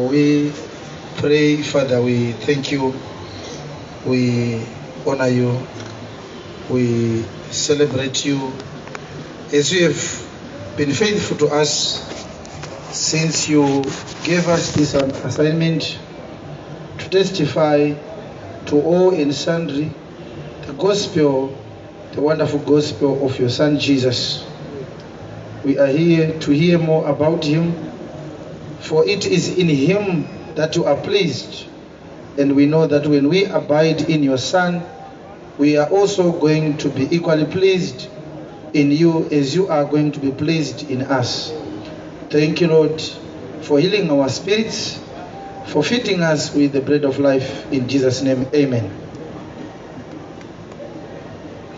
We pray, Father, we thank you, we honor you, we celebrate you as you have been faithful to us since you gave us this assignment to testify to all and sundry the gospel, the wonderful gospel of your Son Jesus. We are here to hear more about him, for it is in him that you are pleased. And we know that when we abide in your Son, we are also going to be equally pleased in you as you are going to be pleased in us. Thank you, Lord, for healing our spirits, for feeding us with the bread of life. In Jesus' name, amen.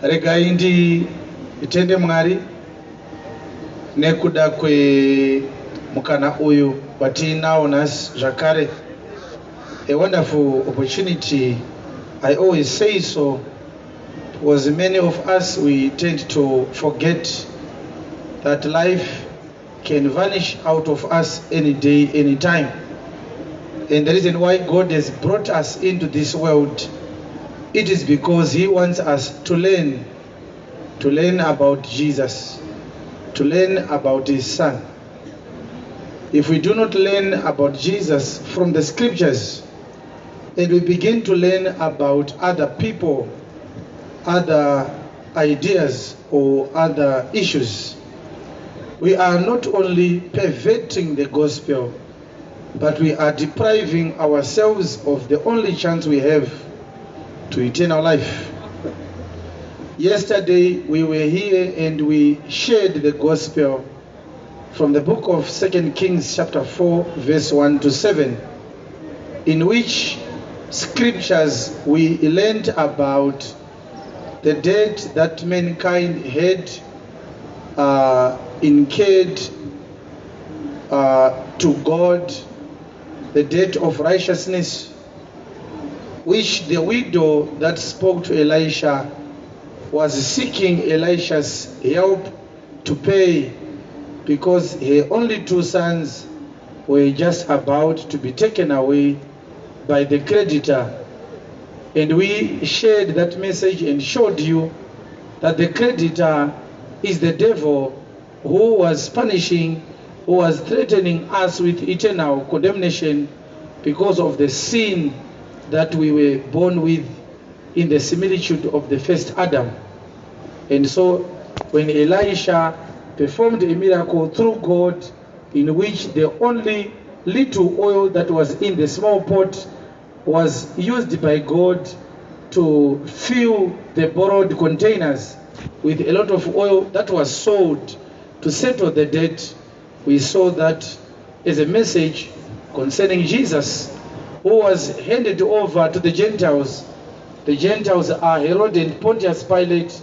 Regai nditende Mwari nekuda kwemukana uyu watiinawo nhasi zvakare. A wonderful opportunity. I always say so because many of us, we tend to forget that life can vanish out of us any day, any time. And the reason why God has brought us into this world, it is because he wants us to learn about Jesus, to learn about his Son. If we do not learn about Jesus from the scriptures, and we begin to learn about other people, other ideas, or other issues, we are not only perverting the gospel, but we are depriving ourselves of the only chance we have to eternal life. Yesterday we were here and we shared the gospel from the book of 2 Kings chapter 4 verse 1 to 7, in which scriptures we learned about the debt that mankind had incurred to God, the debt of righteousness, which the widow that spoke to Elisha was seeking Elisha's help to pay, because her only two sons were just about to be taken away by the creditor. And we shared that message and showed you that the creditor is the devil, who was punishing, who was threatening us with eternal condemnation because of the sin that we were born with in the similitude of the first Adam. And so when Elisha performed a miracle through God, in which the only little oil that was in the small pot was used by God to fill the borrowed containers with a lot of oil that was sold to settle the debt, we saw that as a message concerning Jesus, who was handed over to the Gentiles. The Gentiles are Herod and Pontius Pilate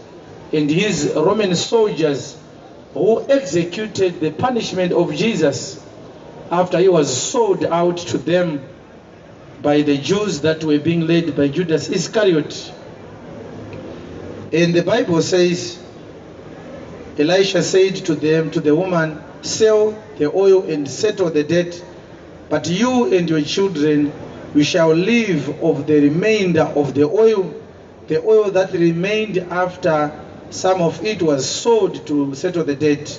and his Roman soldiers, who executed the punishment of Jesus after he was sold out to them by the Jews that were being led by Judas Iscariot. And the Bible says, Elisha said to them, to the woman, "Sell the oil and settle the debt, but you and your children, we shall live of the remainder of the oil." The oil that remained after some of it was sold to settle the debt.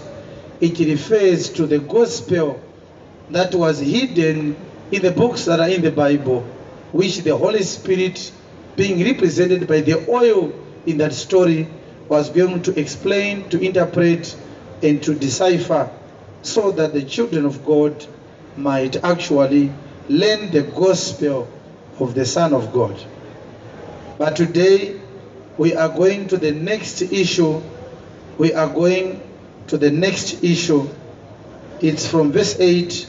It refers to the gospel that was hidden in the books that are in the Bible, which the Holy Spirit, being represented by the oil in that story, was going to explain, to interpret, and to decipher, so that the children of God might actually learn the gospel of the Son of God. But today, we are going to the next issue. We are going to the next issue. It's from verse 8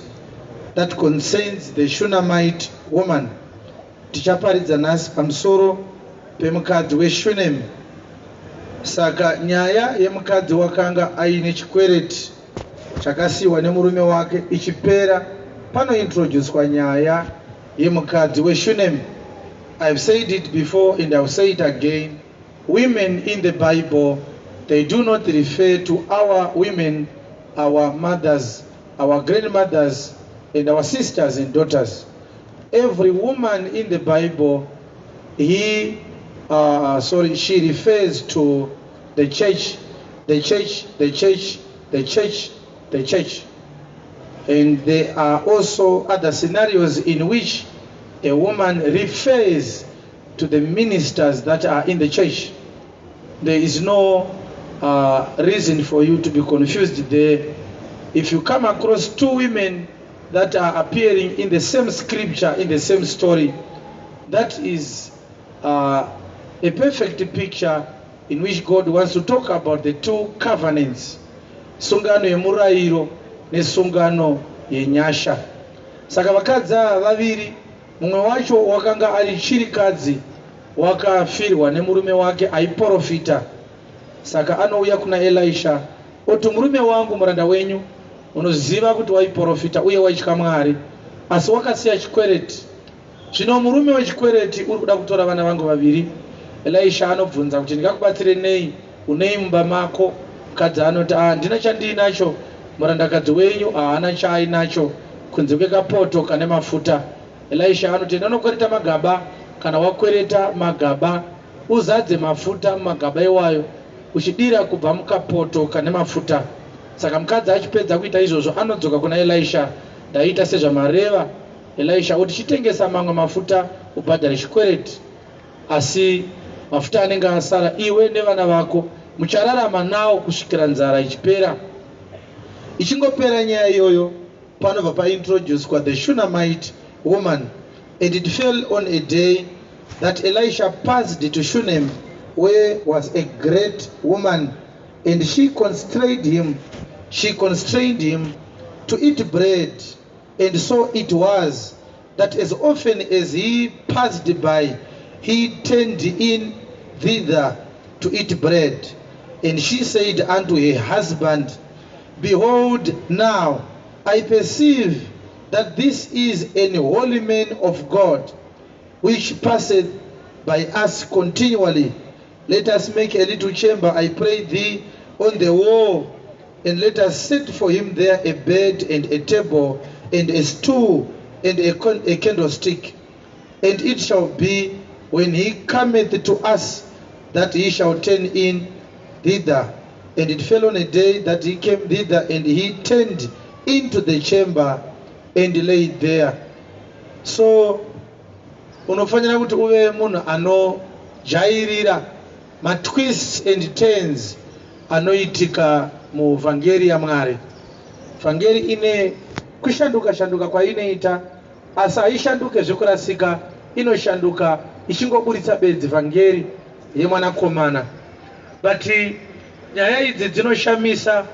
that concerns the Shunammite woman. Tichaparidza nhasi pamusoro pemukadzi weShunem. Saka nyaya yemukadzi wakanga aine chikwereti chakasiyiwa nemurume wake ichipera, panointroducwa nyaya yemukadzi weShunem. I've said it before and I'll say it again: women in the Bible, they do not refer to our women, our mothers, our grandmothers. and our sisters and daughters. Every woman in the Bible, he, sorry, she refers to the church, the church, the church, the church, the church. And there are also other scenarios in which a woman refers to the ministers that are in the church. There is no reason for you to be confused there. If you come across two women that are appearing in the same scripture, in the same story, that is a perfect picture in which God wants to talk about the two covenants, sungano yemurayiro nesungano yenyasha. Saka vakadzi ava vaviri, mumwe wacho wakanga ari chirikadzi, wakafirwa nemurume wake aiprofita. Saka anouya kuna Elisha oti, "Murume wangu, muranda wenyu, unoziva kuti waiprofita uye waitya Mwari, asi wakasiya chikwereti. Zvino murume wechikwereti uri kuda kutora vana vangu vaviri." Elisha anobvunza kuti, "Ndingakubatsire nei? Unei mumba mako?" Mukadzi anoti, "Handina chandiinacho. Murandakadzi wenyu haana chaainacho kunze kwekapoto kane mafuta." Elisha anoti, "Enda unokwereta magaba. Kana wakwereta magaba, uzadze mafuta mumagaba iwayo, uchidira kubva mukapoto kane mafuta." Saka mukadzi achipedza kuita izvozvo, anodzoka kuna Elisha, "Ndaita sezvamareva." Elisha oti, "Chitengesa mamwe mafuta ubhadhare chikwereti, asi mafuta anenge asara, iwe nevana vako muchararama nawo kusvikira nzara ichipera." Ichingopera nyaya iyoyo, panobva paintroducwa the Shunammite woman. And it fell on a day that Elisha passed to Shunem, where was a great woman, and she constrained him to eat bread. And so it was that as often as he passed by, he turned in thither to eat bread. And she said unto her husband, "Behold, now I perceive that this is an holy man of God, which passeth by us continually. Let us make a little chamber, I pray thee, on the wall, and let us set for him there a bed and a table and a stool and a candlestick. And it shall be, when he cometh to us, that he shall turn in thither." And it fell on a day that he came thither, and he turned into the chamber and lay there. So unofanira kuti uve munhu anojairira matwists and turns anoitika muvhangeri yaMwari. Vhangeri ine kushanduka shanduka kwainoita, asi haishanduke zvekurasika. Inoshanduka ichingoburitsa bedzi vhangeri yemwanakomana. But nyaya idzi dzinoshamisa,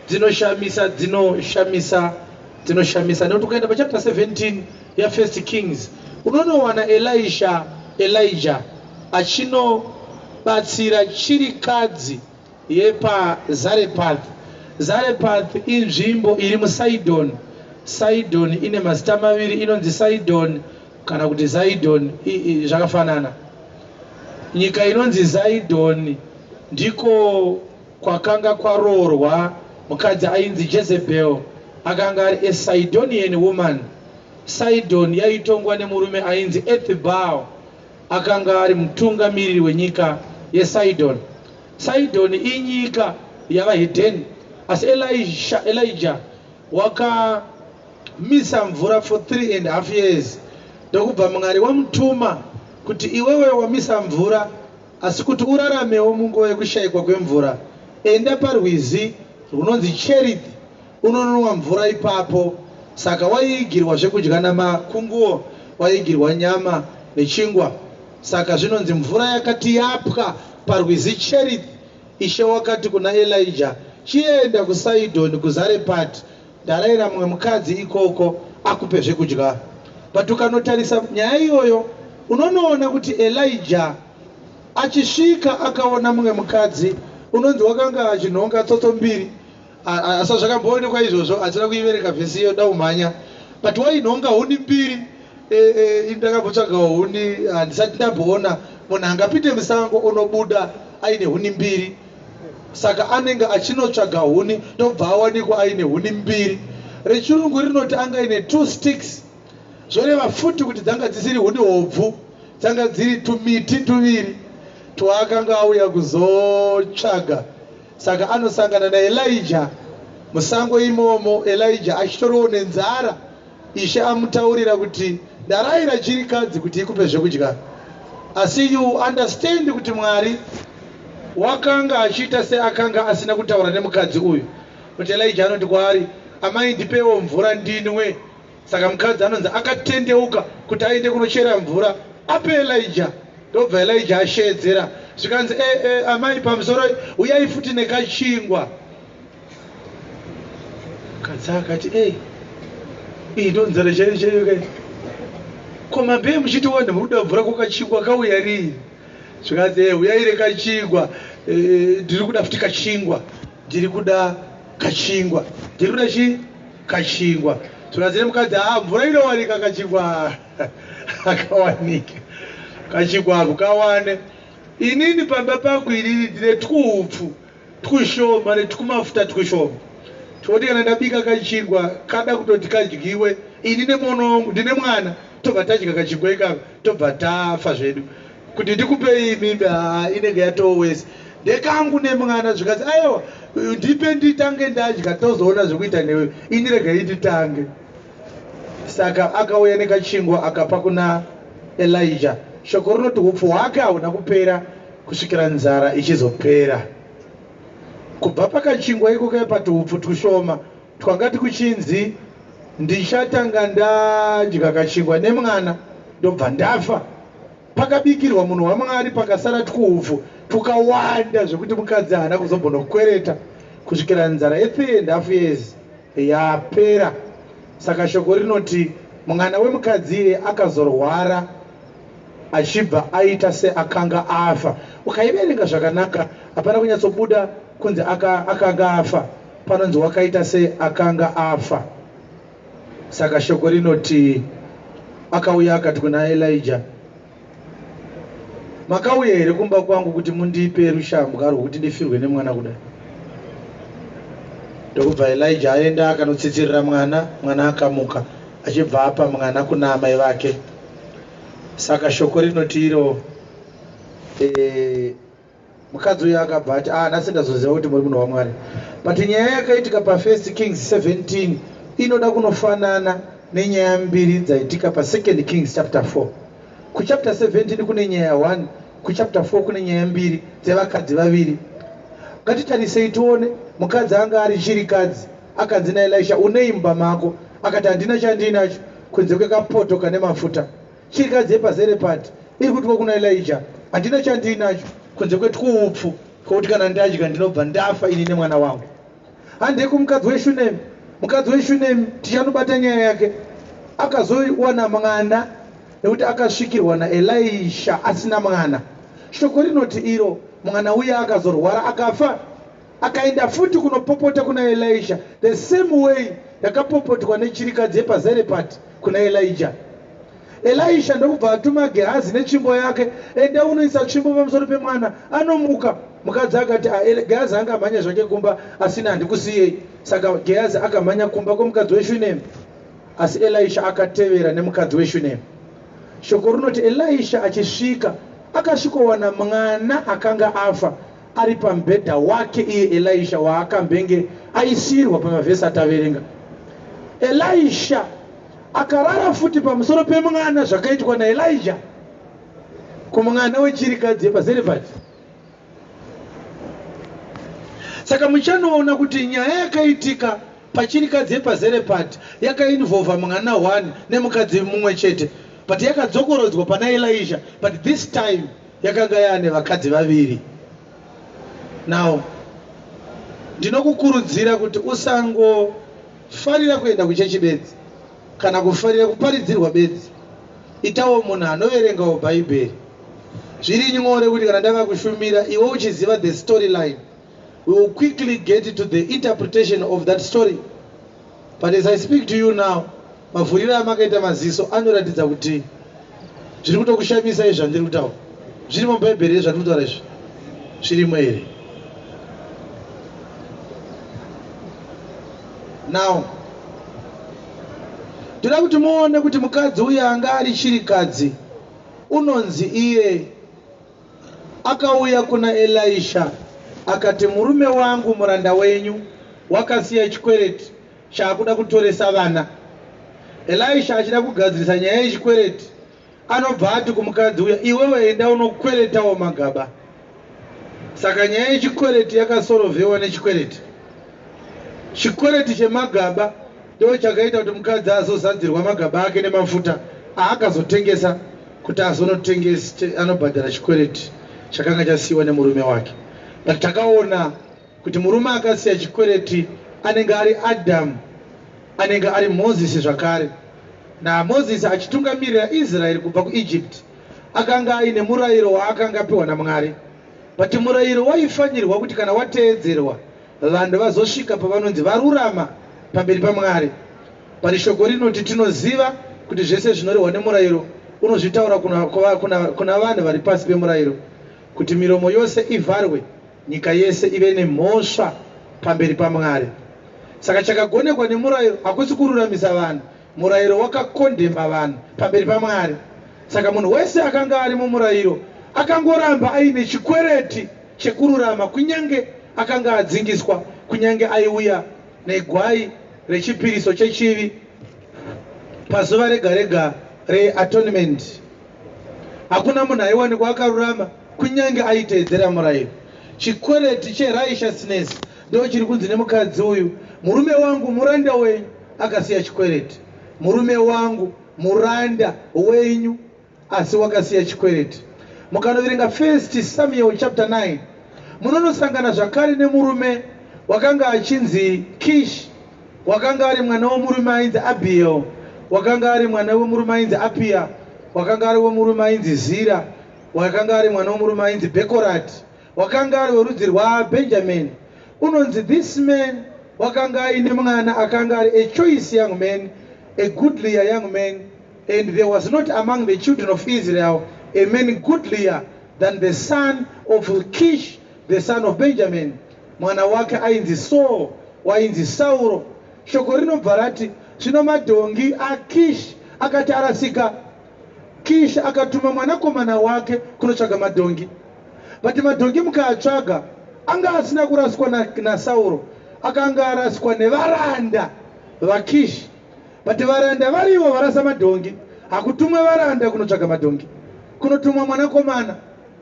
dzinoshamisa, dzinoshamisa, dzinoshamisa, nekuti ukaenda pachapter 17 yaFirst Kings, unonowana Elisha, Elijah achinobatsira chirikadzi yepaZarepath. Zarepath inzvimbo iri muSidon. Sidon ine mazita maviri, inonzi Sidon kana kuti Zidon, zvakafanana. Nyika inonzi Zidon ndiko kwakanga kwaroorwa mukadzi ainzi Jezebel, akanga ari a Sidonian woman. Sidon yaitongwa nemurume ainzi Ethbaal, akanga ari mutungamiriri wenyika yeSidon. Sidon inyika yavahedheni, asi Elisha, Elijah wakamisa mvura for 3.5 years, ndokubva Mwari wamutuma kuti, "Iwewe wamisa mvura, asi kuti uraramewo munguva yekushayikwa kwemvura, enda parwizi runonzi Cherith, unononwa mvura ipapo." Saka waiigirwa zvekudya namakunguo, waiigirwa nyama nechingwa. Saka zvinonzi mvura yakati yapwa parwizi Cherith, Ishe wakati kuna Elijah, "Chienda kuSidoni, kuZarepati. Ndarayira mumwe mukadzi ikoko akupe zvekudya." But ukanotarisa nyaya iyoyo, unonoona kuti Elijah achisvika akaona mumwe mukadzi unonzi wakanga achinhonga tsotso mbiri. Asi zvakamboonekwa izvozvo, hatina kuiverenga vhesi iyo, daumhanya, but wainhonga huni mbiri. Ndakambotsvagawo huni, handisati ndamboona munhu angapinde musango unobuda aine huni mbiri. Saka anenge achinotsvaga huni, ndobva awanikwa aine huni mbiri. Rechirungu rinoti anga ine two sticks, zvoreva futi kuti dzanga dzisiri huni hobvu, dzanga dziri tumiti tuviri twaakanga auya kuzotsvaga. Saka anosangana naElija musango imomo, Elija achitoriwo nenzara. Ishe amutaurira kuti ndarayira chirikadzi kuti ikupe zvekudya. Asi you understand kuti Mwari wakanga achiita seakanga asina kutaura nemukadzi uyu. Kuti Elija anoti kwaari, amai ndipewo mvura ndinwe. Saka mukadzi anonzi akatendeuka kuti aende kunochera mvura ape Elija. Ndobva Elija asheedzera zvikanzi, amai pamusoro uyai futi nekachingwa. Mukadzi akati, iyi ndonzara chaiyo chaiyo kai. Ko mambei muchiti wani muri kuda mvura kokachingwa kauya rii? Zvikanzi, uyai rekachingwa, ndiri kuda futi kachingwa, ndiri kuda kachingwa, ndiri kuda chi kachingwa. Zvikanzi nemukadzi, mvura inowanika kachingwa. Akawanika kachingwa akukawane. Inini pamba pangu inini ndine twuupfu twushoma netwumafuta twushoma twekuti kana ndabika kachingwa kada kutoti kadyiwe ini nemwana wangu, ndine mwana, tobva tadya kachingwa ikako tobva tafa zvedu. Kuti ndikupei imimi, inenge yatowese ndekangu nemwana. Zvikanzi aiwa, ndipe nditange ndadya tozoona zvekuita newe, ini regai nditange. Saka akauya nekachingwa akapa kuna Elija. Shoko rinoti upfu hwake hauna kupera kusvikira nzara ichizopera. Kubva pakachingwa iko kaipa tuupfu tushoma twangati kuchinzi ndichatanga ndadya kachingwa nemwana ndobva ndafa. Pakabikirwa munhu waMwari pakasara twuupfu tukawanda zvekuti mukadzi haana kuzombonokwereta kusvikira nzara ye3.5 years yapera. Saka shoko rinoti mwana wemukadzi iye akazorwara achibva aita seakanga afa. Ukaiverenga zvakanaka hapana kunyatsobuda kunzi akanga afa, panonzi wakaita seakanga afa. Saka shoko rinoti akauya akati kuna Elija, makauya here kumba kwangu kuti mundipe rushambwa rwokuti ndifirwe nemwana kudai? Ndokubva Elija aenda akanotsitsirira mwana, mwana akamuka achibva apa mwana kuna amai vake. Saka shoko rinoti iro mukadzi uyu akabva ati, nhasi ndazoziva kuti muri munhu waMwari. But nyaya yakaitika pa1 Kings 17 inoda kunofanana nenyaya mbiri dzaitika pa2 Kings chapter 4. Kuchapter 17 kune nyaya 1, kuchapter 4 kune nyaya mbiri dzevakadzi vaviri. Ngatitarisei tione. Mukadzi anga ari chirikadzi akanzi naElisha, unei mumba mako? Akati handina chandinacho kunze kwekapoto kane mafuta. Chirikadzi yepaZarepati iri kutiwo kuna Elija, handina chandinacho kunze kwetwuupfu kwokuti kana ndadya ndinobva ndafa ini nemwana wangu. Handei kumukadzi weShunemi. Mukadzi weShunemi tichanobata nyaya yake. Akazowana mwana nekuti akasvikirwa naElisha asina mwana. Shoko rinoti iro mwana uya akazorwara akafa, akaenda futi kunopopota kuna Elisha the same way yakapopotwa nechirikadzi yepaZarepati kuna Elija. Elisha ndokubva atuma Gehazi netsvimbo yake, enda unoisa tsvimbo pamusoro pemwana, anomuka. Mukadzi akati, Gehazi anga amhanya zvake kumba, asina handikusiyei. Saka Gehazi akamhanya kumba kwemukadzi weShunemi, asi Elisha akatevera nemukadzi weShunemi. Shoko rinoti Elisha achisvika akasvikowana mwana akanga afa ari pamubhedha wake iye Elisha waakambenge aisirwa pamavhesi ataverenga. Elisha akarara futi pamusoro pemwana zvakaitwa naElija kumwana wechirikadzi yepaZarepati. Saka muchanoona kuti nyaya yakaitika pachirikadzi yepaZarepati yakainvolva mwana 1 nemukadzi mumwe chete, but yakadzokorodzwa pana Elisha, but this time yakanga yaane vakadzi vaviri. Now ndinokukurudzira kuti usangofarira kuenda kuchechi bedzi kana kufarira kuparidzirwa bedzi, itawo munhu anoverengawo Bhaibheri. Zviri nyore kuti kana ndava kushumira iwe uchiziva the storyline, we will quickly get to the interpretation of that story. But as I speak to you now, mavhuriro amakaita maziso anoratidza kuti zviri kutokushamisai zvandiri kutaura. Zviri mubhaibheri here zvandiri kutaura izvi? Zvirimo here? Now Ndoda kuti muone kuti mukadzi uyu anga ari chirikadzi, unonzi iye akauya kuna Elisha akati, "Murume wangu, muranda wenyu, wakasiya chikwereti chaakuda kutoresa vana." Elisha achida kugadzirisa nyaya yechikwereti, anobva ati kumukadzi uya, "Iwewe enda unokweretawo magaba." Saka nyaya yechikwereti yakasorovhewa nechikwereti. Chikwereti chemagaba ndo chakaita kuti mukadzi azozadzirwa magaba ake nemafuta aakazotengesa kuti azonotengesa, anobhadhara chikwereti chakanga chasiyiwa nemurume wake. But takaona kuti murume akasiya chikwereti anenge ari Adhamu, anenge ari Mozisi zvakare. NaMozisi achitungamirira Israeri kubva kuEgypt, akanga aine murayiro waakanga apiwa naMwari. But murayiro waifanirwa kuti kana wateedzerwa, vanhu vazosvika pavanonzi varurama pamberi paMwari. But shoko rinoti tinoziva kuti zvese zvinorehwa nemurayiro unozvitaura kuna vanhu vari pasi pemurayiro, kuti miromo yose ivharwe, nyika yese ive nemhosva pamberi paMwari. Saka chakagonekwa nemurayiro hakusi kururamisa vanhu. Murayiro wakakondema vanhu pamberi paMwari. Saka munhu wese akanga ari mumurayiro akangoramba aine chikwereti chekururama, kunyange akanga adzingiswa, kunyange aiuya negwai rechipiriso chechivi pazuva rega rega reatonement. Hakuna munhu aiwanikwa akarurama, kunyange aiteedzera murayiro. Chikwereti cherighteousness ndo chiri kunzi nemukadzi uyu, "Murume wangu, muranda wenyu, akasiya chikwereti. Murume wangu, muranda wenyu, asi wakasiya chikwereti." Mukanoverenga First Samuel chapter 9, munonosangana zvakare nemurume wakanga achinzi Kish, wakanga ari mwana wemurume ainzi Abiel, wakanga ari mwana wemurume ainzi Apia, wakanga ari wemurume ainzi Zira, wakanga ari mwana wemurume ainzi Bekorati, wakanga ari werudzi rwaBenjamin. Unonzi this man wakanga aine mwana akanga ari a choice young man, a goodlier young man, and there was not among the children of Israel a man goodlier than the son of Kish, the son of Benjamin. Mwana wake ainzi Saul, wainzi Sauro. Shoko rinobva rati zvino madhongi aKish akati arasika, Kish akatuma mwanakomana wake kunotsvaga madhongi. But madhongi mukaatsvaga, anga asina kuraswa naSauro, akanga araswa nevaranda vaKish. But varanda varivo varasa madhongi. Hakutumwe varanda kunotsvaga madhongi, kunotumwa mwanakomana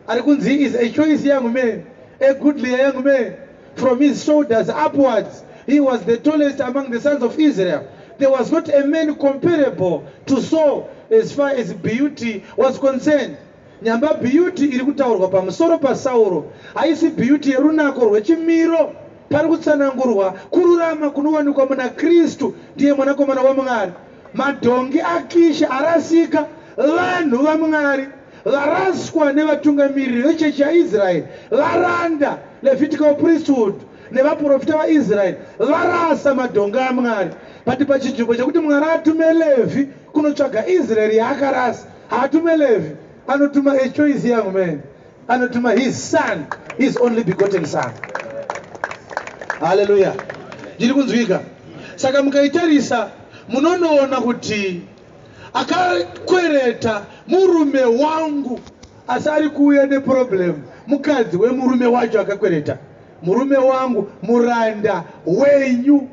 ari kunzi is a choice young man, a goodly young man. From his shoulders upwards he was the tallest among the sons of Israel. There was not a man comparable to Saul as far as beauty was concerned. Nyamba beauty iri kutaurwa pamusoro paSauro haisi beauty yerunako rwechimiro. Pari kutsanangurwa kururama kunowanikwa muna Kristu, ndiye mwanakomana waMwari. Madhongi aKishi arasika, vanhu vaMwari varaswa nevatungamiriri vechechi yaIsraeri, varanda, Levitical priesthood, nevaprofita vaIsraeri varasa madhongi aMwari. But pachinzvimbo chekuti Mwari atume Levhi kunotsvaga Israeri yaakarasa, haatume Levhi, anotuma a choice young man, anotuma his son, his only begotten son. Haleluya! Ndiri kunzwika? Saka mukaitarisa, munonoona kuti akakwereta murume wangu, asi ari kuuya neproblem mukadzi wemurume wacho akakwereta. "Murume wangu, muranda wenyu,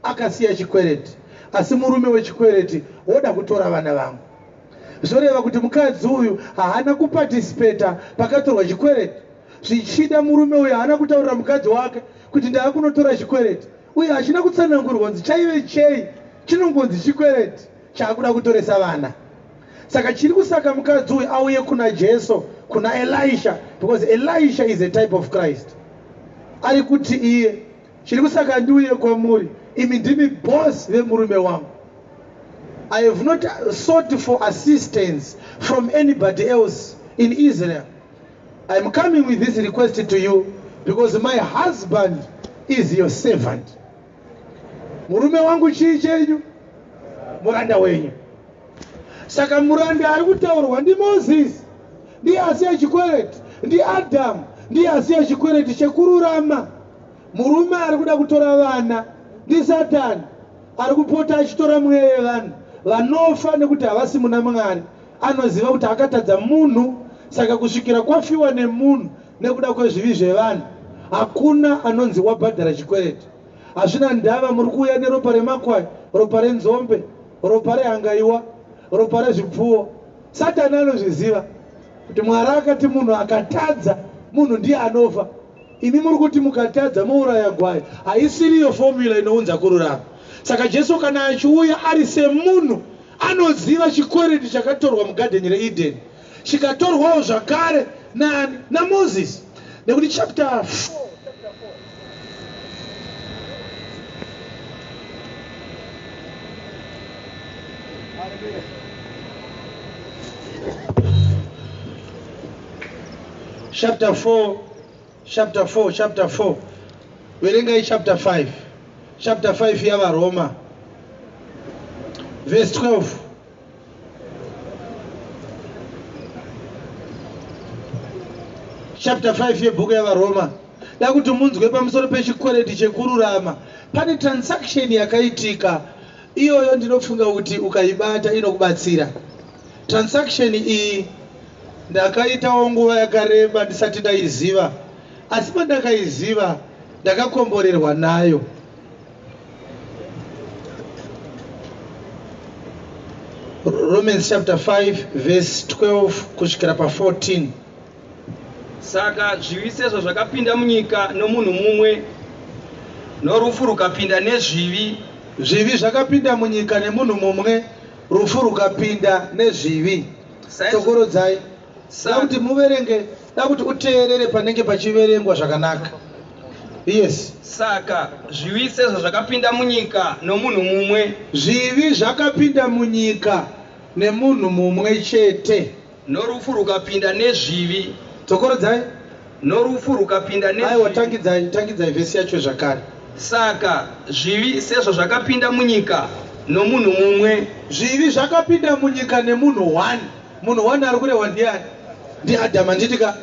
akasiya chikwereti, asi murume wechikwereti woda kutora vana vangu." Zvoreva kuti mukadzi uyu haana kuparticipata pakatorwa chikwereti. Zvichida murume uyu haana kutaurira mukadzi wake kuti ndava kunotora chikwereti, uye hachina kutsanangurwa kunzi chaive chei. Chinongonzi chikwereti chaakuda kutoresa vana. Saka chiri kusaka mukadzi uyu auye kuna Jesu, kuna Elisha, because Elisha is a type of Christ. Ari kuti iye, "Chiri kusaka ndiuye kwamuri, imi ndimi boss vemurume wangu. I have not sought for assistance from anybody else in Israel. I am coming with this request to you because my husband is your servant." Murume wangu chii chenyu? Muranda wenyu. Saka muranda ari kutaurwa ndiMozisi, ndiye asiya chikwereti, ndiAdhamu, ndiye asiya chikwereti chekururama. Murume ari kuda kutora vana ndiSatani, ari kupota achitora mweya yevanhu. Vanofa nekuti havasi muna Mwari. Anoziva kuti akatadza munhu, saka kusvikira kwafiwa nemunhu nekuda kwezvivi zvevanhu, hakuna anonzi wabhadhara chikwereti. Hazvina ndava muri kuuya neropa remakwai, ropa renzombe, ropa rehangaiwa, ropa rezvipfuwo. Satani anozviziva kuti Mwari akati munhu akatadza, munhu ndiye anofa. Imi muri kuti mukatadza mouraya gwai. Haisiriyo formula inounza kururama. Saka Jesu kana achiuya ari semunhu anoziva chikwereti chakatorwa mugadheni reEdeni, chikatorwawo zvakare naani? NaMoses. Nekuti chapter 4 Chapter 4 Chapter 4 Chapter 4 Verengai chapter 5 Chapter 5 yaVaRoma Verse 12 Chapter 5 yebhuku yaVaRoma Da kuti munzwe pamusoro pechikwereti chekururama. Pane transaction yakaitika iyoyo ndinofunga kuti ukaibata inokubatsira. Transaction iyi ndakaitawo nguva yakareba ndisati ndaiziva asi pandakaiziva ndakakomborerwa nayo. Romans chapter 5 verse 12 kusvikira pa 14. Saka zvivi sezvazvakapinda munyika nomunhu mumwe, norufu rukapinda nezvivi. Zvivi zvakapinda munyika nemunhu mumwe, rufu rukapinda nezvivi. Tsokorodzai. Da kuti muverenge, da kuti uteerere panenge pachiverengwa zvakanaka. Yes. Saka zvivi sezvazvakapinda munyika nomunhu mumwe. Zvivi zvakapinda munyika nemunhu mumwe chete. Norufu rukapinda nezvivi. Dzokorodzai. Norufu rukapinda nezvivi. Aiwa, tangidzai, tangidzai vhesi yacho zvakare. Saka, zvivi sezvazvakapinda munyika nomunhu mumwe. Zvivi zvakapinda munyika nemunhu one. Munhu one ari kurehwa ndiani? NdiAdhamu, handiti ka?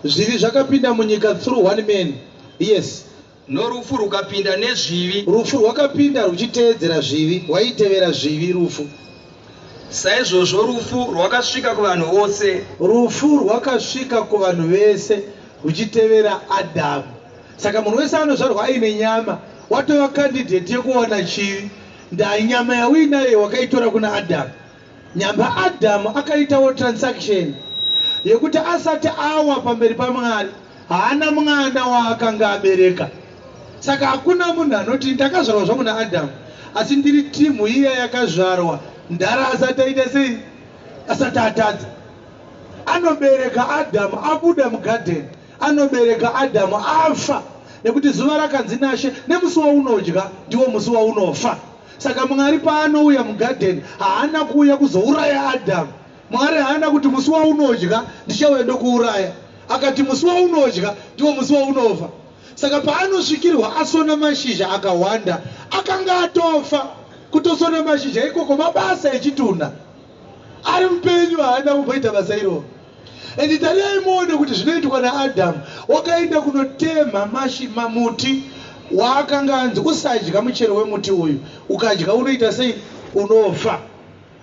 Zvivi zvakapinda munyika through one man. Yes. Norufu rukapinda nezvivi. Rufu rwakapinda rwuchiteedzera zvivi, rwaitevera zvivi, rufu. Saizvozvo rufu rwakasvika kuvanhu vose. Rufu rwakasvika kuvanhu vese rwuchitevera Adhamu. Saka munhu wese anozvarwa aine nyama watova candidate yekuwana chivi. Ndaa nyama yauinayo wakaitora kuna Adhamu. Nyamba Adhamu akaitawo transaction yekuti asati awa pamberi paMwari haana mwana waakanga abereka. Saka hakuna munhu anoti ndakazvarwa zvangu naAdhamu asi ndiri team iya yakazvarwa mdhara asati aita sei? Asati atadza. Anobereka Adhamu abuda mugarden, anobereka Adhamu afa nekuti zuva rakanzi naShe nemusi waunodya ndiwo musi waunofa. Saka Mwari paanouya mugadheni, haana kuuya kuzouraya Adhamu. Mwari haana kuti, Musi waunodya, ndichauya ndokuuraya. Akati, Musi waunodya, ndiwo musi waunofa. Saka paanosvikirwa asona mashizha akahwanda, akanga atofa. Kutosona mashizha ikoko mabasa echitunha. Ari mupenyu haana kumboita basa iroro. And tarirai muone kuti zvinoitwa naAdhamu, wakaenda kunotemha mashi, mamuti waakanga anzi usadya muchero wemuti uyu, ukadya unoita sei? Unofa.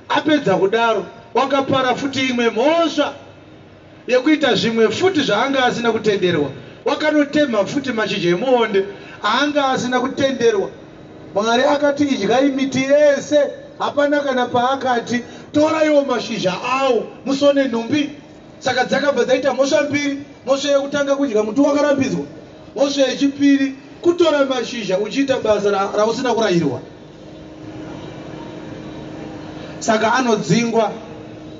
Apedza kudaro wakapara futi imwe mhosva yekuita zvimwe futi zvaanga asina kutenderwa. Wakanotemha futi mashizha emuonde aanga asina kutenderwa. Mwari akati idyai miti yese hapana kana paakati toraiwo mashizha awo musone nhumbi. Saka dzakabva dzaita mhosva mbiri, mhosva yekutanga kudya muti wakarambidzwa, mhosva yechipiri kutora mashizha uchiita basa rausina kurairwa. Saka anodzingwa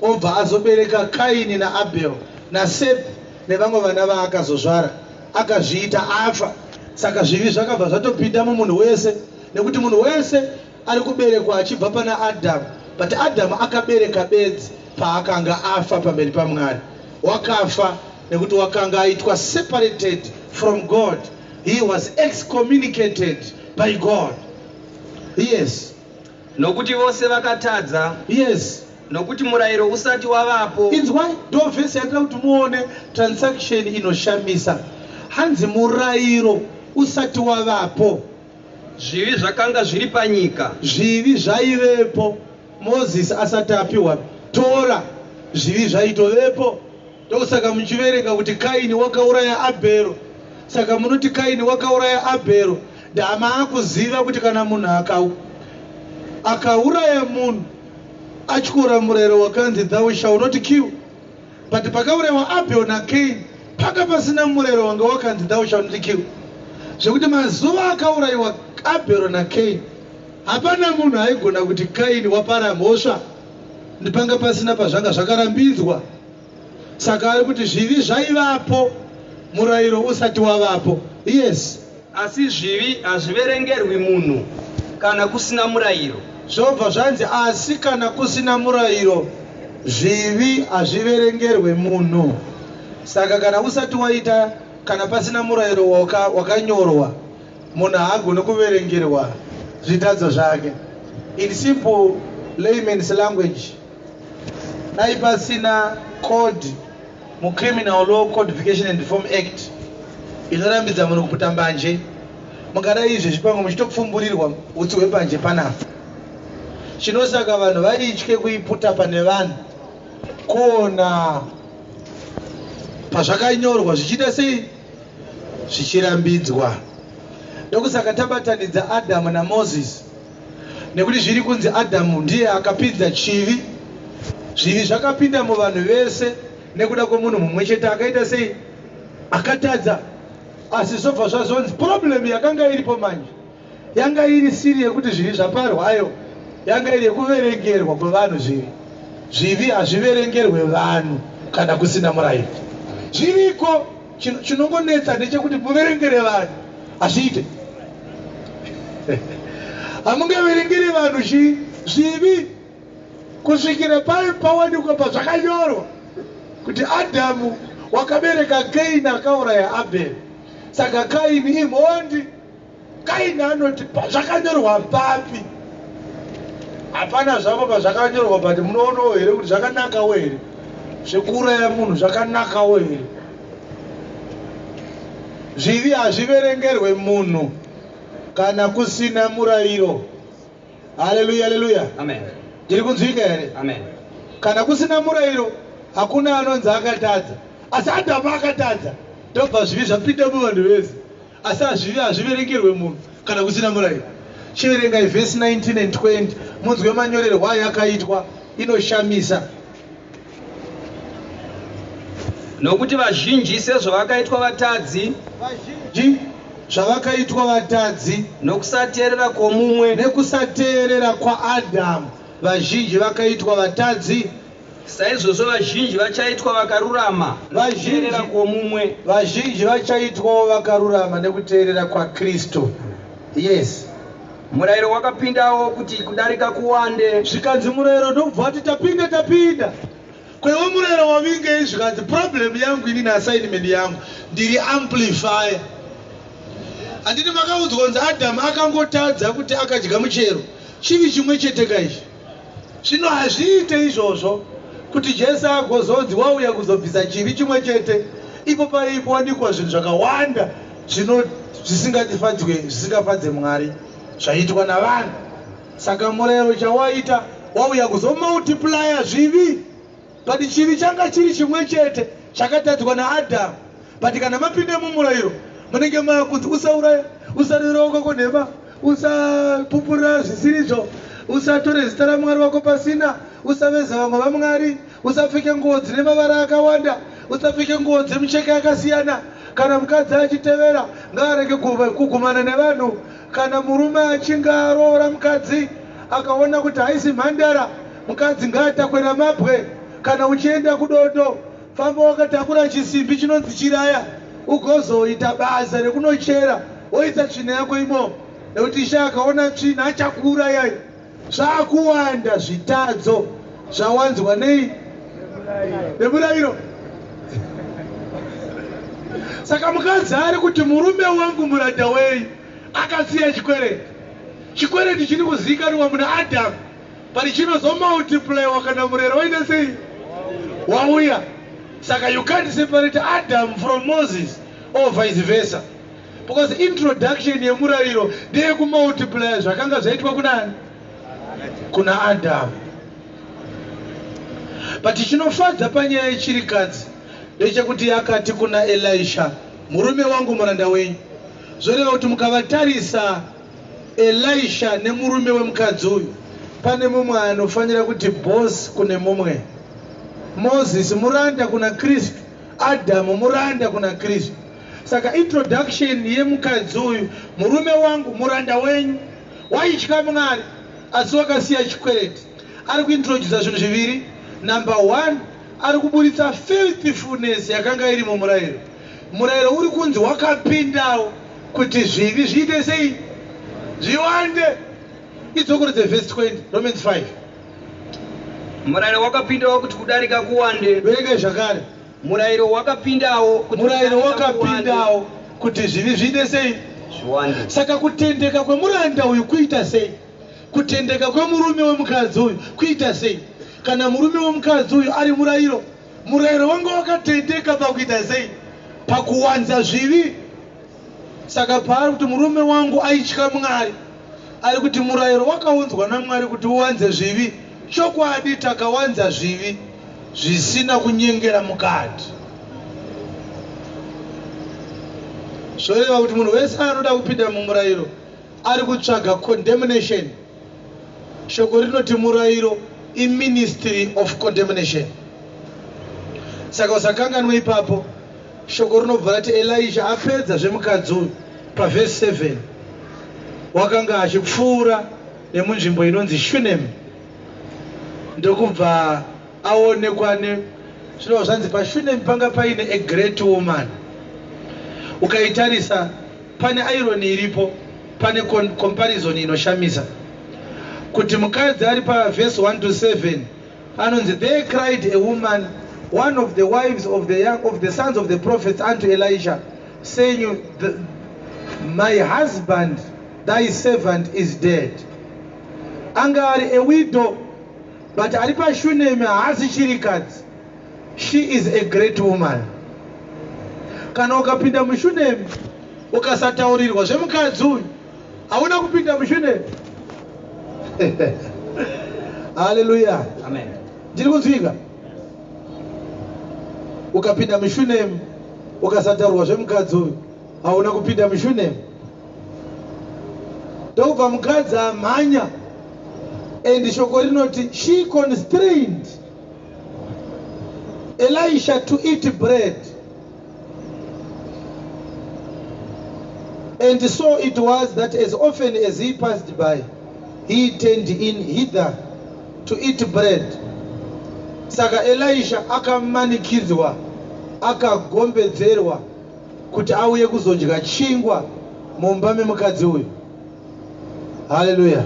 obva azobereka Kaini naAbel naSeth nevamwe vana vaakazozvara. Akazviita afa. Saka zvivi zvakabva zvatopinda mumunhu wese nekuti munhu wese ari kuberekwa achibva pana Adhamu but Adhamu akabereka bedzi paakanga afa pamberi paMwari. Wakafa nekuti wakanga aitwa separated from God. He was excommunicated by God. Yes. Nokuti vose vakatadza. Yes. Nokuti murayiro usati wavapo. Inzwai, ndo verse yandinoda kuti muone transaction inoshamisa. Hanzi murayiro usati wavapo. Zvivi zvakanga zviri panyika. Zvivi zvaivepo. Mozisi asati apiwa Tora, zvivi zvaitovepo. Ndokusaka muchiverenga kuti Kaini wakauraya Abhero. Saka munoti Kaini wakauraya Abhero, ndamaakuziva kuti kana munhu akauraya munhu atyora murayiro wakanzi thou shall not kill. But pakaurayiwa Abel naCain panga pasina murayiro wanga wakanzi thou shall not kill. Zvekuti mazuva akaurayiwa Abel naCain hapana munhu aigona kuti Kaini wapara mhosva, ndipanga pasina pazvanga zvakarambidzwa. Saka ari kuti zvivi zvaivapo murayiro usati wavapo. Yes. Asi zvivi hazviverengerwi munhu kana kusina murayiro. Zvobva zvanzi asi kana kusina murayiro zvivi hazviverengerwe munhu. Saka kana usati waita, kana pasina murayiro wakanyorwa, munhu haagoni kuverengerwa zvitadzo zvake. In simple layman's language, dai pasina code muCriminal Law Codification and Reform Act inorambidza munhu kuputa mbanje, mungadai izvezvi pamwe muchitopfumburirwa utsi hwembanje panapa. Chinosaka vanhu vaitye kuiputa pane vanhu kuona pazvakanyorwa zvichiita sei, zvichirambidzwa. Ndokusaka tabatanidza Adhamu naMozisi, nekuti zviri kunzi Adhamu ndiye akapinza chivi. Zvivi zvakapinda muvanhu vese nekuda kwemunhu mumwe chete akaita sei, akatadza. Asi zvobva zvazonzi problem yakanga iripo manje yanga iri siri yekuti zvivi zvaparwayo, yanga iri yekuverengerwa kwevanhu zvivi. Zvivi hazviverengerwe vanhu kana kusina murayiro. Zviriko, chinongonetsa ndechekuti muverengere vanhu hazviite. Hamungaverengeri vanhu zvivi kusvikira pawanikwa pazvakanyorwa kuti Adhamu wakabereka Kaini akauraya Abheri. Saka Kaini imhondi. Kaini anoti zvakanyorwa papi? Hapana zvapo pazvakanyorwa, but munoonawo here kuti zvakanakawo here zvekuuraya munhu, zvakanakawo here? Zvivi hazviverengerwe munhu kana kusina murayiro. Haleluya, haleluya. Amen. Ndiri kunzwika here? Amen. Kana kusina murayiro hakuna anonzi akatadza. Asi Adhamu akatadza, ndobva zvivi zvapinda muvanhu vese. Asi hazvivi hazviverengerwe munhu kana kusina murayiro. Chiverengai vhesi 19 and 20 munzwe manyorerwo ayakaitwa, inoshamisa. Nokuti vazhinji sezvavakaitwa vatadzi, vazhinji zvavakaitwa vatadzi nokusateerera kwomumwe, nekusateerera kwaAdhamu vazhinji vakaitwa vatadzi, saizvozvo vazhinji vachaitwa vakarurama nokuteerera kwomumwe. Vazhinji vachaitwawo vakarurama nekuteerera kwaKristu. Yes. Murayiro wakapindawo kuti kudarika kuwande. Zvikanzi murayiro ndobva wati tapinda tapinda. Kwewo murayiro wavingei? Zvikanzi problem yangu inini, assignment yangu, ndiri amplifier. Handiti makaudzwa kunzi Adhamu akangotadza kuti akadya muchero, chivi chimwe chete kaichi? Zvino hazviite izvozvo kuti Jesu agozonzi wauya kuzobvisa chivi chimwe chete, ipo paikuwanikwa zvinhu zvakawanda zvino zvisingafadzwe, zvisingafadze Mwari zvaitwa navanhu. Saka murayiro chawaita, wauya kuzomultiplya zvivi, but chivi changa chiri chimwe chete chakatadzwa naAdhamu. But kana mapinda mumurayiro munenge maakunzi usauraya, usareva wako nhema, usapupurira zvisirizvo, usatore zita raMwari wako pasina, usaveza vamwe vamwari, usapfeke nguo dzine mavara akawanda, usapfeke nguo dzemicheka yakasiyana. Kana mukadzi achitevera ngaarege kugumana nevanhu. Kana murume achinge aroora mukadzi akaona kuti haisi mhandara, mukadzi ngaatakwe namabwe. Kana uchienda kudondo, famba wakatakura chisimbi chinonzi chiraya, ugozoita basa rekunochera woisa tsvina yako imomo, nekuti Ishe akaona tsvina achakuurayai. Zvakuwanda zvitadzo zvawanzwa nei? Nemurayiro. Saka mukadzi ari kuti murume wangu muranda wei akasiya chikwereti. Chikwereti chiri kuzivikanwa muna Adhamu, but chinozomultiplyiwa kana murayiro waita sei, wauya. Saka you can't separate Adam from Moses or vice versa, because introduction yemurayiro ndeyekumultiplya zvakanga zvaitwa kunani? Kuna Adhamu. But chinofadza panyaya yechirikadzi ndechekuti akati kuna Elisha, murume wangu muranda wenyu. Zvoreva kuti mukavatarisa Elisha nemurume wemukadzi uyu, pane mumwe anofanira kuti boss kune mumwe. Moses muranda kuna Kristu, Adamu muranda kuna Kristu. Saka introduction yemukadzi uyu, murume wangu muranda wenyu, waitya Mwari asi wakasiya chikwereti. Ari kuintrodusa zvinhu zviviri. Number 1, ari kuburitsa faithfulness yakanga iri mumurayiro. Murayiro uri kunzi wakapindawo kuti zvivi zviite sei? Zviwande. Idzokorodze verse 20, Romans 5. Murayiro wakapindawo kuti kudarika kuwande. Verengai zvakare. Murayiro wakapindawo kuti Murayiro kudarika kuwande. wakapindawo kuti zvivi zviite sei? Zviwande. Saka kutendeka kwemuranda uyu kuita sei? Kutendeka kwemurume wemukadzi uyu kuita sei? Kana murume wemukadzi uyu ari murayiro, murayiro wanga wakatendeka pakuita sei? Pakuwanza zvivi. Saka paari kuti murume wangu aitya Mwari, ari kuti murayiro wakaunzwa naMwari kuti uwanze zvivi. Chokwadi takawanza zvivi zvisina kunyengera mukati. Zvoreva kuti munhu wese anoda kupinda mumurayiro ari kutsvaga condemnation. Shoko rinoti murayiro iministry of condemnation. Saka usakanganwe ipapo. Shoko rinobva rati Elisha apedza zvemukadzi uyu pavhesi 7, wakanga achipfuura nemunzvimbo inonzi Shunem, ndokubva aonekwa ne zvinova zvanzi paShunem panga paine a great woman. Ukaitarisa pane irony iripo, pane comparison inoshamisa kuti mukadzi ari pavhesi 1 to 7 anonzi, there cried a woman, one of the wives of the young of the sons of the prophets, unto Elisha, saying, my husband thy servant is dead. Anga ari a widow, but ari paShunem haasi chirikadzi. She is a great woman. Kana ukapinda muShunem ukasataurirwa zvemukadzi uyu, hauna kupinda muShunem. Haleluya. Amen. Ndiri kunzwika? Ukapinda muShunem ukasataurwa zvemukadzi uyu, hauna kupinda muShunem. Ndokubva mukadzi amhanya, and shoko rinoti she constrained Elisha to eat bread. And so it was that as often as he passed by, he turned in hither to eat bread. Saka Elisha akamanikidzwa, akagombedzerwa kuti auye kuzodya chingwa mumba memukadzi uyu. Haleluya.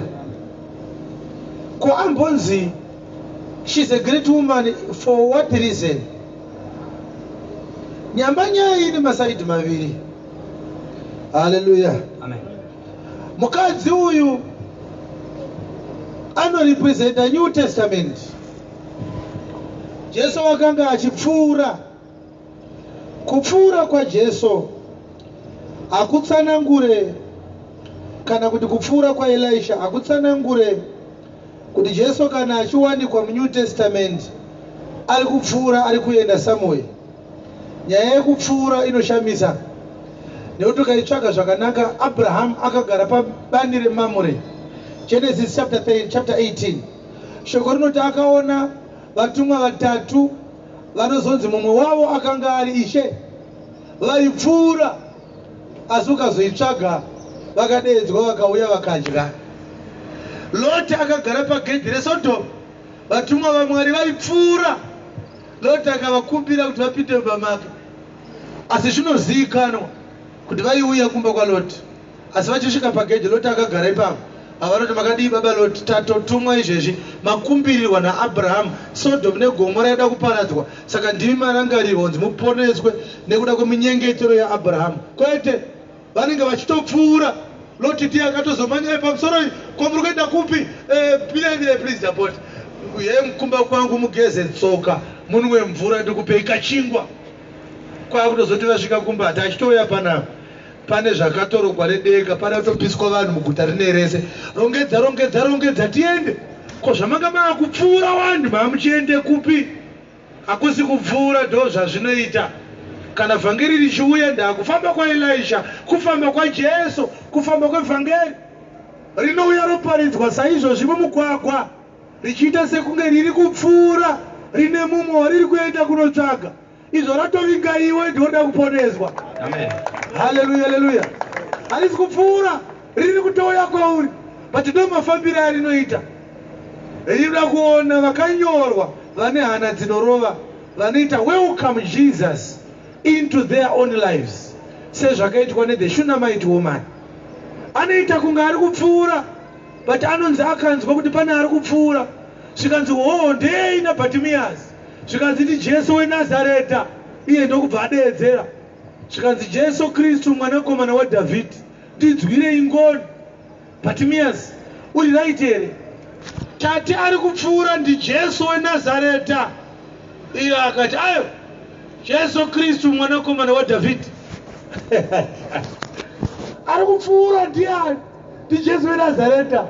Ko ambonzi she's a great woman for what reason? Nyamba nyaya ine masaidi maviri. Haleluya. Amen. Mukadzi uyu anorepresenta New Testament. Jesu wakanga achipfuura. Kupfuura kwaJesu hakutsanangure, kana kuti kupfuura kwaElisha hakutsanangure kuti Jesu kana achiwanikwa muNew Testament ari kupfuura, ari kuenda somewhere. Nyaya yekupfuura inoshamisa nekuti ukaitsvaga zvakanaka, Abraham akagara pabani reMamure. Genesis chapter 3, chapter 18, shoko rinoti akaona vatumwa vatatu vanozonzi mumwe wavo akanga ari Ishe, vaipfuura, asi ukazoitsvaga vakadeedzwa vakauya vakadya. Loti akagara pagedhi reSodom, vatumwa vaMwari vaipfuura, Loti akavakumbira kuti vapinde mumba make, asi zvinozivikanwa kuti vaiuya kumba kwaLoti, asi vachisvika pagedhi Loti akagara ipapo, havanoti makadii baba Loti, tatotumwa izvezvi, makumbirirwa naAbrahamu, Sodom neGomora yaida kuparadzwa, saka ndimi marangarirwa kunzi muponeswe nekuda kweminyengetero yaAbrahamu. Kwete, vanenge vachitopfuura. Loti ndiye akatozomhanya pamusoro, kwamuri kuenda kupi? Pinai, please support ye mukumba kwangu, mugeze tsoka, munwe mvura, ndikupei kachingwa. Kwakutozoti vasvika kumba, hati achitouya panapa pane zvakatorogwa nedenga, pane kutopiswa vanhu muguta rine rese. Rongedza, rongedza, rongedza, tiende. Ko zvamanga maakupfuura vanhu, maamuchiende kupi? Hakusi kupfuura, ndo zvazvinoita. Kana vhangeri richiuya, ndakufamba kwaElisha, kufamba kwaJesu, kufamba kwevhangeri. Rinouya roparidzwa saizvozvi mumugwagwa, richiita sekunge riri kupfuura, rine mumwe wariri kuenda kunotsvaga. Izvo ratovinga iwe, ndinoda kuponeswa. Amen. Haleluya, haleluya. Harisi kupfuura, riri kutouya kwauri. But ndo mafambiro arinoita. Rinoda kuona vakanyorwa vane hana dzinorova, vanoita welcome Jesus into their own lives, sezvakaitwa nethe Shunammite woman. Anoita kunge ari kupfuura, but anonzi akanzwa kuti pane ari kupfuura. Zvikanzi, "Hoo, ndei naBhatimiyasi?" Zvikanzi, "Ndi Jesu weNazareta." Iye ndokubva adeedzera, zvikanzi, "Jesu Kristu, mwanakomana waDhavhidhi, ndinzwirei ngoni." Bhatimiyasi, uri right here? Tati ari kupfuura ndiJesu weNazareta. Iye akati, "Ayo, Jesu Kristu, mwanakomana waDhavhidhi." Ari kupfuura ndiani? NdiJesu weNazareta.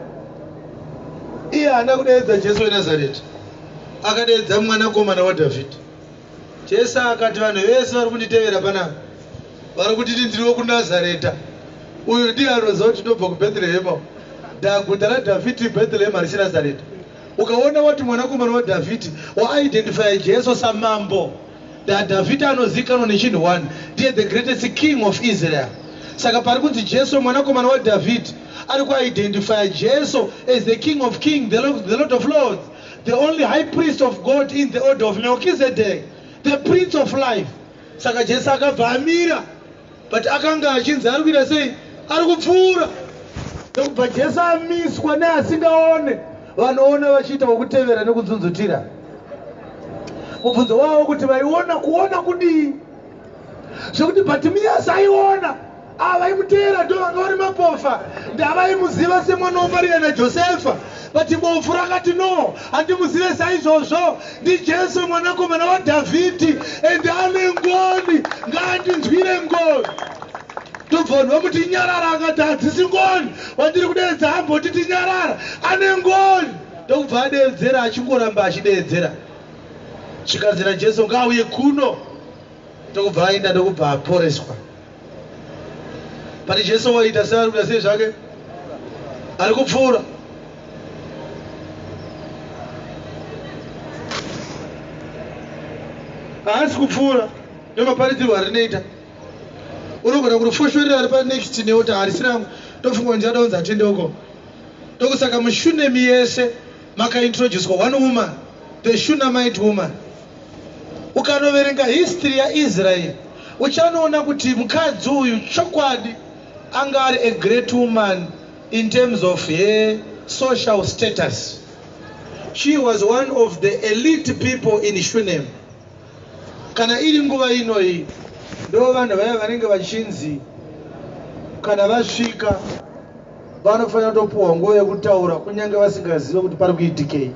Iye haana kudeedza Jesu weNazareta, akadeedza mwanakomana waDhavhidhi. Jesu akati, "Vanhu vese vari kunditevera panapa vari kutiti ndiri wekuNazareta. Uyu ndiye anoziva kuti ndobva kuBhethlehema, ndaguta raDhavhidhi. Bhethlehema harisi Nazareta. Ukaona wati mwanakomana waDhavhidhi, waidentifya Jesu samambo. DaDhavhidhi anozivikanwa nechinhu one, ndiye the greatest king of Israel. Saka pari kunzi Jesu mwanakomana waDhavhidhi, ari kuidentifya Jesu as the King of king, the Lord of lords, the only high priest of God in the order of Melchizedek, the Prince of Life. Saka Jesu akabva amira, but akanga achinzi ari kuita sei? Ari kupfuura. Ndokubva Jesu amiswa neasingaone. Vanoona vachiita wokutevera nekunzunzutira. Mubvunzo wavo kuti vaiona kuona kudii, zvekuti Bhatimiyasi aiona, ava vaimuteera ndo vanga vari mapofa. Ndavaimuziva semwana waMariya naJosefa, but bofu rakati, "No, handimuzive saizvozvo. NdiJesu mwanakomana waDhavhidhi, ende ane ngoni, ngaandinzwire ngoni." Tobva vanhu vamuti, "Nyarara." Akati, "Hadzisi ngoni, wandiri kudeedza amboti tinyarara, ane ngoni." Ndokubva adeedzera, achingoramba achideedzera. Zvikanzi naJesu, "Ngaauye kuno." Ndokubva aenda, ndokubva aporeswa. Pane Jesu waita seari kuita sei zvake, ari kupfuura. Haasi kupfuura, nemaparidzirwo arinoita. Unogona kurifoshorera ari panext neoti harisi rangu, tofunga kuti ndichada kunzi atende uko. Ndokusaka muShunemi yese makaintroducwa one woman, the Shunammite woman. Ukanoverenga history yaIsraeri, uchanoona kuti mukadzi uyu chokwadi anga ari a great woman in terms of her social status. She was one of the elite people in Shunem. Kana iri nguva inoyi, ndo vanhu vaya vanenge vachinzi kana vasvika vanofanira kutopuhwa nguva yekutaura, kunyange vasingazive kuti pari kuitikei.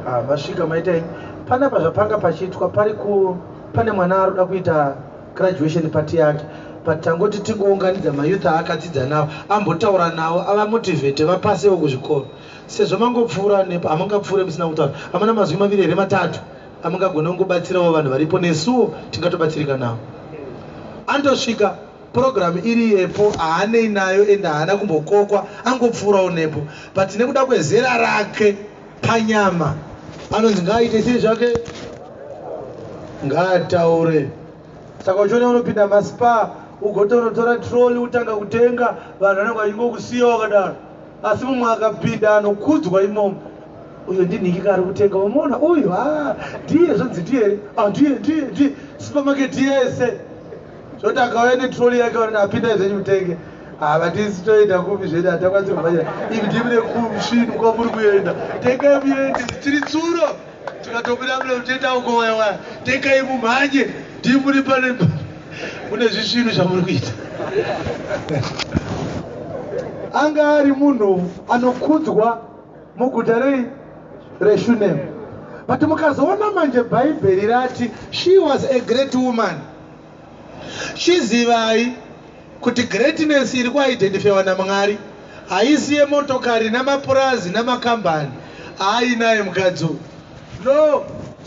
Ah, masvika, maita imi. Panapa zvapanga pachiitwa pari ku pane mwana ari kuda kuita graduation party yake, but tangoti tingounganidza mayouth aakadzidza navo, ambotaura navo, avamotivate vapasewo kuzvikoro. Sezvo mangopfuura nepo, hamungapfuure musina kutaura. Hamuna mazwi maviri here, matatu amungagona kungobatsirawo vanhu varipo? Nesuwo tingatobatsirika navo. Andosvika purogiramu iri yepo, haanei nayo, ende haana kumbokokwa, angopfuurawo nepo. But nekuda kwezera rake panyama, anonzi ngaaite sei zvake? Ngaataure. Saka uchiona unopinda maSpar, ugotonotora trolley, utanga kutenga, vanhu vanenge vachingokusiya wakadaro. Asi mumwe akapinda anokudzwa imomo, "Uyo ndinhingika ari kutenga, umaona uyu? Ha, ndiye zvonzi ndiye here? Ah, ndiye, ndiye, ndiye." Supermarket yese zvoti akauya netrolley yake, vanoti, "Apinda zvenyu mutenge." Havatisi toenda kupi zvedu? Hatakwanisi kumhanyira ivi. Ndimune kusvinu kwamuri kuenda, tengai muende. Tiri tsuro, tikatobuda mune mutoenda uko waya. Tengai mumhanye, ndimuri pane mune zvisvinu zvamuri kuita. Anga ari munhu anokudzwa muguta rei? ReShunem. But mukazoona manje, Bhaibheri rati she was a great woman. Chizivai. Kuti greatness iri kuidentifyiwa naMwari haisi yemotokari namapurazi namakambani aainaye mukadzi uyu. No,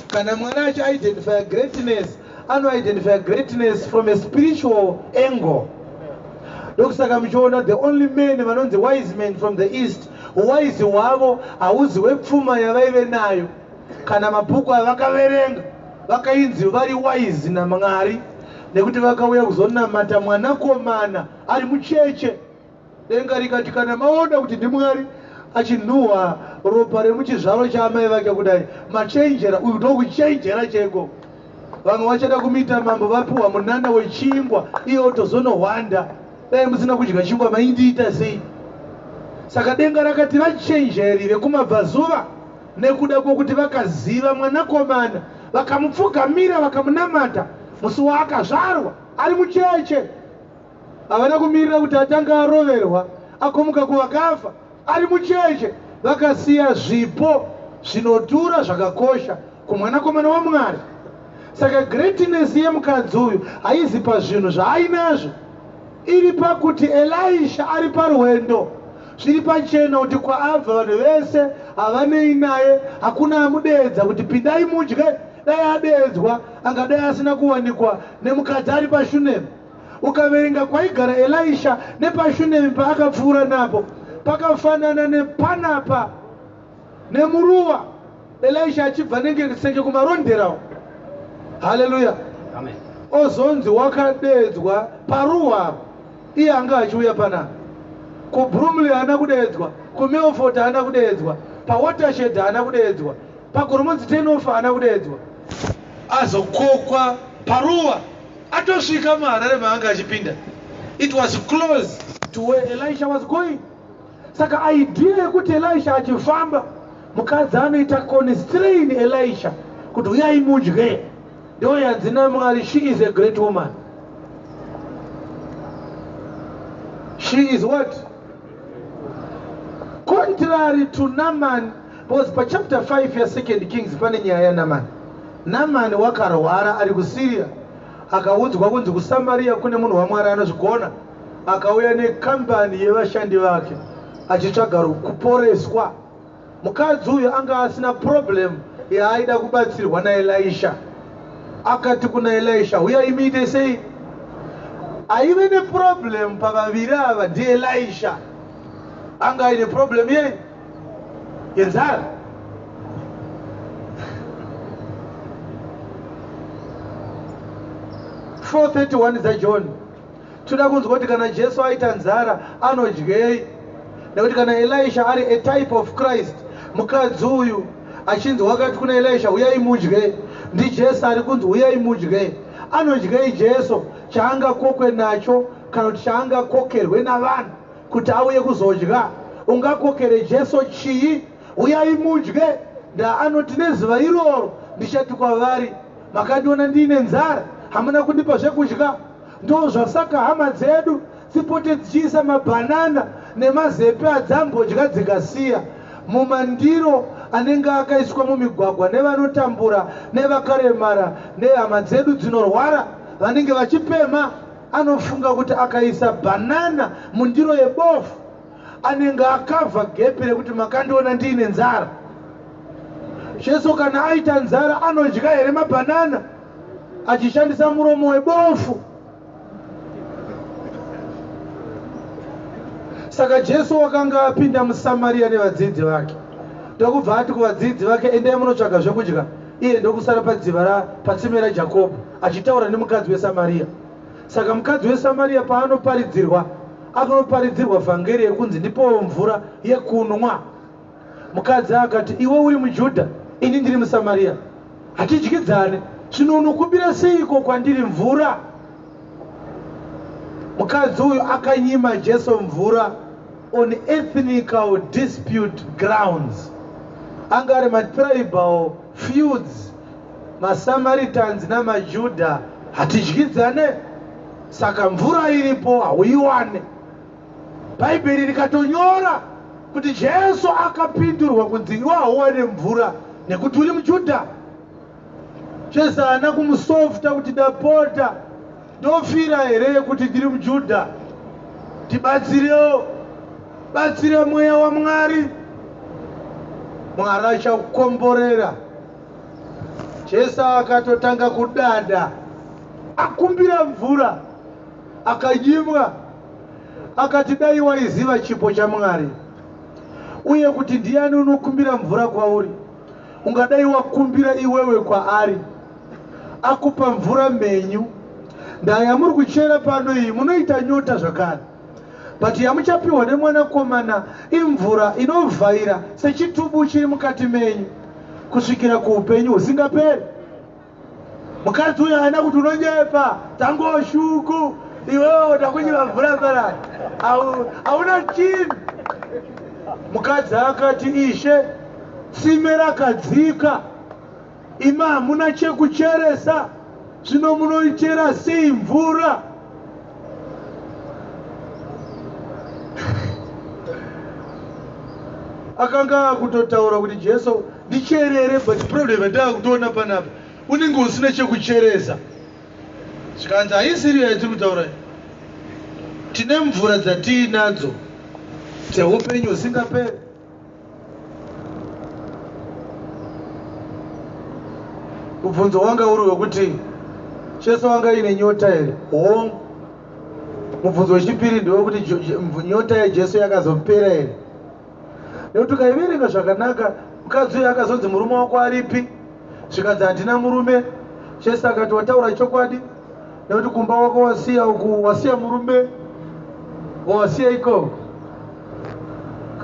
kana Mwari achiidentifya greatness, anoidentifya greatness from a spiritual angle. Ndokusaka muchiona the only men vanonzi wise men from the east, huwise hwavo hauzi hwepfuma yavaive nayo kana mabhuku avakaverenga. Vakainzi vari wise naMwari nekuti vakauya kuzonamata mwanakomana ari mucheche. Denga rikati kana maona kuti ndiMwari achinhuhwa ropa remuchizvaro chaamai vake kudai, machenjera. Uyu ndokuchenjera chaiko. Vamwe vachada kumuita mambo vapiwa munana wechingwa, iye otozonohwanda. Dai musina kudya chingwa maindiita sei? Saka denga rakati vachenjeri vekumabvazuva nekuda kwokuti vakaziva mwanakomana vakamupfugamira vakamunamata musi waakazvarwa ari mucheche. Havana kumirira kuti atange aroverwa akomuka kuvakafa ari mucheche. Vakasiya zvipo zvinodhura zvakakosha kumwanakomana waMwari. Saka greatness yemukadzi uyu haizi pazvinhu zvaainazvo, iri pakuti Elisha ari parwendo. Zviri pachena kuti kwaabva vanhu vese havanei naye, hakuna amudeedza kuti pindai mudye. Dai adeedzwa angadai asina kuwanikwa nemukadzi ari paShunemi. Ukaverenga kwaigara Elisha nepaShunemi paakapfuura napo, pakafanana nepanapa nemuruwa. Elisha achibva nenge senge kumaronderawo. Haleluya. Amen. Ozonzi wakadeedzwa paruwa, iye anga achiuya panapa. KuBrumley haana kudeedzwa, kuMelfort haana kudeedzwa, paWatershed haana kudeedzwa, paGoromonzi turn-off haana kudeedzwa. Azokokwa paruwa atosvika muHarare maanga achipinda. It was close to where Elisha was going. Saka idea yekuti Elisha achifamba, mukadzi anoita constrain Elisha kuti uyai mudye, ndo yanzi naMwari she is a great woman. She is what? Contrary to Naaman, because pachapter 5 yaSecond Kings pane nyaya yaNaaman. Naaman wakarwara ari kuSyria, akaudzwa kunzi kuSamaria kune munhu waMwari anozvigona. Akauya nekambani yevashandi vake achitsvaga kuporeswa. Mukadzi uyu anga asina problem yaaida kubatsirwa naElisha. Akati kuna Elisha, uyai muite sei? Aive neproblem pavaviri ava ndiElisha. Anga aine problem yei? Yenzara. 4:31 dzaJohn. Toda kunzwa kuti kana Jesu aita nzara anodyei, nekuti kana Elisha ari a type of Christ, mukadzi uyu achinzi wakati kuna Elisha uyai mudye, ndiJesu ari kunzi uyai mudye. Anodyei Jesu chaangakokwe nacho kana kuti chaangakokerwe navanhu kuti auye kuzodya? Ungakokere Jesu chii? Uyai mudye. Ndaanoti nezuva iroro ndichati kwavari, makandiona ndiine nzara, hamuna kundipa zvekudya. Ndo zvasaka hama dzedu dzipote dzichiisa mabhanana nemazepe adzambodya dzikasiya mumandiro anenge akaiswa mumigwagwa nevanotambura nevakaremara nehama dzedu dzinorwara vanenge vachipemha. Anofunga kuti akaisa bhanana mundiro yebofu anenge akavha gepi rekuti makandiona ndiine nzara. Jesu kana aita nzara anodya here mabhanana achishandisa muromo webofu? Saka Jesu wakanga apinda muSamaria nevadzidzi vake, ndokubva ati kuvadzidzi vake, endai munotsvaga zvekudya. Iye ndokusara padziva patsime raJakobho achitaura nemukadzi weSamaria. Saka mukadzi weSamaria paanoparidzirwa, akanoparidzirwa vhangeri yekunzi ndipowo mvura yekunwa. Mukadzi akati, iwe uri muJudha, ini ndiri muSamaria, hatidyidzane, zvino unokumbira seiko kwandiri mvura? Mukadzi uyu akanyima Jesu mvura on ethnical dispute grounds. Anga ari matribal feuds, maSamaritans namaJudha hatidyidzane, saka mvura iripo hauiwane. Bhaibheri rikatonyora kuti Jesu akapindurwa kunzi iwe hauwane mvura nekuti uri muJudha. Jesu haana kumusofta kuti ndapota ndofira here kuti ndiri muJudha. Tibatsirewo, batsire mweya waMwari. Mwari achakukomborera. Jesu akatotanga kudada, akumbira mvura, akanyimwa, akati dai waiziva chipo chaMwari uye kuti ndiani unokumbira mvura kwauri, ungadai wakumbira iwewe kwaari, akupa mvura mhenyu. Ndaa yamuri kuchera pano iyi munoita nyota zvakare, but yamuchapiwa nemwanakomana imvura inovhaira sechitubu chiri mukati menyu kusvikira kuupenyu husingaperi. Mukadzi uyu haana kuti unonyepa, dzangoshuku iwewe ndakunyima mvura parani, hauna chinhu. Mukadzi akati, Ishe, tsime rakadzika, imi hamuna chekucheresa, zvino munoichera sei mvura? Akanga akutotaura kuti Jesu ndicherere, but problem yandaakutoona panapa, unenge usina chekucheresa. Zvikanzi haisiriyo yatiri kutaura, tine mvura dzatiinadzo dzeupenyu husingaperi. Mubvunzo wanga uri wekuti Jesu wanga ine nyota here? Hongu. Mubvunzo wechipiri ndewekuti nyota yaJesu yakazopera here? Nekuti ukaiverenga zvakanaka, mukadzi uyu akazonzi murume wako aripi? Zvikanzi handina murume. Jesu akati wataura chokwadi, nekuti kumba wako wasiya uku, wasiya murume, wawasiya ikoko.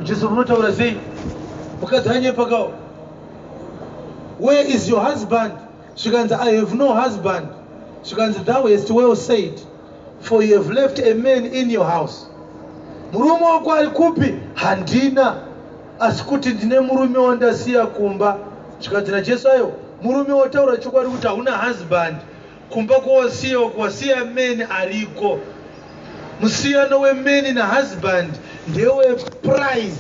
Jesu munotaura sei? Mukadzi anyepakawo. Where is your husband? Zvikanzi I have no husband. Zvikanzi thou hast well said, for you have left a man in your house. Murume wako ari kupi? Handina, asi kuti ndine murume wandasiya kumba. Zvikanzi naJesu ayo, murume wataura chokwadi kuti hauna husband, kumba kwawasiya uku wasiya man ariko. Musiyano weman nahusband ndewe price.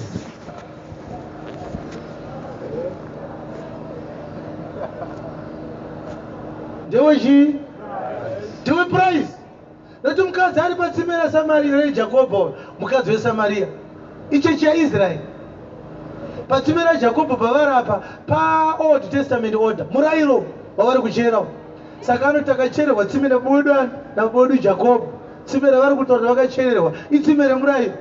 Ndewe chii? Ndewe price. Nekuti mukadzi ari patsime raSamaria reJakobho, mukadzi weSamaria, ichechi yaIsraeri. Patsime raJakobho pavari apa paOld Testament order, murayiro wavari kuchera. Saka anoti takachererwa tsime nabodo ani? Nabodo Jakobho. Tsime ravari kutaura vakachererwa itsime remurayiro.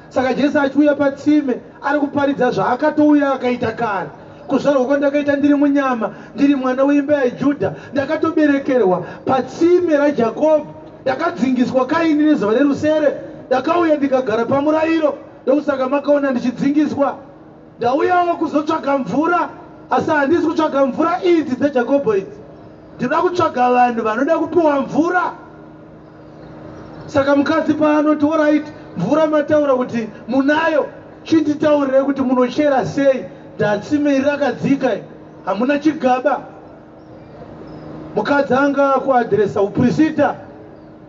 Saka Jesu achiuya patsime ari kuparidza zvaakatouya akaita kare. Kuzvarwa kwandakaita ndiri munyama, ndiri mwana weimba yaJudha, ndakatoberekerwa patsime raJakobho, ndakadzingiswa kaini nezuva rerusere, ndakauya ndikagara pamurayiro, ndokusaka makaona ndichidzingiswa. Ndauyawo kuzotsvaga mvura, asi handisi kutsvaga mvura idzi dzaJakobho idzi. Ndinoda kutsvaga vanhu vanoda kupiwa mvura. Saka mukadzi paanoti alright, mvura mataura kuti munayo, chinditaurirai kuti munochera sei, ndatsime iri rakadzika, hamuna chigaba. Mukadzi anga akuadhiresa uprisita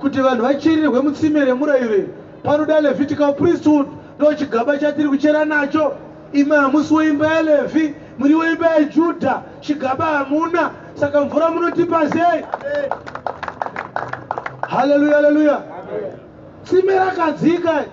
kuti vanhu vacherirwe mutsime remurayiro iri, panoda Levitical priesthood, ndo chigaba chatiri kuchera nacho. Imi hamusi weimba yaLevhi, muri weimba yaJudha, chigaba hamuna, saka mvura munotipa sei? Haleluya, haleluya. Tsime rakadzika,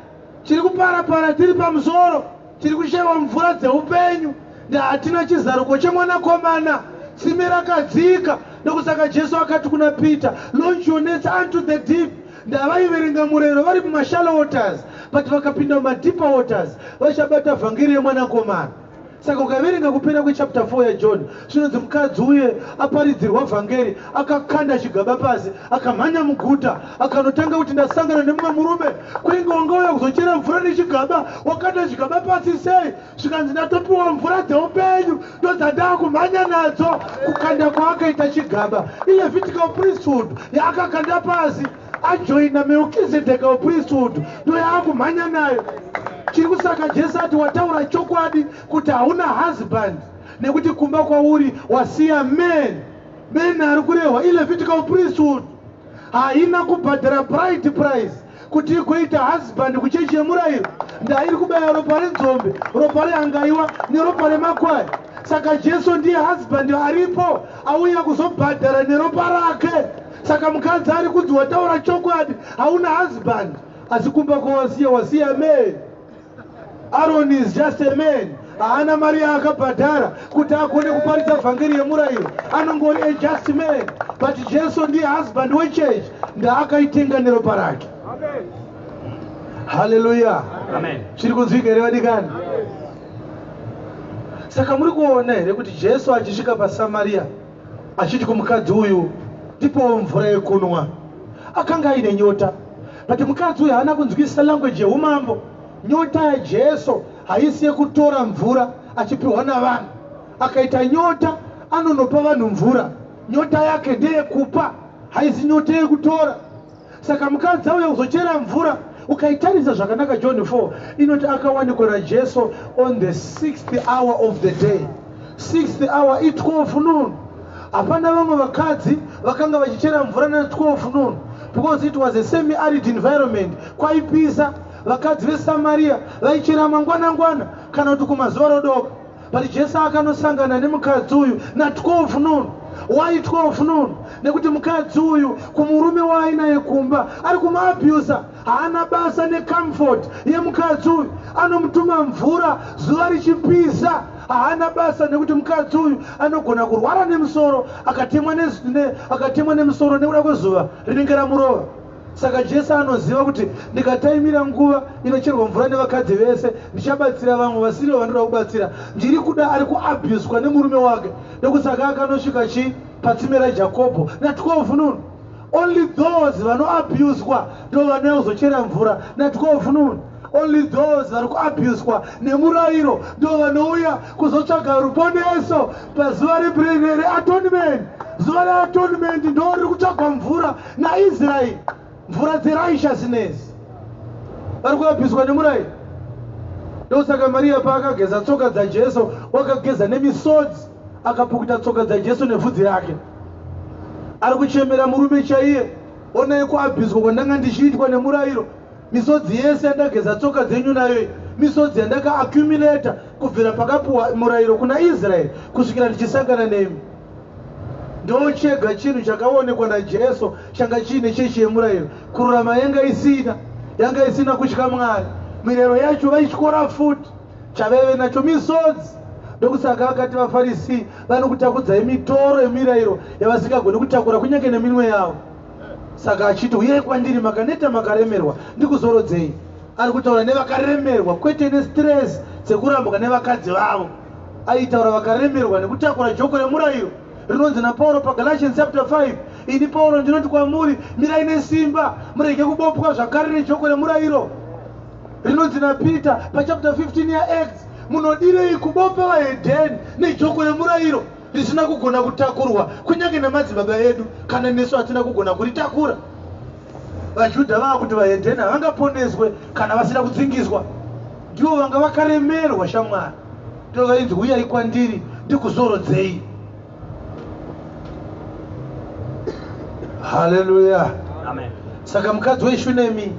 tiri kuparapara tiri pamusoro, tiri kushaiwa mvura dzeupenyu, hatina chizaruko chemwanakomana. Tsime rakadzika, ndokusaka Jesu akati kuna Peter, launch your nets unto the deep. Ndavaiverenga murayiro vari mumashallow waters, but vakapinda mumadeeper waters vachabata vhangeri yemwanakomana. Saka ukaverenga kupera kwechapter 4 yaJohn, zvinonzi mukadzi uye aparidzirwa vhangeri akakanda chigaba pasi, akamhanya muguta, akanotanga kuti ndasangana nemumwe murume, kwenge wangauya kuzochera mvura nechigaba, wakanda chigaba pasi sei? Zvikanzi ndatopiwa mvura dzeupenyu, ndodzandaakumhanya nadzo. Kukanda kwaakaita chigaba iLevitical priesthood yaakakanda pasi, ajoina Melchizedekal priesthood, ndoyaakumhanya nayo. Chiri kusaka Jesu ati wataura chokwadi kuti hauna husband, nekuti kumba kwauri wasiya man. Man ari kurehwa iLevitical priesthood, haina kubhadhara bride price kuti igoita husband kuchechi yemurayiro. Ndairi kubaya ropa renzombe, ropa rehangaiwa neropa remakwai. Saka Jesu ndiye husband aripo, auya kuzobhadhara neropa rake. Saka mukadzi ari kunzi wataura chokwadi, hauna husband. Asi kumba kwawasiya, wasiya man. Aaron is just a man. Haana mari yaakabhadhara kuti agone kuparidza vhangeri yemurayiro. Anongori a just man. But Jesu ndiye husband wechurch, ndaakaitenga neropa rake. Haleluya. Zviri kunzwika here, vadikani? Saka muri kuona here kuti Jesu achisvika paSamaria, achiti kumukadzi uyu, "Ndipowo mvura yekunwa," akanga aine nyota. But mukadzi uyu haana kunzwisisa language yeumambo. Nyota yaJesu haisi yekutora mvura achipiwa navanhu. Akaita nyota, anonopa vanhu mvura. Nyota yake ndeyekupa, haisi nyota yekutora. Saka mukadzi auya kuzochera mvura. Ukaitarisa zvakanaka, John 4 inoti akawanikwa naJesu on the sixth hour of the day. Sixth hour i12 noon. Hapana vamwe vakadzi vakanga vachichera mvura na12 noon, because it was a semi arid environment, kwaipisa. Vakadzi veSamaria vaichera mangwanangwana kana kuti kumazuva rodoka. But Jesu akanosangana nemukadzi uyu na12 noon. Why 12 noon? Nekuti mukadzi uyu kumurume waainaye kumba ari kumuabusa. Haana basa necomfort yemukadzi uyu. Anomutuma mvura zuva richipisa. Haana basa nekuti mukadzi uyu anogona kurwara nemusoro, akatemwa nemusoro nekuda kwezuva rinenge ramurova. Saka Jesu anoziva kuti ndikataimira nguva inocherwa mvura nevakadzi vese, ndichabatsira vamwe vasirivo vandoda kubatsira. Ndiri kuda ari kuabhuswa nemurume wake. Ndokusaka akanosvika chi patsime raJakobho na12 noon. Only those vanoabhuswa ndo vanouya kuzochera mvura na12 noon. Only those vari kuabhuswa nemurayiro ndo vanouya kuzotsvaga ruponeso pazuva reatonement. Zuva reatonement ndo riri kutsvagwa mvura naIsraeri, mvura dzerighteousness. Vari kuabhuswa nemurayiro. Ndosaka Mariya paakageza tsoka dzaJesu, wakageza nemisodzi, akapukuta tsoka dzaJesu nebvudzi rake, ari kuchemera murume chaiye. "Onai kuabhuswa kwandanga ndichiitwa nemurayiro. Misodzi yese yandageza tsoka dzenyu nayo, misodzi yandakaaccumulata kubvira pakapuwa murayiro kuna Israeri kusvikira ndichisangana nemi." Ndo chega chinhu chakaonekwa naJesu changa chiine chechi yemurayiro. Kururama yanga isina, yanga isina kutya Mwari. Mirayiro yacho vaityora futi. Chavaive nacho misodzi. Ndokusaka akati vaFarisi vanokutakudzai mitoro yemirayiro yavasingagoni kutakura kunyange neminwe yavo. Saka achiti, "Uyai kwandiri makaneta, makaremerwa, ndikuzorodzei," ari kutaura nevakaremerwa, kwete nestress dzekurambwa nevakadzi vavo. Aitaura vakaremerwa nekutakura joko remurayiro rinonzi naPauro paGalatians chapter 5, "Ini Pauro ndinoti kwamuri, mirai nesimba, murege kubopwa zvakare nejoko remurayiro." Rinonzi naPeter pachapter 15 yaActs, "Munodirei kubopa vahedheni nejoko remurayiro risina kugona kutakurwa kunyange nemadzibaba edu? Kana nesu hatina kugona kuritakura." VaJudha vava kuti vahedheni havangaponeswe kana vasina kudzingiswa. Ndivo vanga vakaremerwa, shamwari. Ndo vainzi, "Uyai kwandiri, ndikuzorodzei." Haleluya. Amen. Saka mukadzi weShunemi,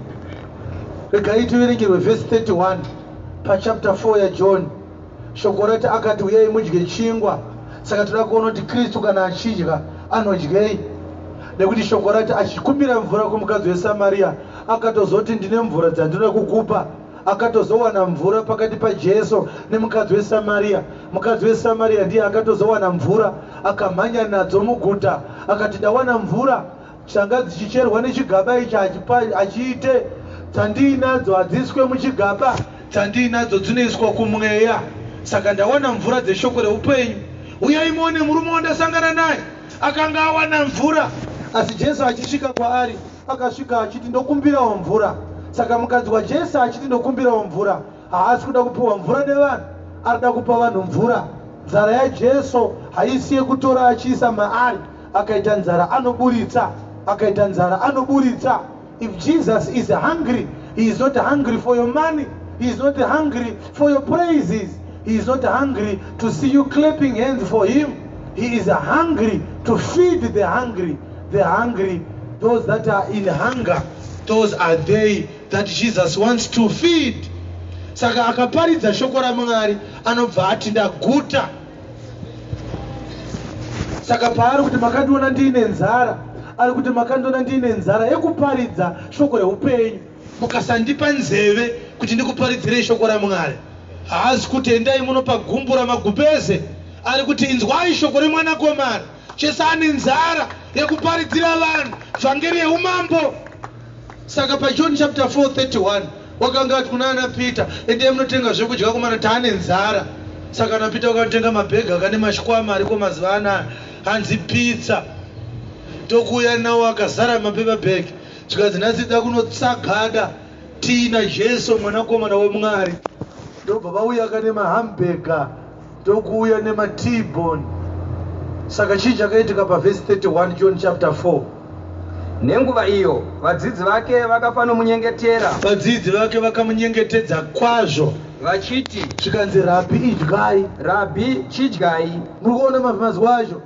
regai tiverengerwe vhesi 31 pachapter 4 yaJohn. Shoko rati akati, "Uyai mudye chingwa." Saka toda kuona kuti Kristu kana achidya anodyei, nekuti shoko rati achikumbira mvura kumukadzi weSamariya, akatozoti, "Ndine mvura dzandinoda kukupa." Akatozowana mvura pakati paJesu nemukadzi weSamariya. Mukadzi weSamariya ndiye akatozowana mvura, akamhanya nadzo muguta, akati, "Ndawana mvura changa dzichicherwa nechigaba ichi achiite. Dzandiinadzo hadziiswe muchigaba, dzandiinadzo dzinoiswa kumweya. Saka ndawana mvura dzeshoko reupenyu. Uyai muone murume wandasangana naye akanga awana mvura." Asi Jesu achisvika kwaari, akasvika achiti, "Ndokumbirawo mvura." Saka mukadzi waJesu achiti, "Ndokumbirawo mvura," haasi kuda kupiwa mvura nevanhu, arida kupa vanhu mvura. Nzara yaJesu haisi yekutora achiisa maari. Akaita nzara anoburitsa, akaita nzara anoburitsa. If Jesus is hungry, he is not hungry for your money, he is not hungry for your praises, he is not hungry to see you clapping hands for him. He is hungry to feed the hungry. The hungry, those that are in hunger, those are they that Jesus wants to feed. Saka akaparidza shoko raMwari, anobva ati, "Ndaguta." Saka paari kuti, "Makandiona ndiine nzara," ari kuti, "Makandiona ndiine nzara yekuparidza shoko reupenyu." Mukasandipa nzeve kuti ndikuparidzirei shoko raMwari. Haazi kuti endai munopa gumbo ramagumbeze, ari kuti inzwai shoko remwanakomana. Jesu ane nzara yekuparidzira vanhu vhangeri yeumambo. Saka paJohn chapter 4 31 wakanga ati kuna ana Peter, endai munotenga zvekudya kumana taane nzara. Saka ana Peter vakanotenga mabhega akane mashwama ariko mazuva anaya hanzi pizza. Tokuuya nawo akazara mapaper bag. Zvikanzi nhasi da kunotsagada tiina Jesu mwanakomana weMwari. Ndobva vauya kane mahamburger ndokuuya nema-T-bone. Saka chii chakaitika pavhesi 31 John chapter 4? Nenguva iyo vadzidzi vake vakafanomunyengetera. Vadzidzi vake vakamunyengetedza kwazvo. Vachiti, Zvikanzi, Rabhi, idyai. Rabhi, chidyai. Muri kuona mazwi acho?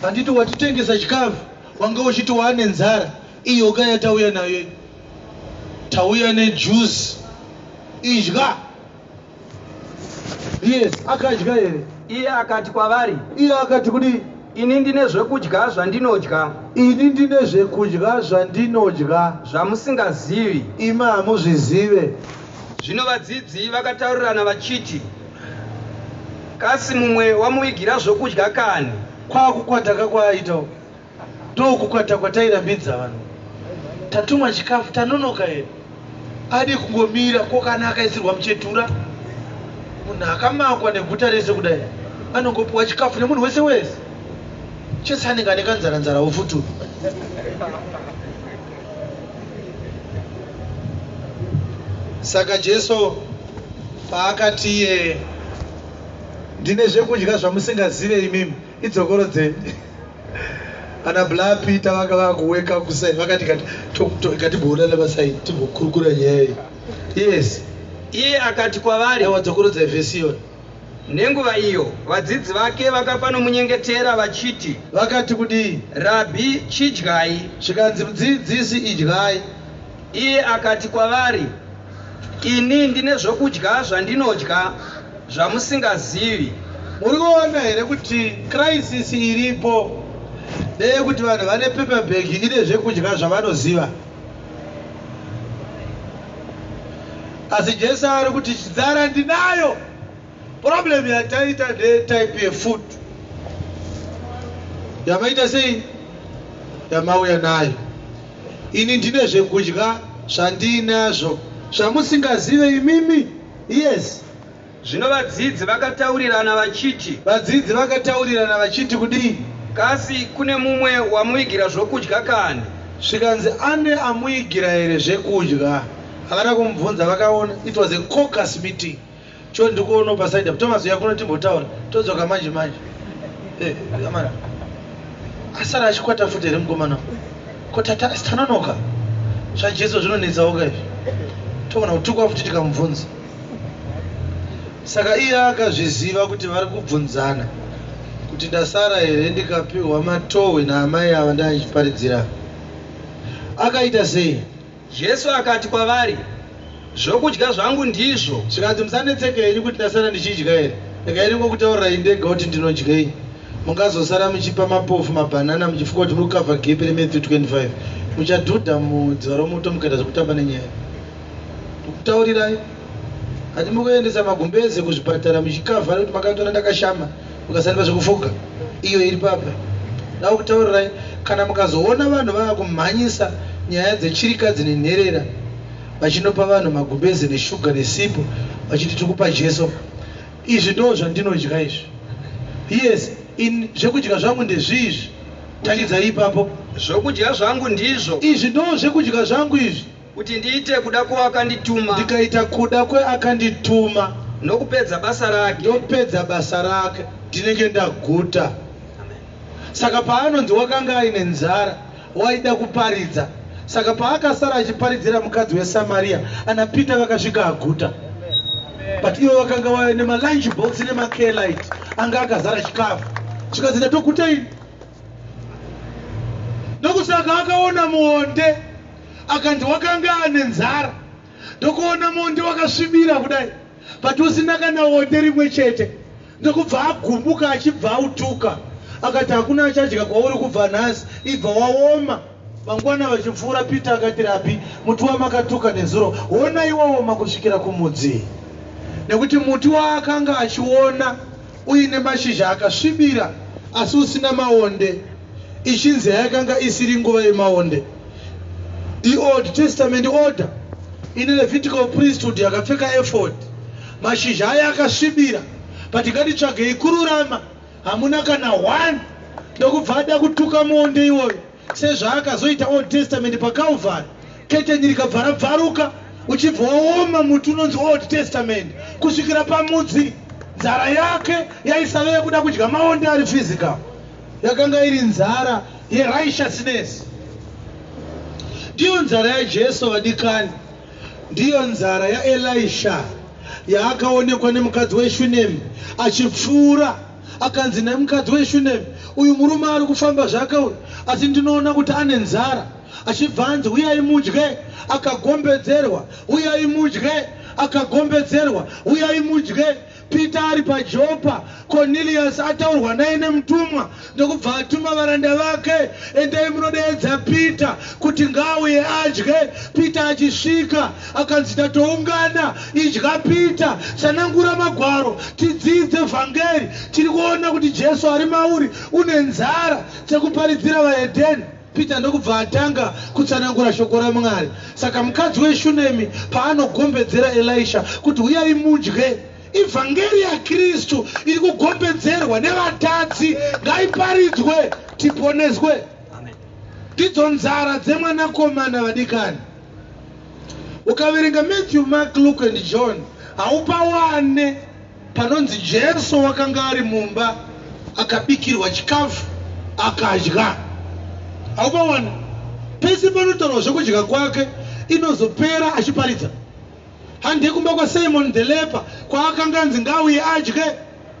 Handiti watitengesa chikafu, wanga uchiti waane nzara, iyo ka yatauya nayo. Tauya nejuice. Idya. Yes, akadya here? Iye akati kwavari, Iye akati kudii? Ini ndine zvekudya zvandinodya. Ini ndine zvekudya zvandinodya. Zvamusingazivi. Imi hamuzvizive. Zvino vadzidzi vakataurirana vachiti, Kasi mumwe wamuvigira zvokudya kani? Kwakukwata kwaaita uku. Ndokukwata kwatairambidza vanhu. Tatumwa chikafu tanonoka here? Adi kungomira ko kana akaisirwa muchetura. Munhu akamakwa neguta rese kudai anongopiwa chikafu nemunhu wese wese. Chese anenge ane kanzara-nzarawo futi. Saka Jesu paakati iye ndine zvekudya zvamusingazive imimi, idzokorodzei. Ana Bla Peter vanga vakuweka kusai vakati ngatiboonana pasai timbokurukura nyaya iyi. Yes. Iye akati kwavari, Aiwa dzokorodzai vhesi iyoyo. Nenguva iyo vadzidzi vake vakafanomunyengetera vachiti, Vakati kudii? Rabhi, chidyai. Zvikanzi mudzidzisi idyai. Iye akati kwavari, Ini ndine zvokudya zvandinodya zvamusingazivi. Muri kuona here kuti crisis iripo ndeyekuti vanhu vane paper bag ine zvekudya zvavanoziva. Asi Jesu ari kuti nzara ndinayo. Problem yataita ndeyetype yefood yamaita sei yamauya nayo. Ini ndine zvekudya zvandiinazvo zvamusingazive imimi. Yes. Zvino vadzidzi vakataurirana vachiti, Vadzidzi vakataurirana vachiti kudii? Kasi kune mumwe wamuvigira zvokudya kani? Zvikanzi ane amuigira here zvekudya? Havana kumubvunza vakaona. It was a caucus meeting. Cho ndikuona paside apo. Thomas uya kuno timbotaura. Todzoka manje manje. Eh, amana. Asara achikwata futi here mukomana? Ko tata tanonoka. ZvaJesu zvinonetsawo ka izvi. Togona kutukwa futi tikamubvunza. Saka iye akazviziva kuti vari kubvunzana kuti ndasara here ndikapiwa matohwe naamai ava ndandichiparidzira. Akaita sei? Jesu akati kwavari, Zvokudya zvangu ndizvo. Zvikanzi musanetseke henyu kuti ndasara ndichidya here. Regai ndingokutaurirai ndega kuti ndinodyei. Mungazosara muchipa mapofu mabhanana muchifunga kuti muri kukavha gap reMatthew 25. Muchadhudha mudziva romoto mukaita zvekutamba nenyaya. Ndikutaurirai. Hati mukuendesa magumbeze kuzvipatara muchikavha nekuti makandiona ndakashama mukasandipa zvekufuga. Iyo iri papa. Ndakutaurirai kana mukazoona vanhu vava kumhanyisa nyaya dzechirikadzi nenherera vachinopa vanhu magumbeze neshuga nesipo vachiti tiri kupa Jesu. Izvi ndo zvandinodya izvi. Yes, in zvekudya zvangu ndezviizvi. Tangidzai ipapo. Zvokudya zvangu ndizvo. Izvi ndo zvekudya zvangu izvi. Kuti ndiite kuda kwewakandituma. Ndikaita kuda kweakandituma. Nokupedza basa rake. Ndopedza basa rake. Ndinenge ndaguta. Saka paanonzi wakanga aine nzara, waida kuparidza. Saka paakasara achiparidzira mukadzi weSamaria, ana Peter vakasvika aguta. But ivo vakanga vauya nemalunch box nemakelite anga akazara chikafu. Zvikanzi ndatoguta ini. Ndokusaka akaona muonde akanzi wakanga ane nzara. Ndokuona muonde wakasvibira kudai but usina kana onde rimwe chete. Ndokubva agumbuka achibva autuka. Akati hakuna achadya kwauri kubva nhasi, ibva waoma. Mangwana vachipfuura, Peter akati, "Rabhi, muti wamakatuka nezuro, honai waoma kusvikira kumudzi." Nekuti muti waakanga achiona uine mashizha akasvibira asi usina maonde, ichinzi yakanga isiri nguva yemaonde. The Old Testament order ine Levitical priesthood yakapfeka ephod, mashizha aya akasvibira, but ngatitsvagei kururama, hamuna kana one. Ndokubva ada kutuka muonde iwoyo, sezvaakazoita Old Testament paCalvary. Keteni rikabva rabvaruka, uchibva waoma muti unonzi Old Testament kusvikira pamudzi. Nzara yake yaisave yekuda kudya maonde ari physical, yakanga iri nzara yerighteousness. Ndiyo nzara yaJesu, vadikani. Ndiyo nzara yaElisha yaakaonekwa nemukadzi weShunemi achipfuura. Akanzi nemukadzi weShunemi, "Uyu murume ari kufamba zvake uyu, asi ndinoona kuti ane nzara." Achibva anzi, "Uyai mudye." Akagombedzerwa, "Uyai mudye." Akagombedzerwa, "Uyai mudye." Peter ari paJopa, Cornelius ataurwa naye nemutumwa, ndokubva atuma varanda vake, "Endai munodeedza Peter kuti ngaauye adye." Peter achisvika akanzi, "Tatoungana, idya Peter, tsanangura magwaro, tidzidze vhangeri. Tiri kuona kuti Jesu ari mauri, une nzara dzekuparidzira vahedheni." Peter ndokubva atanga kutsanangura shoko raMwari. Saka mukadzi weShunemi paanogombedzera Elisha kuti, "Uyai mudye," ivhangeri yaKristu iri kugombedzerwa nevatadzi, ngaiparidzwe tiponeswe. Amen. Ndidzo nzara dzemwanakomana, vadikani. Ukaverenga Matthew, Mark, Luke and John, haupawane panonzi Jesu wakanga ari mumba, akabikirwa chikafu, akadya. Haupawane. Pese panotaurwa zvekudya kwake, inozopera achiparidza. Handei kumba kwaSimon the leper, kwaakanga anzi ngauye adye.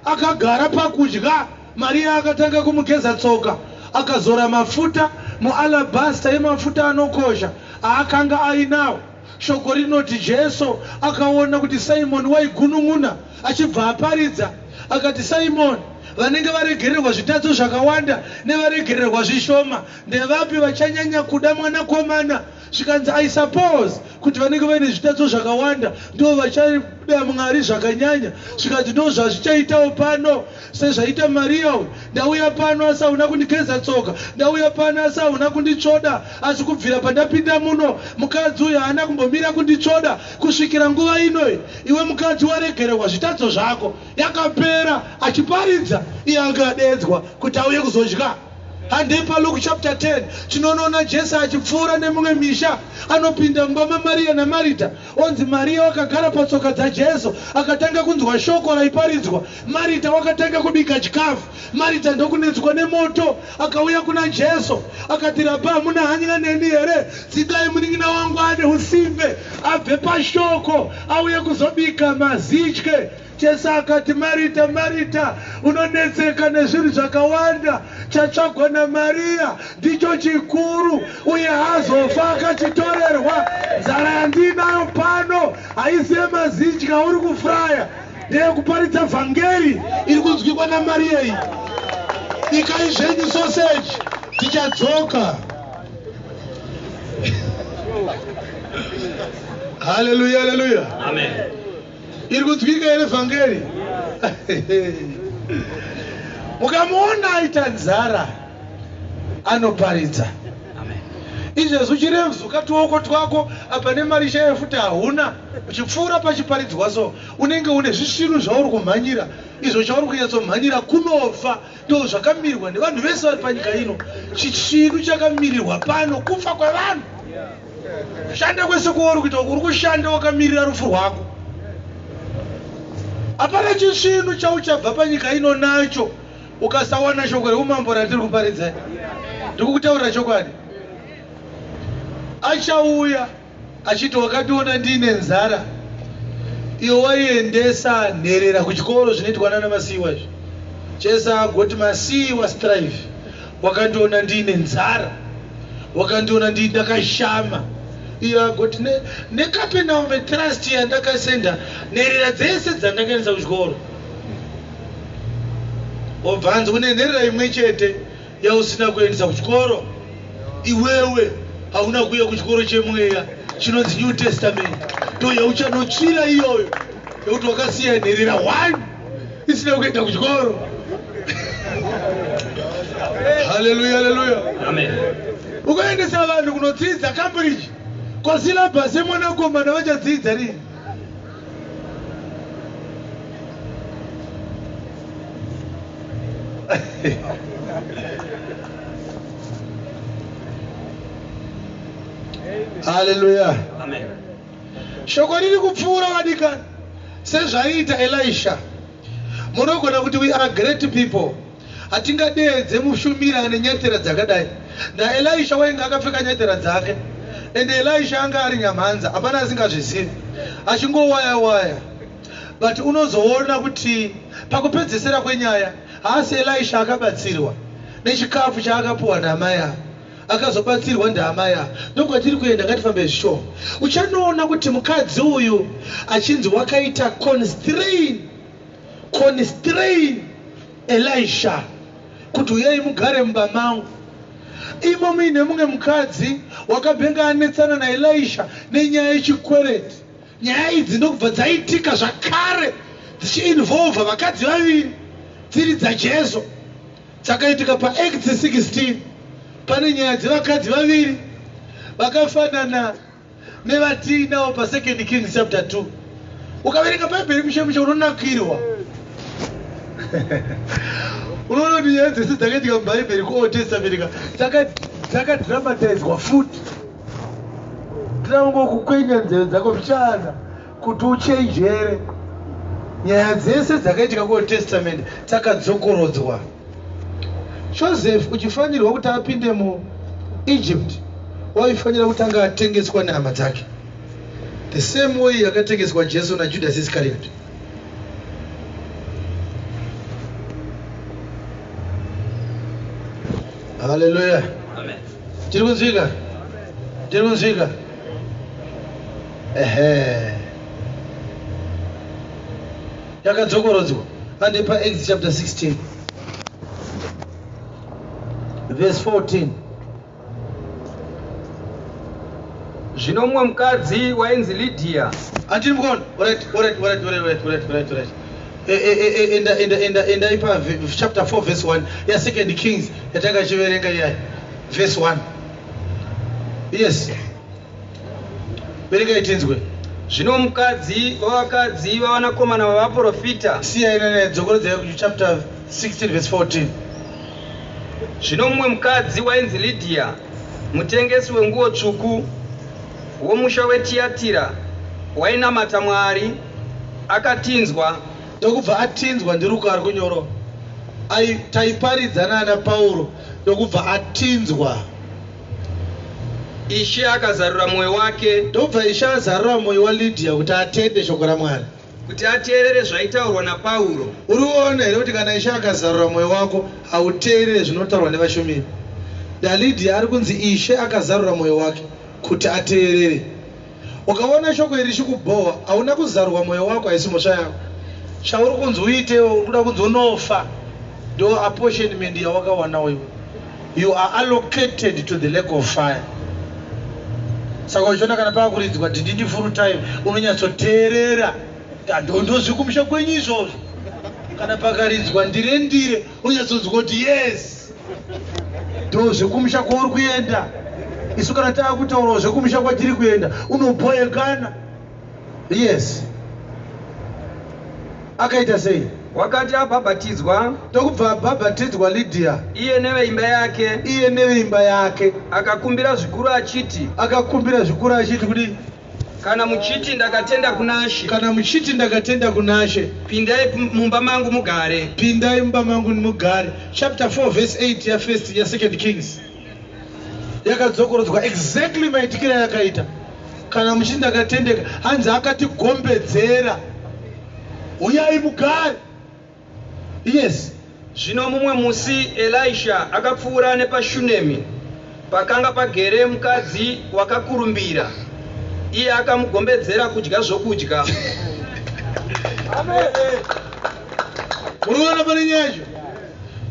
Akagara pakudya, Mariya akatanga kumugeza tsoka, akazora mafuta mualabasta yemafuta anokosha aakanga ainawo. Shoko rinoti Jesu akaona kuti Simoni waigunun'una, achibva aparidza akati, "Simoni, vanenge varegererwa zvitadzo zvakawanda nevaregererwa zvishoma, ndevapi vachanyanya kuda mwanakomana?" Zvikanzi, "I suppose kuti vanenge vaine zvitadzo zvakawanda ndo vachada Mwari zvakanyanya." Zvikanzi, "Ndo zvazvichaitawo pano, sezvaita Mariya uyu. Ndauya pano asi hauna kundigeza tsoka, ndauya pano asi hauna kunditsvoda, asi kubvira pandapinda muno, mukadzi uyu haana kumbomira kunditsvoda kusvikira nguva inoi. Iwe mukadzi, waregererwa zvitadzo zvako." Yakapera achiparidza, iye akadedzwa kuti auye kuzodya. Handei paLuke chapter 10, tinonoona Jesu achipfuura nemumwe misha, anopinda mumba maMariya naMarita. Onzi Mariya wakagara patsoka dzaJesu, akatanga kunzwa shoko raiparidzwa. Marita wakatanga kubika chikafu. Marita ndokunetswa nemoto, akauya kuna Jesu akati, "Rabha, hamuna hanya neni here? Dzingai munin'ina wangu ane usimbe abve pashoko auye kuzobika mazitye." Jesu akati, "Marita, Marita, unonetseka nezvinhu zvakawanda. Chatsvagwa naMariya ndicho chikuru, uye hazofa akachitorerwa. Nzara yandinayo pano haisi yemazitya uri kufuraya, ndeyekuparidza vhangeri iri kunzwikwa naMariya iyi. Bikai zvenyu sausage, tichadzoka." Haleluya, haleluya! Amen. Iri kunzwika here vhangeri? Mukamuona aita nzara, anoparidza. Amen. Izvezvi uchirevzuka tuoko twako apa, nemarisha yefuta hauna, uchipfuura pachiparidzwa, so unenge une zvisvinu zvauri kumhanyira. Izvo chauri kunyatsomhanyira kunofa. Ndo zvakamirirwa nevanhu vese vari panyika ino. Chisvinu chakamirirwa pano kufa kwevanhu. Shanda kwese kwauri kuita, uri kushanda wakamirira rufu rwako. Hapana chisvinu chauchabva panyika ino nacho ukasawana shoko reumambo ratiri kuparidzai. Ndikukutaurira chokwadi. Achauya achiti, "Wakationa ndiine nzara, iwe waiendesa nherera kuchikoro." Zvinoitwa nana Masiyiwa izvi. Jesu agoti, "Masiyiwa Strive, wakandiona ndiine nzara, wakandiona ndii ndakashama." Iye agoti, "NeCapernaum Trust yandakasenda nherera dzese dzandakaendesa kuchikoro." Obva anzi, "Une nherera imwe chete yausina kuendesa kuchikoro." Iwewe hauna kuuya kuchikoro chemweya chinonzi New Testament, ndoyauchanotsvira iyoyo yekuti wakasiya nherera 1 isina kuenda kuchikoro. Haleluya, haleluya. Amen. Ukaendesa vanhu kunodzidza Cambridge kwasilabhasi yemwanakomana vachadzidza rini? Haleluya. Amen. Shoko riri kupfuura vadikani sezvaiita Elisha. Munogona kuti we are great people, hatingadeedze mushumiri ane nyatera dzakadai. NaElisha wainge akapfeka nyatera dzake, ende Elisha anga ari nyamhanza, hapana asingazvizivi, achingowaya waya. But unozoona kuti pakupedzesera kwenyaya haasi Elisha akabatsirwa nechikafu chaakapuwa naamai ava, akazobatsirwa ndaamai ava. Ndokwatiri kuenda, ngatifambe zvishoma. Uchanoona kuti mukadzi uyu achinzi wakaita constrain Elisha kuti uyai mugare mumba mangu. Imo muine mumwe mukadzi wakabhenga anetsana naElisha nenyaya yechikwereti. Nyaya idzi ndokubva dzaitika zvakare dzichiinvolva vakadzi vaviri dziri dzaJesu, dzakaitika paActs 16. Pane nyaya dzevakadzi vaviri vakafanana nevatiinawo pa2 Kings chapter 2. Ukaverenga Bhaibheri mushe mushe unonakirwa, unoona kuti nyaya dzese dzakaitika mubhaibheri kuOld Testament dzakadramatizwa futi. Ndinangokukwenya nzeve dzako mbichana kuti uchenjere. Nyaya dzese dzakaitika kuOld Testament dzakadzokorodzwa. Joseph uchifanirwa kuti apinde muEgypt, waifanira kutanga atengeswa nehama dzake, the same way yakatengeswa Jesu naJudas Iscariot. Haleluya. Amen. Tiri kunzwika? Tiri kunzwika? Ehe, yakadzokorodzwa. Ande paActs chapter 16 verse 14. Zvino mumwe mukadzi wainzi Lydia, Handini mukaona? Alright. Enda, enda, enda, enda ipa chapter 4 verse 1 ya2 Kings yatanga chiverenga iyai, verse 1. Yes, verengai tinzwe. Zvino mukadzi wavakadzi vavanakomana vavaprofita, Siyai nene, dzokorodzai chapter 16 verse 14. Zvino mumwe mukadzi wainzi Lydia, mutengesi wenguo tsvuku, womusha weTiyatira, wainamata Mwari, akatinzwa. Ndokubva atinzwa. NdiRuka ari kunyoro. Taiparidzana naPauro, ndokubva atinzwa. Ishe akazarura mwoyo wake Ndobva Ishe azarura mwoyo waLydia kuti atende shoko raMwari, kuti ateerere zvaitaurwa naPauro. Uri kuona here kuti kana Ishe akazarura mwoyo wako, hauteerere zvinotaurwa nevashumiri? DaLydia ari kunzi Ishe akazarura mwoyo wake kuti ateerere. Ukaona shoko iri richikubhohwa, hauna kuzarurwa mwoyo wako, haisi mhosva yako. Chauri kunzi uitewo, uri kuda kunzi unofa, ndo apportionment yawakawanawo iwe. You are allocated to the lake of fire. Saka uchiona kana paakuridzwa dhindindi full time, unonyatsoteerera, ndondozvikumusha kwenyu izvozvo. Kana pakaridzwa ndire ndire, unonyatsonzwa kuti yes, ndo zvekumusha kwauri kuenda. Isu kana taakutaurawo zvekumusha kwatiri kuenda, unobhoyekana. Yes, akaita sei? Wakati abhabhatidzwa, Ndokubva abhabhatidzwa Lydia, iye neveimba yake, iye neveimba yake, akakumbira zvikuru achiti, akakumbira zvikuru achiti kudii? Kana muchiti ndakatenda kuna She, Kana muchiti ndakatenda kunaShe, pindai mumba mangu mugare. Pindai mumba mangu mugare. Chapter 4 verse 8 yafirst ya2 Kings yakadzokorodzwa exactly maitikiro yakaita. Kana muchiti ndakatendeka, hanzi akatigombedzera, uyai mugare. Yes. Zvino mumwe musi Elisha akapfuura nepaShunemi, pakanga pagere mukadzi wakakurumbira. Iye akamugombedzera kudya zvokudya. Muri kuona pane nyaya yacho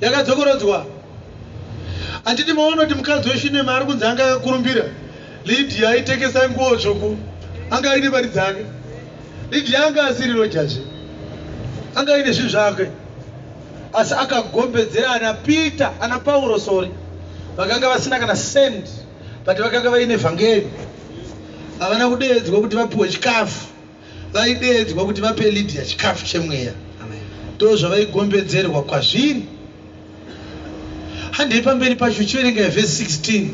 yakadzokorodzwa? Handiti maona kuti mukadzi weShunemi ari kunzi anga akakurumbira? Lydia aitengesa nguo tsvuku, anga aine mari dzake. Lydia anga asiri rojazve, anga aine zvinhu zvake, asi akagombedzera ana Peter, ana Pauro, sorry, vakanga vasina kana cent, but vakanga vaine vhangeri. Havana kudeedzwa kuti vapiwe chikafu, vaideedzwa kuti vape Lydia chikafu chemweya. Ndo zvavaigombedzerwa kwazviri. Handei pamberi pacho, chiverengai vhesi 16,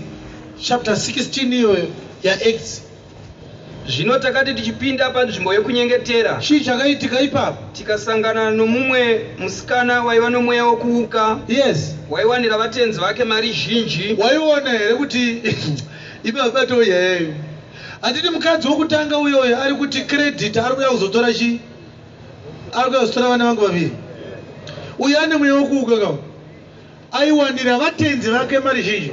chapter 16 iyoyo yaActs. Zvino takati tichipinda panzvimbo yokunyengetera, Chii chakaitika ipapo? Tikasangana nomumwe musikana waiva nomweya wokuuka, waiwanira vatenzi vake mari zhinji. Waiona here kuti ipapa yayayo? Handiti mukadzi wokutanga uyoyo ari kuti creditor ari kuuya kuzotora chii? Ari kuuya kuzotora vana vangu vaviri. Uyo ane mweya wokuuka kawo aiwanira vatenzi vake mari zhinji.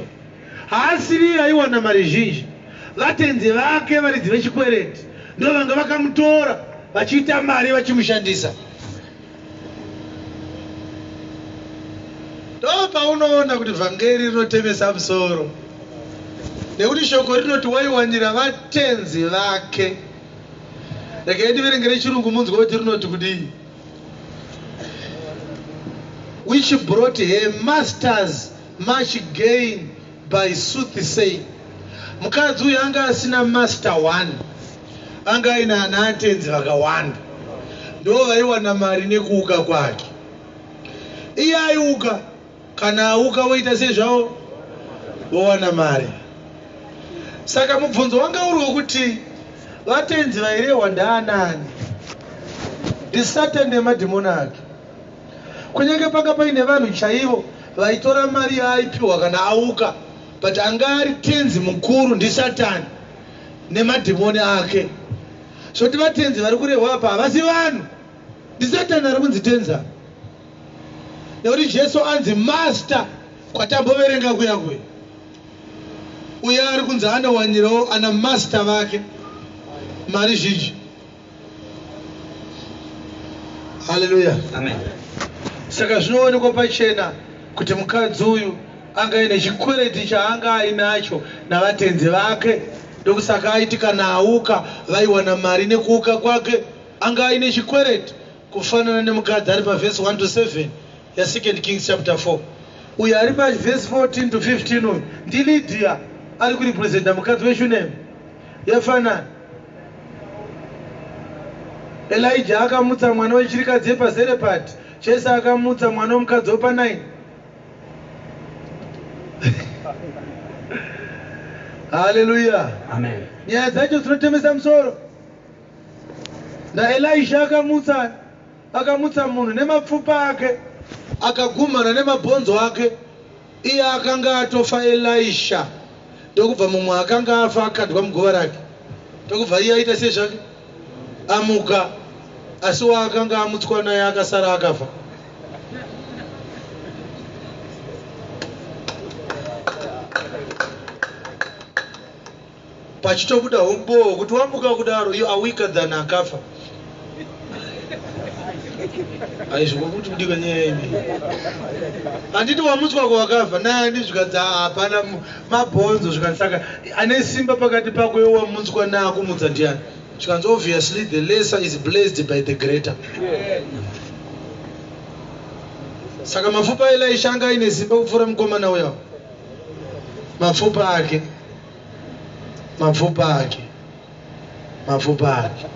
Haasiriye aiwana mari zhinji, vatenzi vake, varidzi vechikwereti, ndo vanga vakamutora vachiita mari vachimushandisa. Ndo paunoona kuti vhangeri rinotemesa musoro, nekuti shoko rinoti waiwanira vatenzi vake. Regai ndiverengere chirungu munzwa kuti rinoti kudii. Which brought her masters much gain by soothsaying. Mukadzi uyu anga asina master one, anga aine ana atenzi vakawanda, ndo vaiwana mari nekuuka kwake. Iye aiuka, kana auka voita sezvavo, vowana mari. Saka mubvunzo wanga uri wekuti vatenzi vairehwa ndaanani? NdiSatani nemadhimoni ake. Kunyange panga paine vanhu chaivo vaitora mari yaaipiwa kana auka, but anga ari tenzi mukuru ndiSatani nemadhimoni ake. Zvoti vatenzi vari kurehwa apa havasi vanhu, ndiSatani ari kunzi tenzi apa, nekuti Jesu anzi master kwatamboverenga kuya kuya. Uye ari kunzi anowanirawo ana master vake mari zhinji. Haleluya! Amen. Saka zvinoonekwa pachena kuti mukadzi uyu anga aine chikwereti chaanga ainacho navatenzi vake, ndokusaka aiti kana auka vaiwana mari nekuuka kwake. Anga aine chikwereti, kufanana nemukadzi ari pavhesi 1 to 7 ya2 Kings chapter 4. Uyo ari pavhesi 14 to 15 uyu ndiLydia, ari kurepresenta mukadzi weShunemi. Yafanana. Elijah akamutsa mwana wechirikadzi yepaZerepati, Jesu akamutsa mwana womukadzi wepa9. Haleluya! Amen. Nyaya dzacho dzinotemesa musoro. NaElisha akamutsa munhu nemapfupa ake akagumana nemabhonzo ake. Iye akanga atofa Elisha, ndokubva mumwe akanga afa akandwa muguva rake, ndokubva iye aita sezvake amuka, asi waakanga amutswa naye akasara akafa. Pachitobuda umbowo kuti wamuka kudaro, you are weaker than akafa. Aizvikokuti kudika nyaya imi. Handiti wamutswa kwawakafa nani? Zvikanzi hapana, mabhonzo. Zvikanzi saka ane simba pakati pako iwe wamutswa naakumutsa ndiani? Zvikanzi obviously the lesser is blessed by the greater. Saka mapfupa aElisha anga aine simba kupfuura mukomana uya. Mapfupa ake, mapfupa ake, mapfupa ake.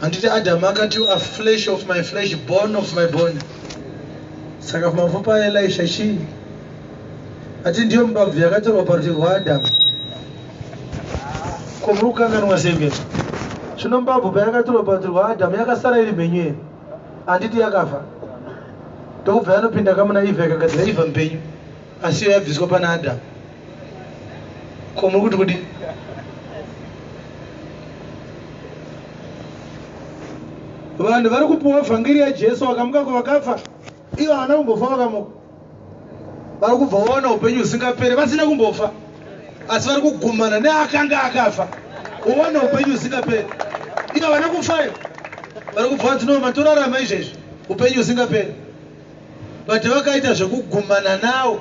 Handiti Adamu akati, "You are flesh of my flesh, bone of my bone"? Saka mapfupa aElisha chii? Ati ndiyo mbabvu yakatorwa parutivi rwaAdhamu. Ko muri kukanganwa sei? Zvino mbabvu payakatorwa parutivi rwaAdhamu yakasara iri mhenyu here? Handiti yakafa, ndokubva yanopinda kamuna Ivha, ikagadzira Ivha mupenyu, asi iyo yabviswa pana Adhamu. Ko muri kuti kudii? Vanhu vari kupiwa vhangeri yaJesu vakamuka kuvakafa, ivo havana kumbofa, vakamuka. Vari kubva vawana upenyu husingaperi vasina kumbofa, asi vari kugumana neakanga akafa uwana upenyu husingaperi. Ivo havana kufayo, vari kubva vanzi, "No, matorarama izvezvi upenyu husingaperi." But vakaita zvekugumana nawo,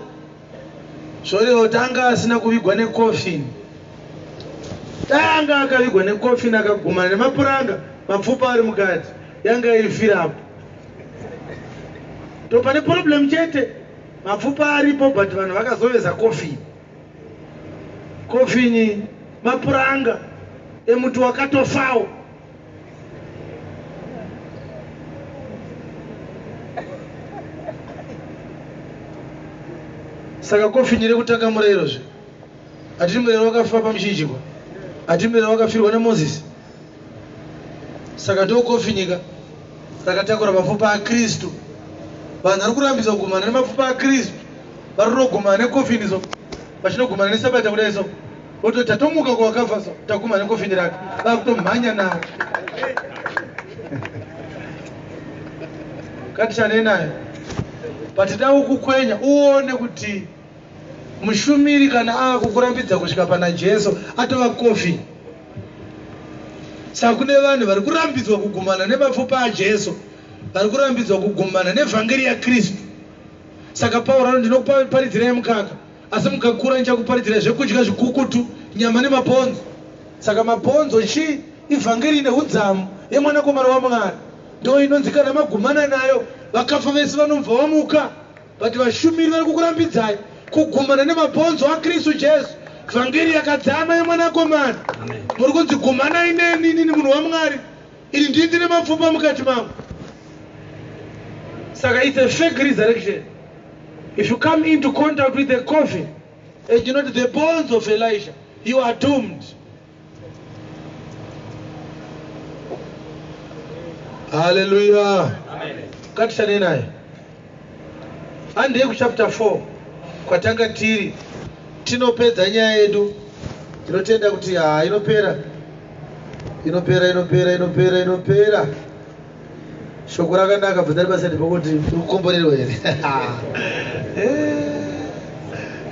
zvoreva kuti anga asina kuvigwa nekofini. Dai anga akavigwa nekofini akagumana nemapuranga, mapfupa ari mukati, yanga iri firapo. To pane problem chete, mapfupa aripo but vanhu vakazoveza kofini. Kofini mapuranga emuti wakatofawo. Saka kofini rekutanga murayiro zve. Hatiti murayiro wakafa pamuchinjikwa. Hatiti murayiro wakafirwa naMozisi. Saka ndo kofini ka rakatakura mapfupa aKristu. Vanhu vari kurambidzwa kugumana nemapfupa aKristu. Vari kunogumana nekofini so. Vachinogumana nesabata kudai so. Vototi tatomuka kuwakafa so. Tagumana nekofini rake. Vakutomhanya naro. Ngatishandei nayo. But da kukwenya uone kuti mushumiri kana ava kukurambidza kusvika pana Jesu atova kofi. Saka kune vanhu vari kurambidzwa kugumana nemapfupa aJesu, vari kurambidzwa kugumana nevhangeri yaKristu. Saka Pauro anoti ndinokuparidzirai mukaka, asi mukakura ndichakuparidzirai zvekudya zvikukutu, nyama nemabhonzo. Saka mabhonzo chii? Ivhangeri ine udzamu yemwanakomana waMwari. Ndo inonzi kana magumana nayo vakafa vese vanobva vamuka. But vashumiri vari kukurambidzai kugumana nemabhonzo aKristu Jesu, vhangeri yakadzama yemwanakomana. Muri kunzi gumanai neni, inini munhu waMwari, ini ndini ndine mapfupa mukati mangu. Saka it's a fake resurrection. If you come into contact with the coffin and you not the bones of Elisha, you are doomed. Hallelujah. Ngatishandei naye. Handei kuchapter 4 kwatanga tiri, tinopedza nyaya yedu. Tinotenda kuti ha inopera, inopera, inopera, inopera, inopera. Shoko rakanaka bvunza ripasati pokuti uri kukomborerwa here.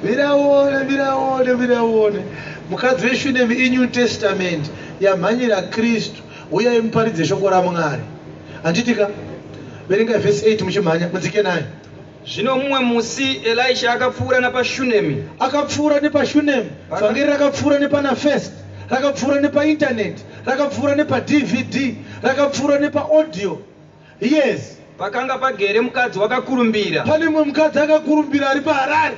Mira uone, mira uone, mira uone. Mukadzi weShunemi iNew Testament yamhanyira Kristu. Uyai muparidze shoko raMwari. Handitika? Verengai vhesi 8 muchimhanya, mudzike nayo. Zvino mumwe musi Elisha akapfuura napaShunemi. Akapfuura nepaShunemi. Vhangeri rakapfuura nepana First, rakapfuura nepaintaneti, rakapfuura nepaDVD, rakapfuura nepaaudio. Yes. Pakanga pagere mukadzi wakakurumbira. Pane mumwe mukadzi akakurumbira ari paHarare.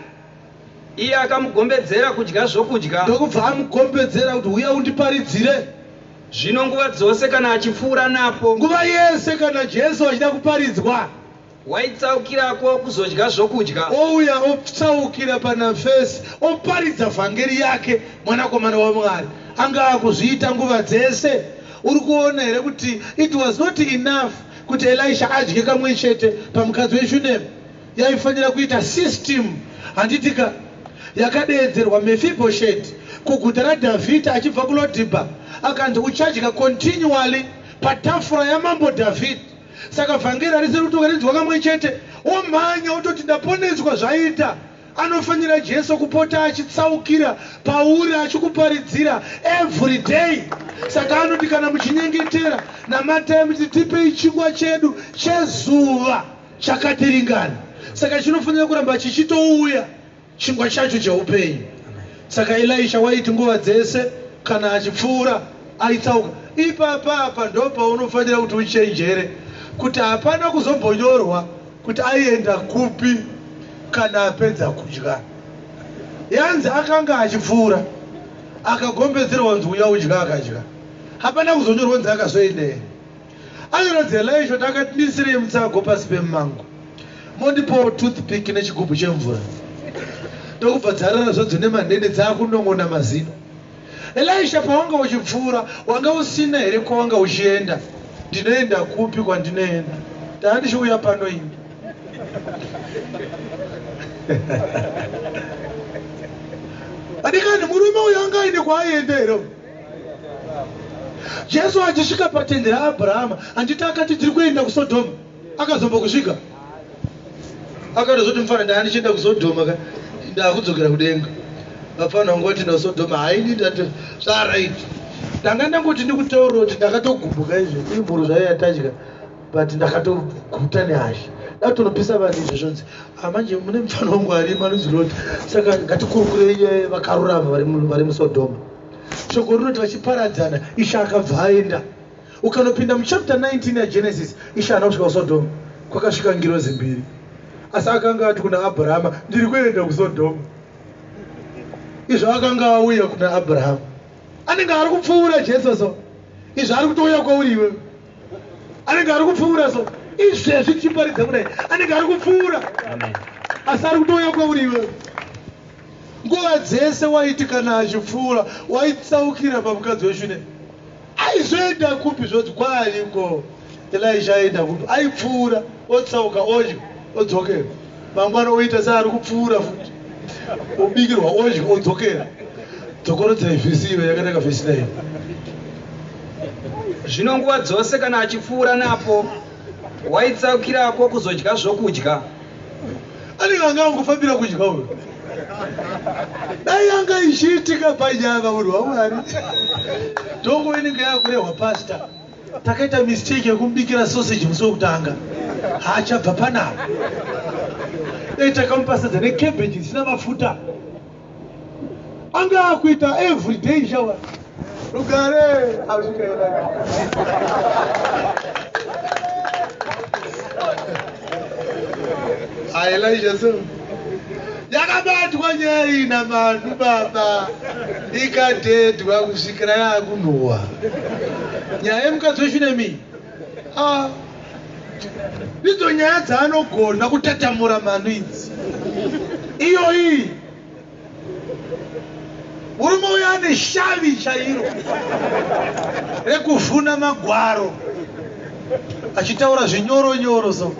Iye akamugombedzera kudya zvokudya. Ndokubva amugombedzera kuti uya undiparidzire. Zvino nguva dzose kana achipfuura napo, nguva yese kana Jesu achida kuparidzwa, waitsaukirako kuzodya zvokudya. Ouya otsaukira pana Fesi, oparidza vhangeri yake. Mwanakomana waMwari anga akuzviita nguva dzese. Uri kuona here kuti it was not enough kuti Elisha adye kamwe chete pamukadzi weShunemi? Yaifanira kuita system, handitika? Yakadeedzerwa Mefibhosheti kuguta raDhavhidhi achibva kuLodhibha, akanzi uchadya continually patafura yamambo Dhavhidhi. Saka vhangeri harisiri kuti ukarinzwa kamwe chete womhanya wototi ndaponeswa, zvaita. Anofanira Jesu kupota achitsaukira pauri achikuparidzira every day. Saka anoti kana muchinyengetera, namatai muchiti, tipei chingwa chedu chezuva chakatiringana. Saka chinofanira kuramba chichitouya chingwa chacho cheupenyu. Saka Elisha waiti nguva dzese kana achipfuura aitsauka ipapapa. Ndo paunofanira kuti uchenjere kuti hapana kuzombonyorwa kuti aienda kupi kana apedza kudya. Yanzi akanga achipfuura, akagombedzerwa nzi uya udya, akadya. Hapana kuzonyorwa nzi akazoenda here. Anoratidza Elisha kuti akati, ndisirei mutsago pasi pemumango, mondipawo toothpick nechigubhu chemvura. Ndokubva dzarara zvadzo nemanhede, dzaakunon'ona mazino. Elisha, pawanga uchipfuura wanga usina here kwawanga uchienda? Ndinoenda kupi kwandinoenda? Ndaa ndichiuya pano ini. Adikani, murume uyu anga aine kwaaienda here? Jesu achisvika patende raAbhurahama, handiti akati tiri kuenda kuSodhoma? Akazomba kusvika akatozoti, mufana, ndaa ndichienda kuSodhoma ka, ndakudzokera kudenga. Vafana vangu vati ndaSodhoma haini, ndati zvaright. Ndanga ndangoti ndikutaurira kuti ndakatogumbuka izvi, imvuro zvayo yatadya, but ndakatoguta nehasha. Dakutonopisa vanhu izvo zvonzi, manje mune mufana wangu arimo anonzi Lot, saka ngatikurukurei vakarurama vari muSodhoma. Shoko rinoti vachiparadzana, Ishe akabva aenda. Ukanopinda muchapter 19 yaGenesis, Ishe haana kusvika kuSodhoma, kwakasvika ngirozi mbiri. Asi akanga ati kuna Abrahama, ndiri kuenda kuSodhoma. Izvo akanga auya kuna Abrahama. Anenge ari kupfuura Jesu so. Izvo ari kutouya kwauri iwewe. Anenge ari kupfuura so. Izvezvi tichiparidza kudai, anenge ari kupfuura. Asi ari kutouya kwauri iwewe. Nguva dzese waiti kana achipfuura, waitsaukira pamukadzi weShunemi. Aizoenda kupi zvonzi kwaariko? Elisha aenda kupi? Aipfuura, otsauka, odya, odzokera. Mangwana oita seari kupfuura futi. Obikirwa, odya, odzokera. Dzokorodzai vhesi iyo yakanaka, vhesi 9. Zvino nguva dzose kana achipfuura napo, waitsaukirako kuzodya zvokudya. Anenge anga angofambira kudya uyo. Dai yanga ichiitika panyama munhu waMwari. Dongo inenge yakurehwa pastor. Takaita mistake yekumubikira sausage musi wekutanga. Haachabva panapa. Dai takamupa sadza necabbage isina mafuta. Anga akuita everyday shower. Rugare asvika. Elijah so. Yakabatwa nyaya iyi namanhu baba, ikadhedhwa kusvikira yakunhuhwa. Nyaya yemukadzi weShunemi, ndidzo nyaya dzaanogona kutatamura mhandu idzi. Iyo iyi murume uyu ane shavi chairo rekuvhuna magwaro achitaura zvinyoronyoro so.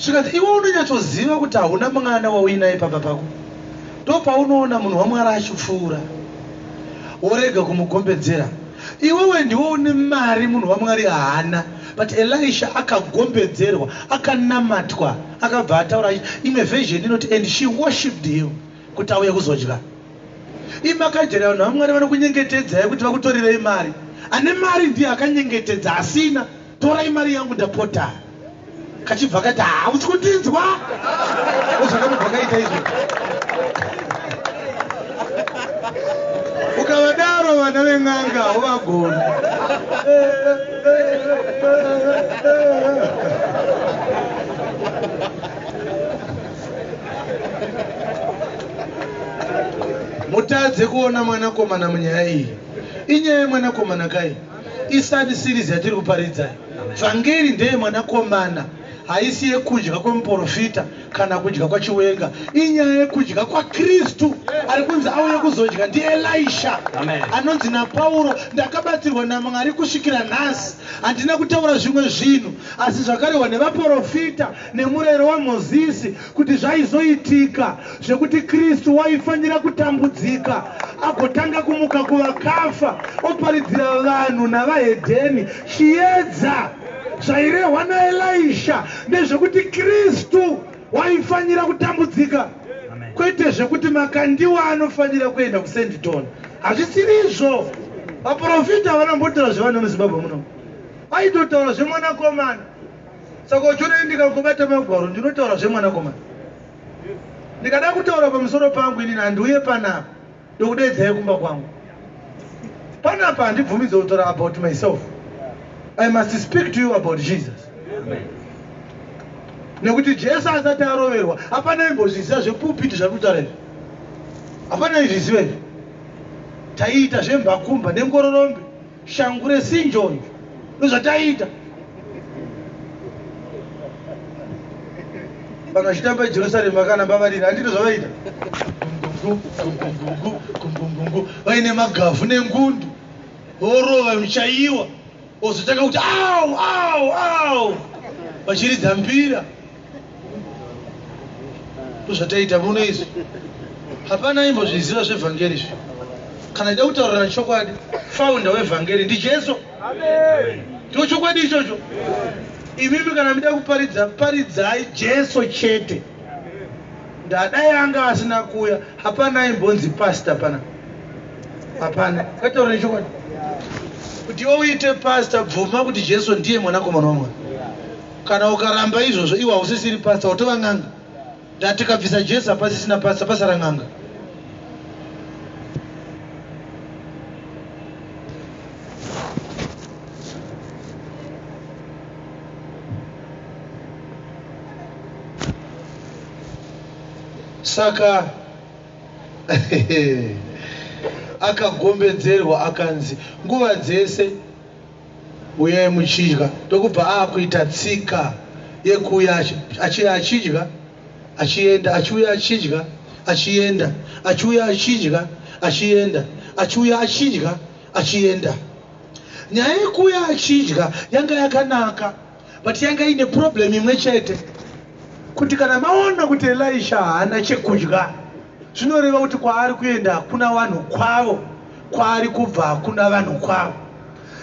Zvikati iwe unonyatsoziva kuti hauna mwana wauinaye pamba pako, ndopaunoona munhu waMwari achipfuura worega kumugombedzera. Iwewe ndiwe une mari, munhu waMwari haana. But Elisha akagombedzerwa, akanamatwa, akabva ataura. Imwe version inoti, and she worshipped him kuti auye kuzodya. Imakajera vanhu vaMwari vanokunyengetedzai kuti vakutorirei mari. Ane mari ndiye akanyengetedza asina, torai mari yangu ndapota. Kachibva kati hausi kundinzwa. Zvakanobva kaita izvo. Ukavadaro vana ven'anga uvagona. Mutadze kuona mwanakomana munyaya iyi. Inyaya yemwanakomana kai. Isani series yatiri kuparidzai. Vhangeri ndeye mwanakomana, haisi yekudya kwemuprofita kana kudya kwaChiwenga. Inyaya yekudya kwaKristu ari kunzi auye kuzodya ndiElisha. Anonzi naPauro, ndakabatsirwa naMwari kusvikira nhasi. Handina kutaura zvimwe zvinhu, asi zvakarehwa nevaprofita nemurayiro waMozisi kuti zvaizoitika, zvekuti Kristu waifanira kutambudzika agotanga kumuka kuvakafa, oparidzira vanhu navahedheni chiedza. Zvairehwa naElisha ndezvekuti Kristu waifanira kutambudzika, kwete zvekuti Makandiwa anofanira kuenda kuSandton. Hazvisiri izvo. Vaprofita vanombotaura zvevanhu vemuZimbabwe muno, aitotaura zvemwanakomana. Saka uchiona ndikangobata magwaro ndinotaura zvemwanakomana. Ndikada kutaura pamusoro pangu inini, handiuye panapa ndokudaidzai kumba kwangu. Panapa handibvumidzwe kutaura about myself. I must speak to you about Jesus. Nekuti Jesu asati aroverwa, hapana imbozviziva zvepulpit zvari kutaura izvi. Hapana izviziva izvi. Taiita zvembakumba nengororombe, shangu resinjonjo, ndozvataiita. Vanhu vachitamba Jerusarema vakanamba varira, handito zvavaita. Gungungu, vaine magavhu nengundu, vorova muchaiwa, vozotanga kuti au au au, vachiridza mbira. Ndozvataita muno izvi. Hapana imbozviziva zvevhangeri izvi. Kana ida kutaurira chokwadi, founder wevhangeri ndiJesu. Ndicho chokwadi ichocho. Imimi kana muda kuparidza, paridzai Jesu chete. Ndadai anga asina kuuya, hapana imbonzi pastor pana. Hapana. Ngataura nechokwadi. Kuti iwe uite pastor, bvuma kuti Jesu ndiye mwanakomana waMwari. Kana ukaramba izvozvo, iwe hausisiri pasta, watova n'anga. Ndatikabvisa Jesu, hapasisina pasta, pasara n'anga. Saka akagombedzerwa, akanzi nguva dzese uyai muchidya, ndokubva aakuita tsika yekuuya achiuya achidya achienda, achiuya achidya achienda, achiuya achidya achienda, achiuya achidya achienda. Nyaya yekuuya achidya yanga yakanaka, but yanga ine problem imwe chete, kuti kana maona kuti Elisha haana chekudya, zvinoreva kuti kwaari kuenda hakuna vanhu kwavo, kwaari kubva hakuna vanhu kwavo,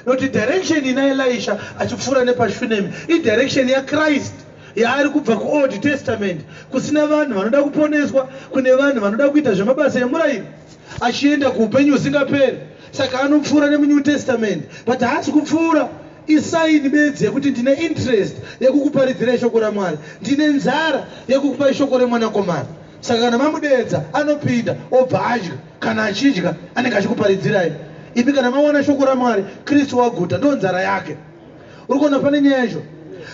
nokuti direction ina Elisha achipfuura nepaShunemi idirection yaChrist yaari kubva kuOld Testament, kusina vanhu vanoda kuponeswa, kune vanhu vanoda kuita zvemabasa emurayiro, achienda kuupenyu husingaperi. Saka anopfuura nemuNew Testament, but haasi kupfuura, isign bedzi yekuti ndine interest yekukuparidzirai shoko raMwari, ndine nzara yekukupai shoko remwanakomana. Saka kana mamudedza, anopinda obva adya. Kana achidya, anenge achikuparidzirai imi. Kana mawana shoko raMwari, Kristu waguta, ndo nzara yake. Uri kuona pane nyaya yacho?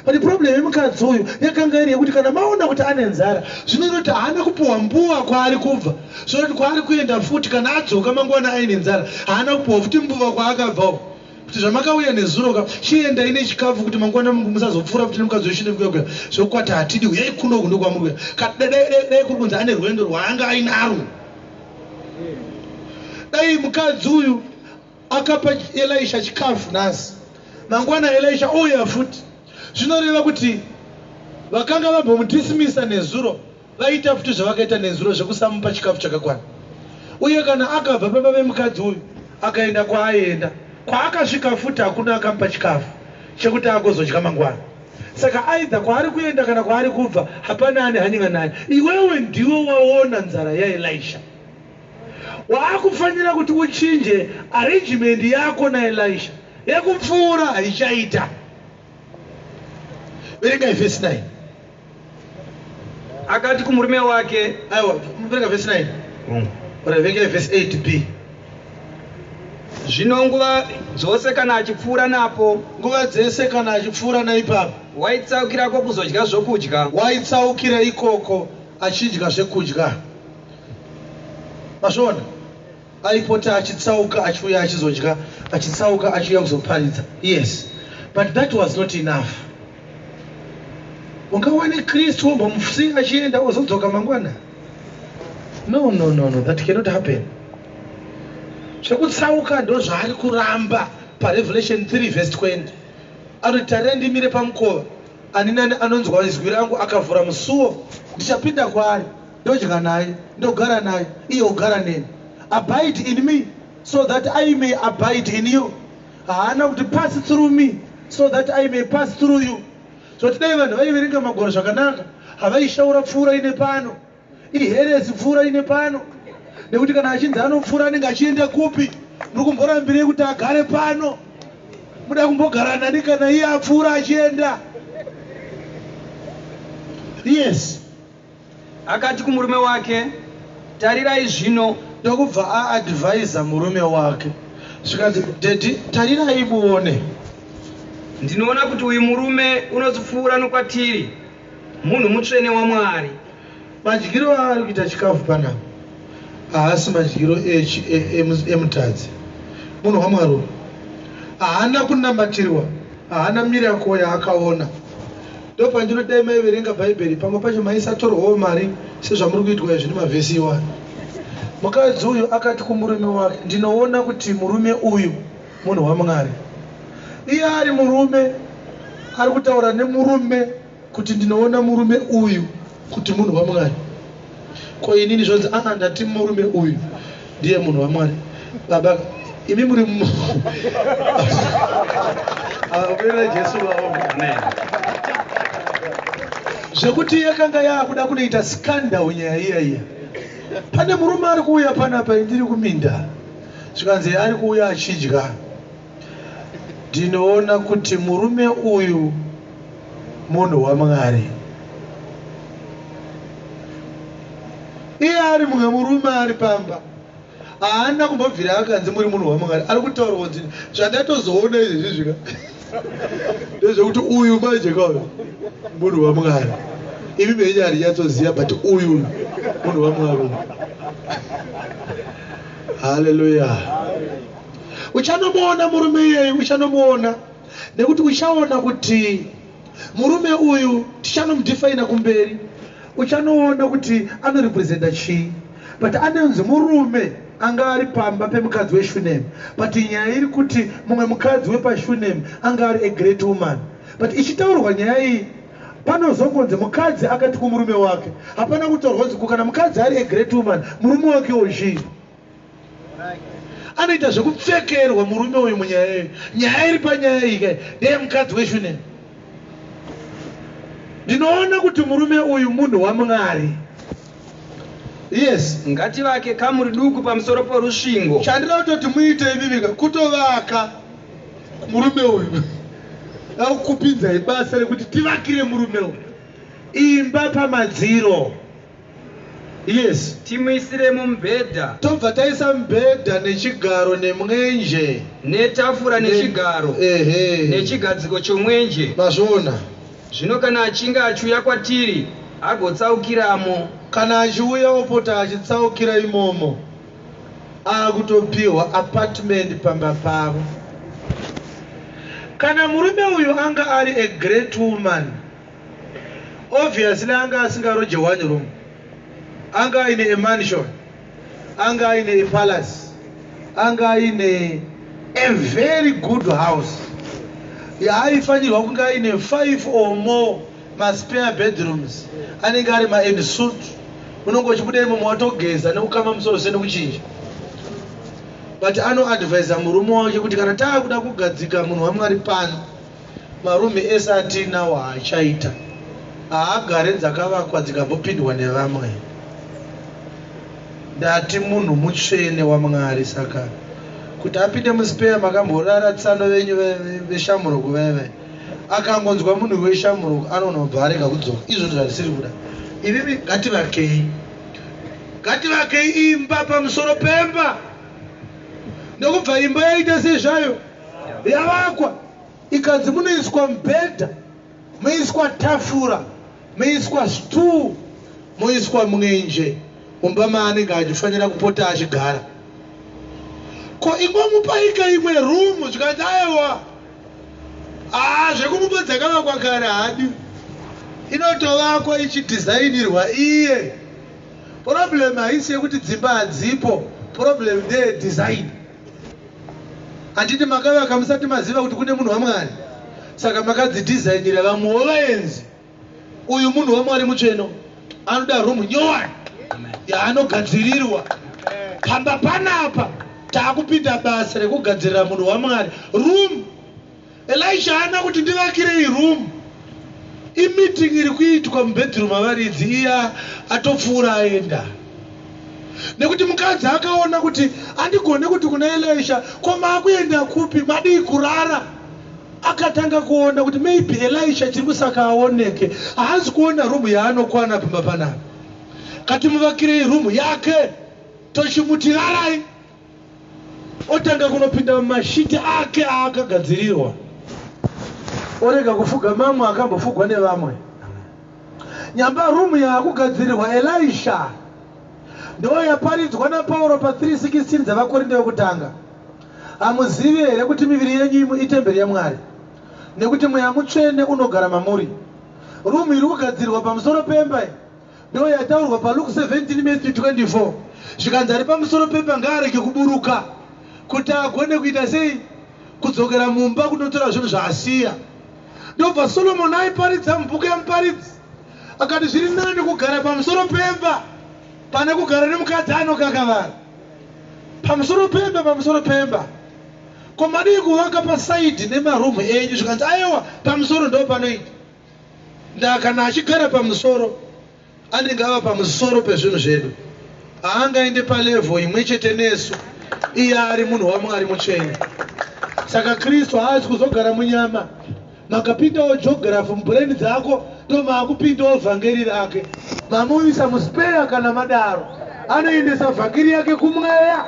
But problem yemukadzi uyu yakanga iri yekuti kana maona kuti ane nzara, zvinoreva kuti haana kupiwa mbuva kwaari kubva. Zvinoti kwaari kuenda futi, kana adzoka mangwana aine nzara, haana kupiwa futi mbuva kwaakabvawo, kuti zvamakauya nezuro ka, chiendai nechikafu kuti mangwana musazopfuura futi nemukadzi weshunemi kuya zvokwati hatidi, uyai kunoku ndokwamuri kuya. Dai kuri kunzi ane rwendo rwaanga ainarwo, dai mukadzi uyu akapa Elisha chikafu nhasi, mangwana Elisha ouya futi, zvinoreva kuti vakanga vambomudismisa nezuro vaita futi zvavakaita nezuro zvekusamupa chikafu chakakwana. Uye kana akabva pamba vemukadzi uyu akaenda kwaaienda, kwaakasvika futi hakuna akamupa chikafu chekuti agozodya mangwana. Saka aidha kwaari kuenda kana kwaari kubva hapana ane hanya naye. Iwewe ndiwe waona nzara yaElisha, waakufanira kuti uchinje arrangement yako naElisha. Yekupfuura haichaita. Verengai vhesi 9. Akati kumurume wake, Aiwa, verenga vhesi 9. Ora, verengai vhesi 8 b. Zvino nguva dzose kana achipfuura napo, Nguva dzese kana achipfuura naipapo, waitsaukirako kuzodya zvokudya. Waitsaukira ikoko achidya zvekudya. Mazviona? Aipota achitsauka, achiuya achizodya, achitsauka achiuya kuzoparidza. Yes, but that was not enough. Ungawane Kristu wombomusiya achienda, ozodzoka mangwana? No, no, no, no, that cannot happen. Zvekutsauka ndo zvaari kuramba. PaRevelation 3 verse 20 anoti, "Tarirai, ndimire pamukova. Ani nani anonzwa izwi rangu akavhura musuo, ndichapinda kwaari, ndodya naye, ndogara naye, iye ogara neni." Abide in me so that I may abide in you. Haana kuti pass through me so that I may pass through you. Zvoti dai vanhu vaiverenga magwaro zvakanaka, havaishaura pfuura ine pano, iheresy. Pfuura ine pano, nekuti kana achinzi anopfuura, anenge achienda kupi? Muri kumborambirei kuti agare pano? Muda kumbogara nani kana iye apfuura achienda? Yes. Akati kumurume wake, "Tarirai zvino." Ndokubva aadvisa murume wake, zvikanzi, "Daddy, tarirai muone." Ndinoona kuti uyu murume unozopfuura nokwatiri munhu mutsvene waMwari. Madyiro aari kuita chikafu panapa haasi madyiro emutadzi. Munhu waMwari uyu haana kunamatirwa, haana miracle yaakaona. Ndopandinodai maiverenga Bhaibheri, pamwe pacho maisatorwawo mari sezvamuri kuitwa izvi nemavhesi iwayo. Mukadzi uyu akati kumurume wake, "Ndinoona kuti murume uyu munhu waMwari." Iye ari murume, ari kutaura nemurume kuti ndinoona murume uyu kuti munhu waMwari. Ko inini zvonzi, "Aa, ndati murume uyu ndiye munhu waMwari." Baba, imi muri aupera Jesu vaongo. Amen. Zvekuti yakanga yaakuda kunoita scandal nyaya iya iya. Pane murume ari kuuya panapa, ndiri kuminda, zvikanzi ari kuuya achidya. Ndinoona kuti murume uyu Munhu waMwari. Iye ari mumwe murume ari pamba, haana kumbobvira akanzi muri munhu waMwari. Ari kutaurwa kunzi zvandatozoona izvezvi zvika ndezvekuti uyu manje kauyu munhu waMwari. Imi menyu harinyatsoziva, but uyu munhu waMwari uyu. Haleluya! Uchanomuona murume iyeyu, uchanomuona nekuti uchaona kuti murume uyu tichanomudefina kumberi. Uchanoona kuti anorepresenta chii, but anonzi murume anga ari pamba pemukadzi weShunem. But nyaya iri kuti mumwe mukadzi wepaShunem anga ari a great woman, but ichitaurwa nyaya iyi panozongonzi mukadzi akati kumurume wake. Hapana kutaurwa kunzi kana mukadzi ari a great woman, murume wakewo chii. Anoita zvekupfekerwa murume uyu munyaya iyi. Nyaya iri panyaya iyi kai ndeyemukadzi weShunem. Ndinoona kuti murume uyu munhu waMwari, yes. Ngativake kamuri duku pamusoro porusvingo. Chandinoda kutoti muite imimika kutovaka murume uyu, akupinzai basa rekuti tivakire murume uyu imba pamadziro, yes. Timuisiremo mubhedha. Tobva taisa mubhedha nechigaro nemwenje. Netafura nechigaro. Nechigadziko chomwenje. Mazviona? Zvino kana achinge achiuya kwatiri, agotsaukiramo. Kana achiuya opota achitsaukira imomo. Akutopiwa apartment pamba pavo. Kana murume uyu anga ari a great woman, obviously anga asingaroje one room, anga aine a mansion, anga aine a palace, anga aine a very good house yaaifanirwa kunge aine five or more maspare bedrooms anenge ari maensuite. Unonge uchibuda imomo watogeza nekukama musoro se nekuchinja. But anoadvisa murume wake kuti kana taakuda kugadzika munhu waMwari pano, marume ese atiinawo haachaita, haagare dzakavakwa dzikambopindwa nevamwe. Ndati munhu mutsvene waMwari, saka kuti apinde muspare makamborara tsano venyu veshamuroko vaive, akangonzwa munhu weshamuroko anonobva arega kudzoka. Izvozvo zvatisiri kuda ivimi. Ngativakei, ngativakei imba pamusoro pemba. Ndokubva imba yaita sezvayo yavakwa, ikanzi munoiswa mubhedha, muiswa tafura, muiswa stool, muiswa mwenje mumba maanenge achifanira kupota achigara. Ko ingomupaika imwe rumu? Zvikanzi aiwa, aa, zvekumupa dzakavakwa kare haadi, inotovakwa ichidhizainirwa iye. Problem haisi yekuti dzimba hadzipo, problem ndeyedesign. Handiti makavaka musati maziva kuti kune munhu waMwari? Saka makadzidhizainira vamwewo vaenzi. Uyu munhu waMwari mutsveno anoda rumu nyowani yaanogadzirirwa pamba panapa. Taakupinda basa rekugadzirira munhu waMwari room. Elisha haana kuti ndivakirei room. Imeeting iri kuitwa mubedroom avaridzi, iya atopfuura aenda, nekuti mukadzi akaona kuti andigone kuti kuna Elisha, "Ko maakuenda kupi? Madii kurara?" Akatanga kuona kuti maybe Elisha chiri kusaka aoneke haasi kuona rumu yaanokwana pamba panapa. Katimuvakirei rumu yake, tochimuti rarai. Otanga kunopinda mumashiti ake aakagadzirirwa, orega kufuga mamwe akambofugwa nevamwe. Nyamba rumu yaakugadzirirwa Elisha ndo yaparidzwa naPauro pa3:16 dzevaKorinde vekutanga: "Hamuzivi here kuti miviri yenyu imwe itemberi yaMwari, nekuti Mweya Mutsvene unogara mamuri?" Rumu iri kugadzirwa pamusoro pemba iyi ndo yataurwa paLuke 17, Matthew 24, zvikanzi ari pamusoro pemba ngaarege kuburuka kuti agone kuita sei? Kudzokera mumba kunotora zvinhu zvaasiya. Ndobva Solomoni aiparidza mubhuku yaMuparidzi akati zviri nani kugara pamusoro pemba pane kugara nemukadzi anokakavara. Pamusoro pemba, pamusoro pemba. Ko madii kuvaka paside nemarumu enyu? Zvikanzi aiwa, pamusoro ndo panoita. Ndaa kana achigara pamusoro, anenge ava pamusoro pezvinhu zvedu, haangaende palevel imwe chete nesu iye ari munhu waMwari mutsvene. Saka Kristu haasi kuzogara munyama. Makapindawo geography mubrain dzako, ndo maakupindawo vhangeri rake. Mamuisa muspare. Kana madaro, anoendesa vhangeri yake kumweya.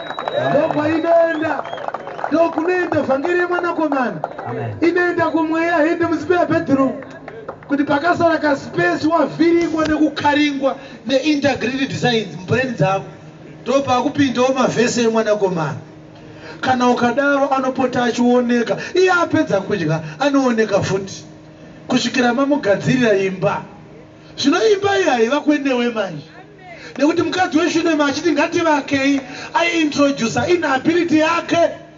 Ndokwainoenda, ndokunoenda vhangeri yemwanakomana. Inoenda kumweya, hende muspare bedroom, kuti pakasara kaspace wavhiringwa nekukaringwa neintegrated science mubrain dzako, ndo paakupindawo mavhesi emwanakomana. Kana ukadaro, anopota achioneka. Iye apedza kudya, anooneka futi kusvikira mamugadzirira imba. Zvino imba iyi haivakwe newe manje, nekuti mukadzi weShunema achiti, "Ngativakei," aiintrodusa inability yake: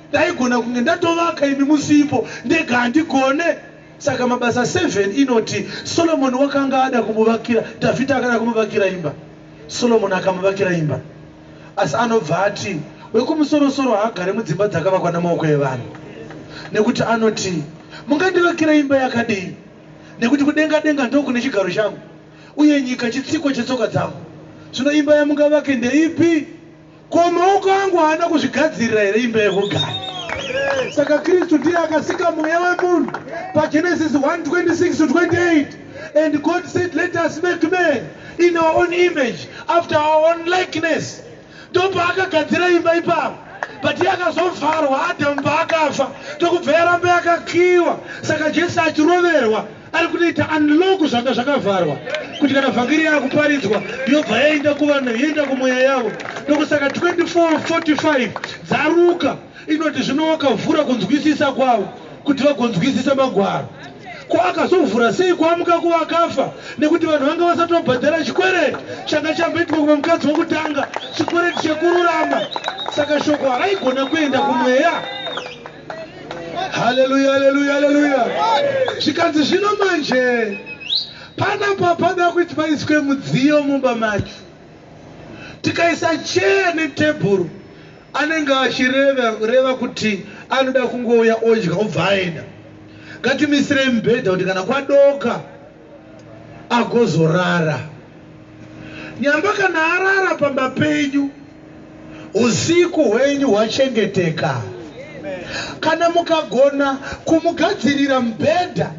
"Ndaigona kunge ndatovaka imi musipo, ndega handigone." Saka Mabasa 7 inoti Solomoni wakanga ada kumuvakira, Dhavhidhi akada kumuvakira imba. Solomoni akamuvakira imba, asi anobva ati Wekumusorosoro haagare mudzimba dzakavakwa namaoko evanhu, nekuti anoti, "Mungandivakira imba yakadii? Nekuti kudenga denga ndokune chigaro changu, uye nyika chitsikwa chetsoka dzangu. Zvino imba yamungavake ndeipi? Ko maoko angu haana kuzvigadzirira here imba yekugara?" Saka Kristu ndiye akasika mweya wemunhu paGenesis 1:26 to 28: "And God said, 'Let us make man in our own image, after our own likeness.'" Ndopaakagadzira imba ipapo, but yakazovharwa Adhamu paakafa, ndokubva yaramba yakakiwa. Saka Jesu achiroverwa, ari kunoita unlock zvanga zvakavharwa, kuti kana vhangeri yaakuparidzwa, yobva yaenda kuvanhu, yoenda kumweya yavo. Ndokusaka 24:45 dzaRuka inoti, "Zvino wakavhura kunzwisisa kwavo kuti vagonzwisisa magwaro." Ko akazovhura sei kwamuka kuvakafa? Nekuti vanhu vanga vasati vabhadhara chikwereti changa chamboitwa kuva mukadzi wokutanga, chikwereti chekururama. Saka shoko haraigona kuenda kumweya. Haleluya, haleluya, haleluya! Zvikanzi, zvino manje panapa pada kuti paiswe mudziyo mumba macho. Tikaisa cheya netebhuru, anenge achireva kuti anoda kungouya, odya, obva aenda. Ngatimisirei mubhedha kuti kana kwadoka agozorara. Nyamba kana arara pamba penyu, usiku hwenyu hwachengeteka. Kana mukagona kumugadzirira mubhedha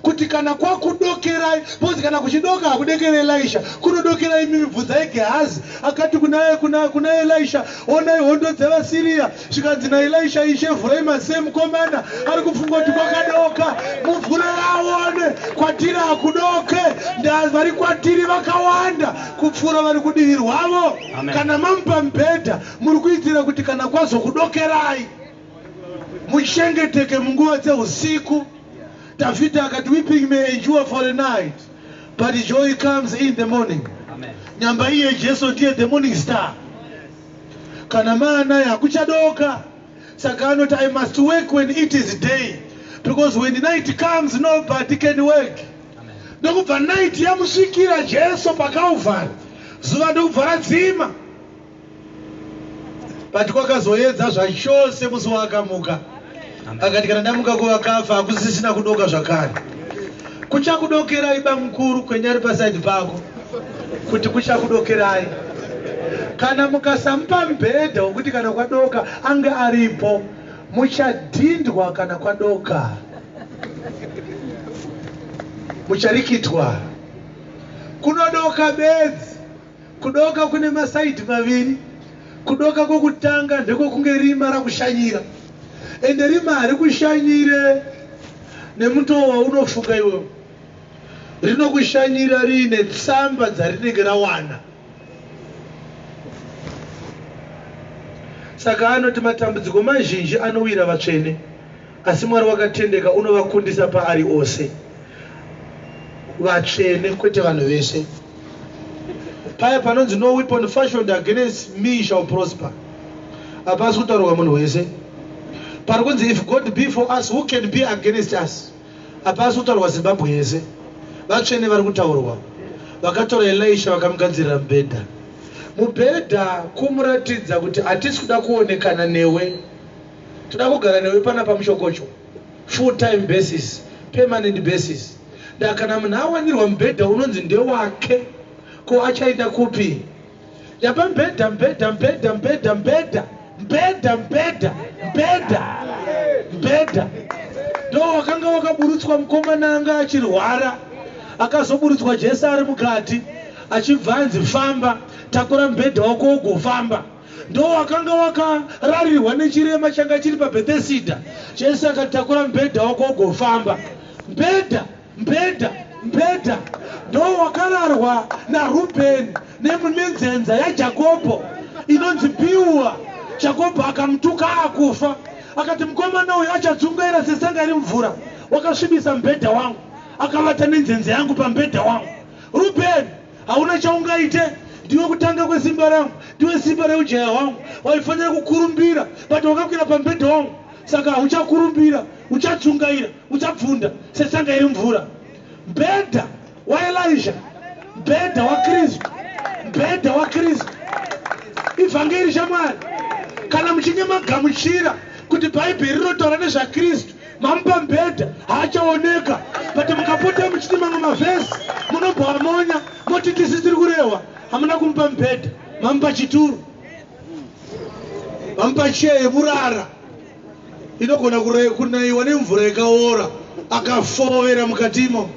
kuti kana kwakudokerai, because kana kuchidoka hakudekere Elisha, kunodokera imimi. Bvunzai Gehazi, akati kuna Elisha, "Onai hondo dzevaSiriya." Zvikanzi naElisha, "Ishe, vhurai maziso emukomana, ari kufunga kuti kwakadoka. Muvhure aone kwatiri hakudoke. Vari kwatiri vakawanda kupfuura vari kudivi rwavo." Kana mamupa mubhedha, muri kuitira kuti kana kwazokudokerai muchengeteke munguva dzeusiku. Dhavhidhi akati, "Weeping may endure for a night, but joy comes in the morning." Nyamba iye Jesu ndiye the morning star. Kana maanaye, hakuchadoka. Saka anoti, "I must work when it is day, because when night comes, nobody can work." Ndokubva night yamusvikira Jesu paCalvary, zuva ndokubva radzima, but kwakazoedza zvachose musi waakamuka. Akati, "Kana ndamuka kuvakafa, hakusisina kudoka zvakare." Kuchakudokerai, bamukuru, kwenyari paside pako, kuti kuchakudokerai. Kana mukasamupa mubhedha wekuti kana kwadoka ange aripo, muchadhindwa. Kana kwadoka, mucharikitwa. Kunodoka bedzi. Kudoka kune masides maviri. Kudoka kwokutanga ndekwokunge rima rakushanyira, ende rima harikushanyire nemutoo waunofunga iwewo. Rinokushanyira riine tsamba dzarinenge rawana. Saka anoti matambudziko mazhinji anowira vatsvene, asi Mwari wakatendeka, unovakundisa paari ose. Vatsvene, kwete vanhu vese. Paya panonzi, "No weapon fashioned against me shall prosper," hapasi kutaurwa munhu wese. Pari kunzi, "If God be for us, who can be against us?" hapasi kutaurwa Zimbabwe yese. Vatsvene vari kutaurwa, vakatora Elisha vakamugadzirira mubhedha. Mubhedha kumuratidza kuti hatisi kuda kuonekana newe, toda kugara newe pana pamushokocho, full time basis, permanent basis. Nda kana munhu awanirwa mubhedha unonzi ndewake, ko achaenda kupi? Yapa mubhedha, mubhedha, mubhedha, mubhedha, mubhedha, mubhedha, mubhedha, mubhedha, mubhedha, ndo wakanga. wakanga wakaburutswa mukomana anga achirwara, akazoburutswa Jesu ari mukati, achibva anzi famba, takura mubhedha wako ugofamba. Ndo wakanga wakararirwa nechirema changa chiri paBhethesida. Jesu akati takura mubhedha wako ugofamba. Mbhedha, mbhedha, mbhedha ndo wakararwa naRubheni nemunzenza yaJakobho inonzi Biua. Jakobho akamutuka akufa, akati mukomana uyu achadzungaira sesanga iri mvura, wakasvibisa mubhedha wangu, akavata nenzenza yangu pamubhedha wangu. Rubheni, hauna chaungaite, ndiwe kutanga kwesimba rangu, ndiwe simba reujaya hwangu, waifanira kukurumbira, but wakakwira pamubhedha wangu, saka hauchakurumbira, uchadzungaira, uchabvunda sesanga iri mvura. Mbhedha waElisha, mbhedha waKristu, mbhedha waKristu. Ivhangeri shamwari. Kana muchinge magamuchira kuti Bhaibheri rinotaura nezvaKristu, mamupa mbhedha, haachaoneka. But mukapota muchiti mamwe mavhesi munobva wamonya, moti tisi tiri kurehwa, hamuna kumupa mbhedha, mamupa chituru, mamupa cheya yemurara inogona kunaiwa nemvura ikaora, akafovera mukatimo.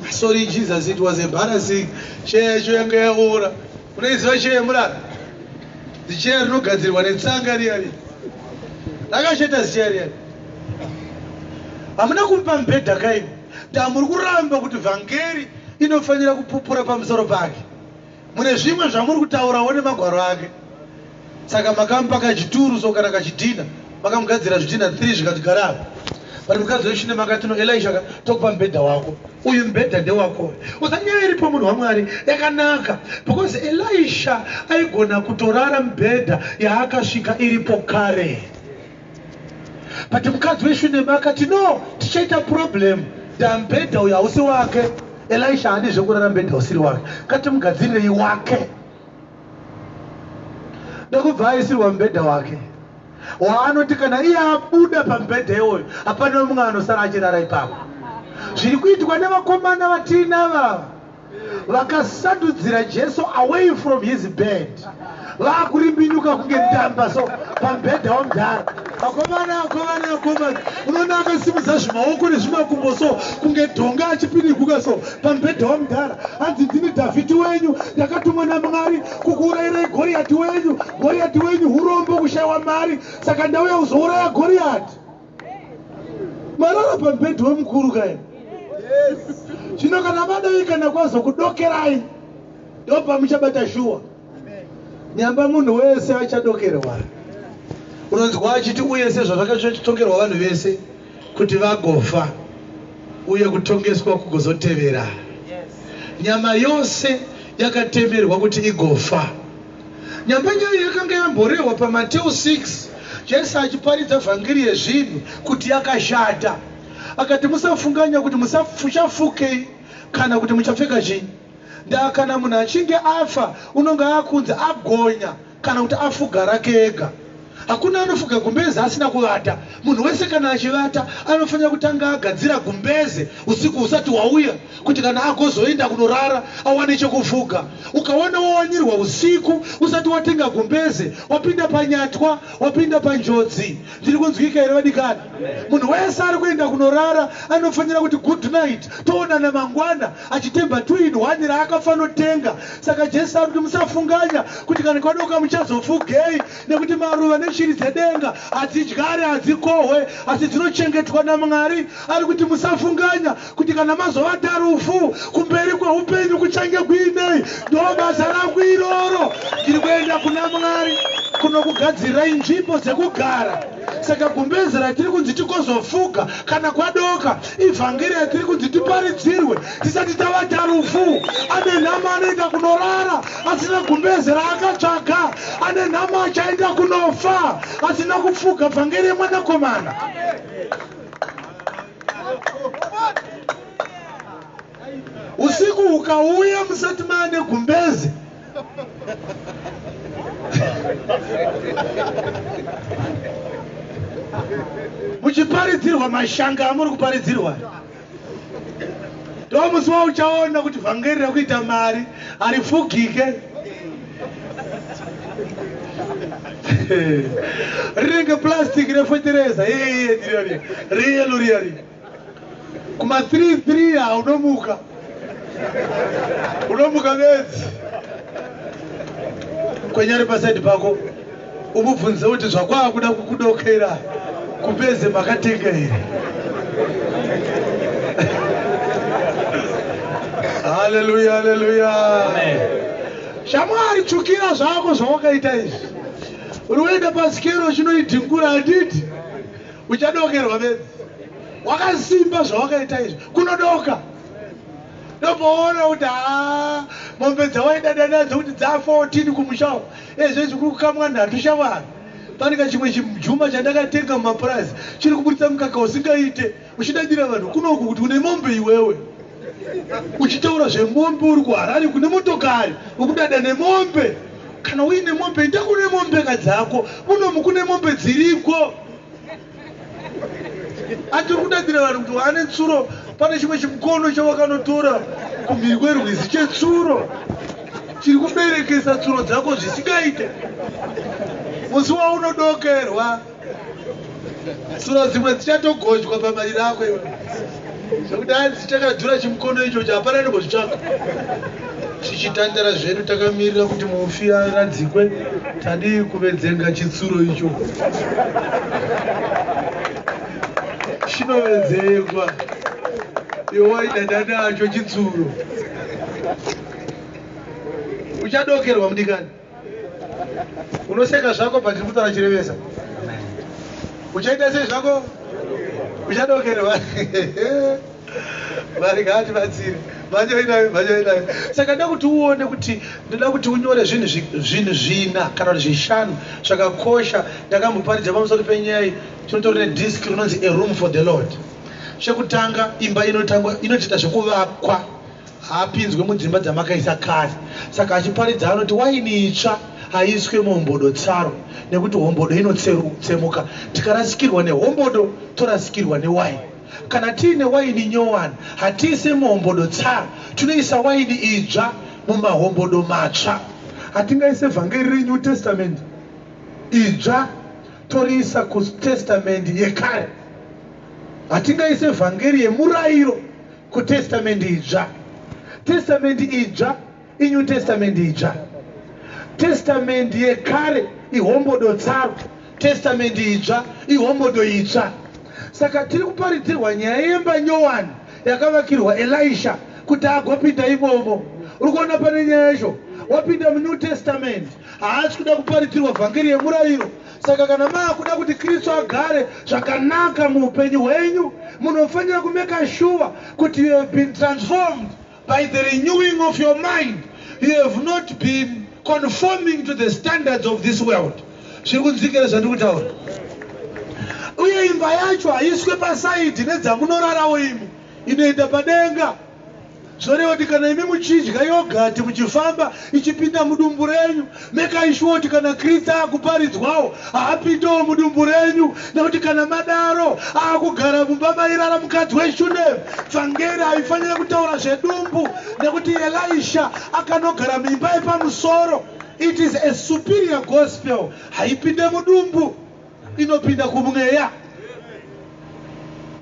Sorry Jesus, it was embarrassing. Cheya yacho yanga yaora. Unoiziva cheya yemurara? Zicheya rinogadzirwa netsanga riya riya. Rakashata zicheya riya. Hamuna kumupa mubhedha kaini. Muri kuramba kuti vhangeri inofanira kupupura pamusoro pake. Mune zvimwe zvamuri kutaurawo nemagwaro ake. Saka makamupa kachituru so kana kachidhina, makamugadzira zvidhina 3 zvikati gara apa. But mukadzi wechine makati no Elisha tokupa mubhedha wako. Uyu mubhedha ndewako. Usanyaya iripo munhu waMwari yakanaka, because Elisha aigona kutorara mubhedha yaakasvika iripo kare. But mukadzi weshunemi akati no, tichaita problem. Mubhedha uyu hausi wake. Elisha haadi zvekurara mubhedha usiri wake. Ngatimugadzirirei wake. Ndokubva aisirwa mubhedha wake. Waanoti kana iye abuda pamubhedha iwoyo, hapana mumwe anosara achirara ipapo. Zviri kuitwa nevakomana vatiinava vakasandudzira Jesu away from his bed, vakurimbinyuka kunge ndamba so pamubhedha wamudhara. Vakomana, vakomana, vakomana, unoona akasimudza zvimaoko nezvimakumbo so kunge dhonga achipiniguka so pamubhedha wamudhara. Hanzi ndini Dhavhidhi wenyu, ndakatumwa naMwari kukuurayirai Goriyati wenyu. Goriyati wenyu urombo, kushayiwa mari, saka ndauya kuzouraya Goriyati. Marara pamubhedha wemukuru kai. Zvino kana madai kana kwazokudokerai, ndopamuchabata shuwa. Nyamba munhu wese achadokerwa. Unonzwa achiti uye sezvazvakatongerwa vanhu vese kuti vagofa, uye kutongeswa kugozotevera. Nyama yose yakatemerwa kuti igofa. Nyamba nyaya yakanga yamborehwa paMateu 6, Jesu achiparidza vhangeri yezvinhu kuti yakashata. Akati musafunganya kuti muchafukei kana kuti muchapfeka chii. Kana munhu achinge afa unonge akunzi agonya kana kuti afuga rake ega. Hakuna anofuga gumbeze asina kuvata. Munhu wese kana achivata anofanira kutanga agadzira gumbeze usiku usati wauya, kuti kana agozoenda kunorara awane chekufuga. Ukaona wawanyirwa usiku usati watenga gumbeze, wapinda panyatwa, wapinda panjodzi. Ndiri kunzwika here vadikani? Munhu wese ari kuenda kunorara anofanira kuti good night, toonana mangwana, achitemba 2 in 1 raakafanotenga. Saka Jesu ari kuti musafunganya kuti kana kwadoka muchazofugei, nekuti maruva neshiri dzedenga hadzidyari, hadzikohwe, asi dzinochengetwa naMwari. Ari kuti musafunganya kuti kana mazovata rufu, kumberi kweupenyu kuchange kuinei. Ndo basa rangu iroro, ndiri kuenda kuna Mwari kunokugadzirirai nzvimbo dzekugara. Saka gumbeze ratiri kunzi tikozofuga kana kwadoka ivhangeri yatiri kunzi tiparidzirwe tisati tavata rufu. Ane nhamo anoenda kunorara asina gumbeze raakatsvaga. Ane nhamo achaenda kunofa asina kufuga vhangeri yemwanakomana. Usiku hukauya musati maane gumbeze, muchiparidzirwa mashanga amuri kuparidzirwa, ndo musi wauchaona kuti vhangeri rekuita mari harifugike. Rinenge plastic refetereza yeye riyelo riya riya. Kuma 3 3 haunomuka, unomuka bedzi. Kwenyari pasaidi pako, umubvunze kuti zvakwaakuda kukudokera kupeze makatenga here. Haleluya, haleluya. Shamwari, tsvukira zvako zvawakaita izvi. Uri kuenda pasikero chinoidhingura, handiti? Uchadokerwa bedzi. Wakasimba zvawakaita izvi, kunodoka. Ndopoona kuti haa, mombe dzawaidada nadzo kuti dza 14 kumusha uko, ezvezvi kuri kukamwa 3, shamwari. Pane kachimwe chijuma chandakatenga mumapurazi chiri kuburitsa mukaka usingaite. Uchidadira vanhu kunoku kuti une mombe, iwewe uchitaura zvemombe uri kuHarare kune motokari, ukudada nemombe. Kana uine mombe, enda kune mombeka dzako. Munomu kune mombe dziriko. Atiri kudadira vanhu kuti waane tsuro. Pane chimwe chimukono chawakanotora kumhiri kwerwizi chetsuro chiri kuberekesa tsuro dzako zvisingaite. Musi waunodokerwa, tsuro dzimwe dzichatogodywa pamariro ako iwe, zvekuti hanzi chakadhura chimukono ichocho, hapana nembozvitsvaka. Tichitandara zvedu takamirira kuti mufi aradzikwe, tadii kuvedzenga chitsuro icho? Chinovedzengwa. Iwe waidada nacho chitsuro, uchadokerwa, mudikani. Unoseka zvako, but ndiri kutaura chirevesa. Uchaita sei zvako? Uchadokerwa. Mwari ngaatibatsire. Mhanyoinai, mhanyoinai. Saka ndoda kuti uone kuti ndoda kuti unyore zvinhu zvina kana kuti zvishanu zvakakosha. Ndakamboparidza pamusoro penyaya iyi. Tinotori nedhiski rinonzi "A Room for the Lord". Chekutanga, imba inotangwa inotoita zvekuvakwa, haapinzwe mudzimba dzamakaisa kare. Saka achiparidza anoti waini itsva haiiswe muhombodo tsaro, nekuti hombodo inotsemuka. Tikarasikirwa nehombodo, torasikirwa newaini. Kana tiine waini nyowani, hatiise muhombodo tsaro, tinoisa waini idzva mumahombodo matsva. Hatingaise vhangeri reNew Testament idzva toriisa kutestamendi yekare. Hatingaise vhangeri yemurayiro kutestamendi idzva. Testamendi idzva iNew Testament idzva. Testamendi yekare ihombodo tsaro, testamendi idzva ihombodo itsva. Saka tiri kuparidzirwa nyaya yemba nyowani yakavakirwa Elisha kuti agopinda imomo. Uri kuona pane nyaya yacho? Wapinda muNew Testament, haasi kuda kuparidzirwa vhangeri yemurayiro. Saka kana maakuda kuti Kristu agare zvakanaka muupenyu hwenyu, munofanira kumeka sure kuti you have been transformed by the renewing of your mind. You have not been conforming to the standards of this world. Zviri kunzwikira zvandiri kutaura? Uye imba yacho haiswe pasaidhi nedzamunorarawo imi, inoenda padenga. Zvoreva kuti kana imi muchidya yoghurt, muchifamba ichipinda mudumbu renyu, mekai sure kuti kana Kristu akuparidzwawo, haapindewo mudumbu renyu, nekuti kana madaro, akugara mumba mairara mukadzi weShunemi. Vhangeri haifanira kutaura zvedumbu, nekuti Elisha akanogara muimba yepamusoro. It is a superior gospel. Haipinde mudumbu, inopinda kumweya.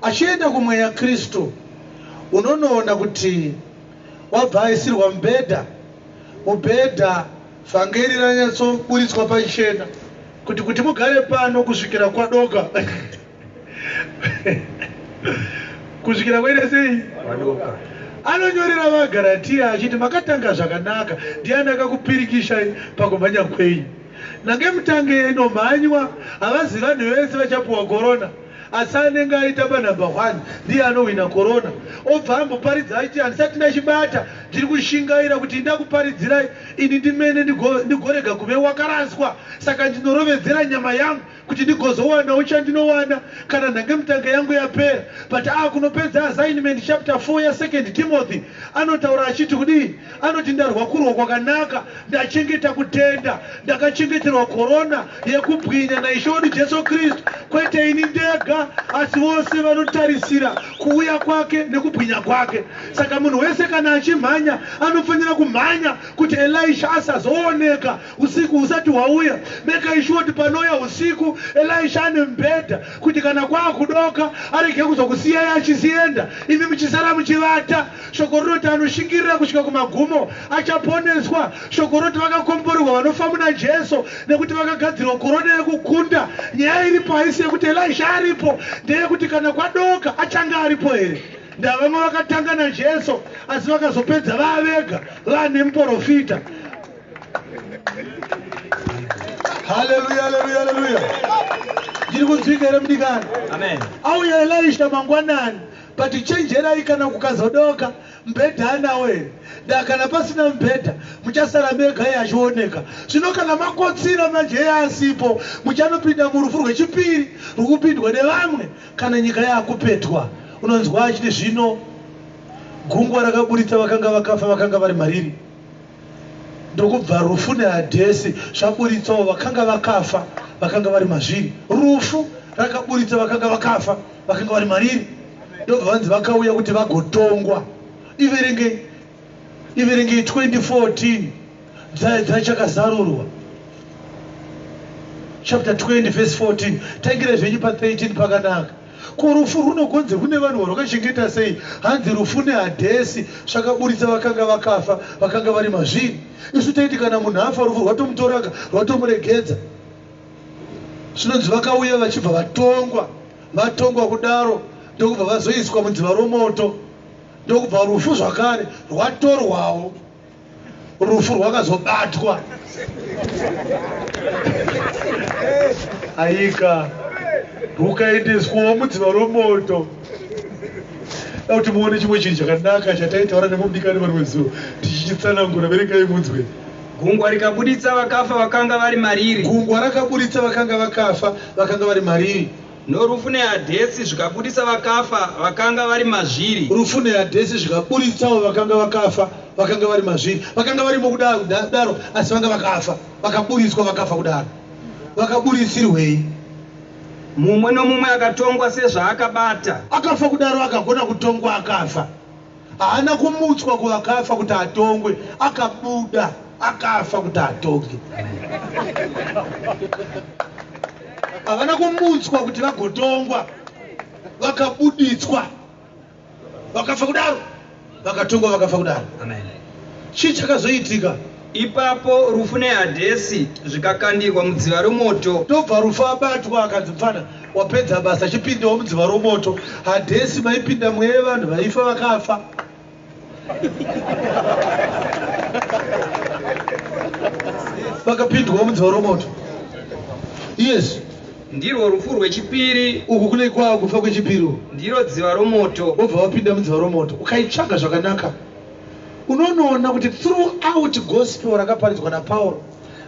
Achienda kumweya Kristu, unonoona kuti wabva aisirwa mubhedha. Mubhedha, vhangeri ranyatsoburitswa pachena kuti mugare pano kusvikira kwadoka. Kusvikira kwaita sei? Kwadoka. Anonyorera vaGaratiya achiti, "Makatanga zvakanaka, ndiani akakupirikishai pakumhanya kwenyu?" Nange mutange inomhanywa, havazi vanhu vese vachapiwa korona, asi anenge aita panhamba 1 ndiye anohwina korona. Obva amboparidza achiti, "Handisati ndachibata, ndiri kushingaira kuti ndakuparidzirai ini ndimene ndigorega kuve wakaraswa. Saka ndinorovedzera nyama yangu kuti ndigozowanawo chandinowana kana nhange mutange yangu yapera." But akunopedza assignment, chapter 4 yaSecond Timothy, anotaura achiti kudii? Anoti, "Ndarwa kurwa kwakanaka, ndachengeta kutenda, ndakachengeterwa korona yekubwinya naIshe wedu Jesu Kristu, kwete ini ndega, asi vose vanotarisira kuuya kwake nekubwinya kwake." Saka munhu wese kana achimhanya achimhanya, anofanira kumhanya kuti Elisha asazooneka usiku husati hwauya. Make sure kuti panouya usiku Elisha ane mubhedha, kuti kana kwaakudoka arege kuzokusiyai achisienda, imi muchisara muchivata. Shoko rinoti anoshingirira kusvika kumagumo achaponeswa. Shoko rinoti vakakomborerwa vanofa muna Jesu, nekuti vakagadzirwa korona yekukunda. Nyaya iripo haisi yekuti Elisha aripo, ndeyekuti kana kwadoka achange aripo here. Ndavamwe vakatanga naJesu asi vakazopedza vavega vane muprofita. Haleluya, haleluya, haleluya. Ndiri kunzwika here mudikani? Amen. Auya Elisha mangwanani, but chenjerai, kana kukazodoka mubhedha anawo here? Nda kana pasina mubhedha, muchasara mega iye achioneka. Zvino kana makotsira manje iye asipo, muchanopinda murufu rwechipiri rwukupindwa nevamwe kana nyika yaakupetwa. Unonzwa achiti zvino gungwa rakaburitsa vakanga vakafa vakanga vari mariri, ndokubva rufu nehadhesi zvaburitsawo vakanga vakafa vakanga vari mazviri. Rufu rakaburitsa vakanga vakafa vakanga vari mariri, ndobva vanzi vakauya kuti vagotongwa. Iverengei, iverengei 2014 dzachakazarurwa chapter 20 verse 14. Tangira zvenyu pa13, pakanaka. Ko rufu runogonzi rune vanhu varwakachengeta sei? Hanzi rufu nehadhesi zvakaburitsa vakanga vakafa vakanga vari mazviri. Isu taiti kana munhu afa, rufu rwatomutoraka, rwatomuregedza. Zvinonzi vakauya vachibva vatongwa. Vatongwa kudaro, ndokubva vazoiswa mudziva romoto, ndokubva rufu zvakare rwatorwawo. Rufu rwakazobatwa aika rukaendeswawo mudziva romoto. Da kuti muone chimwe chinhu chakanaka chataitaura nemudikani varimwe zuva tichichitsanangura. Verengai munzwe. Gungwa rikabuditsa vakafa vakanga vari mariri. Gungwa rakaburitsa vakanga vakafa vakanga vari mariri. Norufu nehadhesi zvikabudisa vakafa vakanga vari mazviri. Rufu nehadhesi zvikaburitsawo vakanga vakafa vakanga vari mazviri. Vakanga varimo kudaro, asi vanga vakafa, vakaburitswa vakafa kudaro. Vakaburitsirwei? Mumwe nomumwe akatongwa sezvaakabata. Akafa kudaro akagona kutongwa akafa. Haana kumutswa kuvakafa kuti atongwe, akabuda akafa kuti atonge. Havana kumutswa kuti vagotongwa, vakabuditswa vakafa kudaro, vakatongwa vakafa kudaro. Amen. Chii chakazoitika? Ipapo rufu nehadhesi zvikakandirwa mudziva romoto. Ndobva rufu abatwa, akanzi, "Mufana, wapedza basa, chipindawo mudziva romoto." Hadhesi maipinda mweya yevanhu vaifa vakafa. Vakapindwawo mudziva romoto, yes. Ndirwo rufu rwechipiri. Uku kune kwava kufa kwechipiri uku. Ndiro dziva romoto. Wobva wapinda mudziva romoto. Ukaitsvaga zvakanaka, unonoona kuti throughout gospel rakaparidzwa naPauro,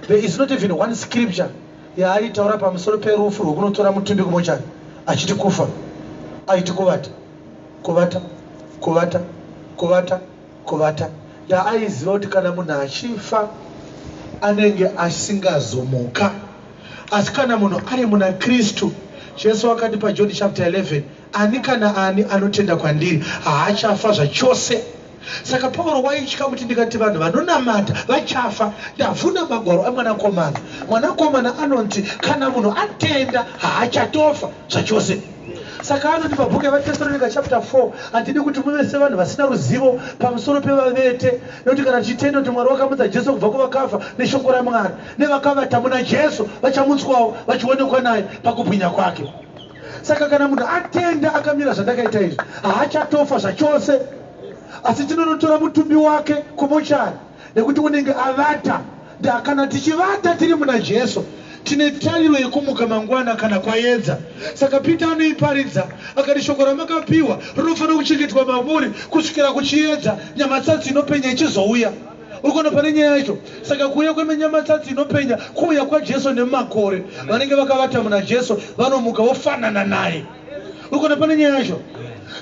there is not even one scripture yaaitaura pamusoro perufu rwekunotora mutumbi kumochari achiti kufa. Aiti kuvata, kuvata, kuvata, kuvata, kuvata. Ndaaiziva kuti kana munhu achifa anenge asingazomuka, asi kana munhu ari muna Kristu Jesu, akati paJohn chapter 11, "Ani kana ani anotenda kwandiri haachafa zvachose." Saka Pauro waitya kuti ndikati vanhu vanonamata vachafa, ndavhuna magwaro amwanakomana. Mwanakomana anonzi kana munhu atenda haachatofa zvachose. Saka anoti pabhuku yaVaTesalonika chapter 4, "Handidi kuti muve sevanhu vasina ruzivo pamusoro pevavete, nekuti kana tichitenda kuti Mwari wakamutsa Jesu kubva kuvakafa neshoko raMwari, nevakavata muna Jesu vachamutswawo vachionekwa naye pakubwinya kwake." Saka kana munhu atenda akamira zvandakaita izvi, haachatofa zvachose, asi tinonotora mutumbi wake kumochari nekuti unenge avata. Kana tichivata tiri muna Jesu, tine tariro yekumuka mangwana kana kwaedza. Saka Peter anoiparidza akati, "Shoko ramakapiwa rinofanira kuchengetwa mamuri kusvikira kuchiedza, nyamatsatsi inopenya ichizouya." Uri kuona pane nyaya yacho? Saka kuuya kwenyamatsatsi inopenya kuuya kwaJesu nemakore. Vanenge vakavata muna Jesu vanomuka vofanana naye. Uri kuona pane nyaya yacho?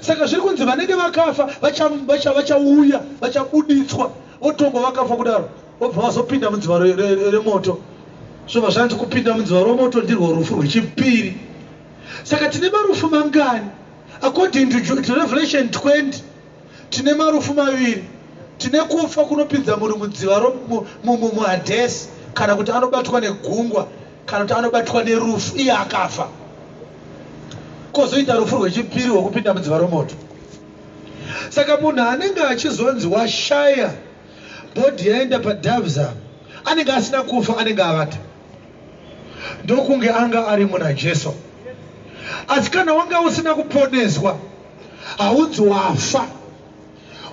Saka zviri kunzi vanenge vakafa vachauya, vachabuditswa, votongwa vakafa kudaro, vobva vazopinda mudziva remoto. Zvobva zvanzi kupinda mudziva romoto ndirwo rufu rwechipiri. Saka tine marufu mangani? According to Revelation 20, tine marufu maviri. Tine kufa kunopinza munhu mudziva muHadhesi, kana kuti anobatwa negungwa, kana kuti anobatwa nerufu iye akafa. Kozoita rufu rwechipiri rwekupinda mudziva romoto. Saka munhu anenge achizonzi washaya, body yaenda padoves, anenge asina kufa, anenge avata, ndokunge anga ari muna Jesu. Asi kana wanga usina kuponeswa, haunzi wafa,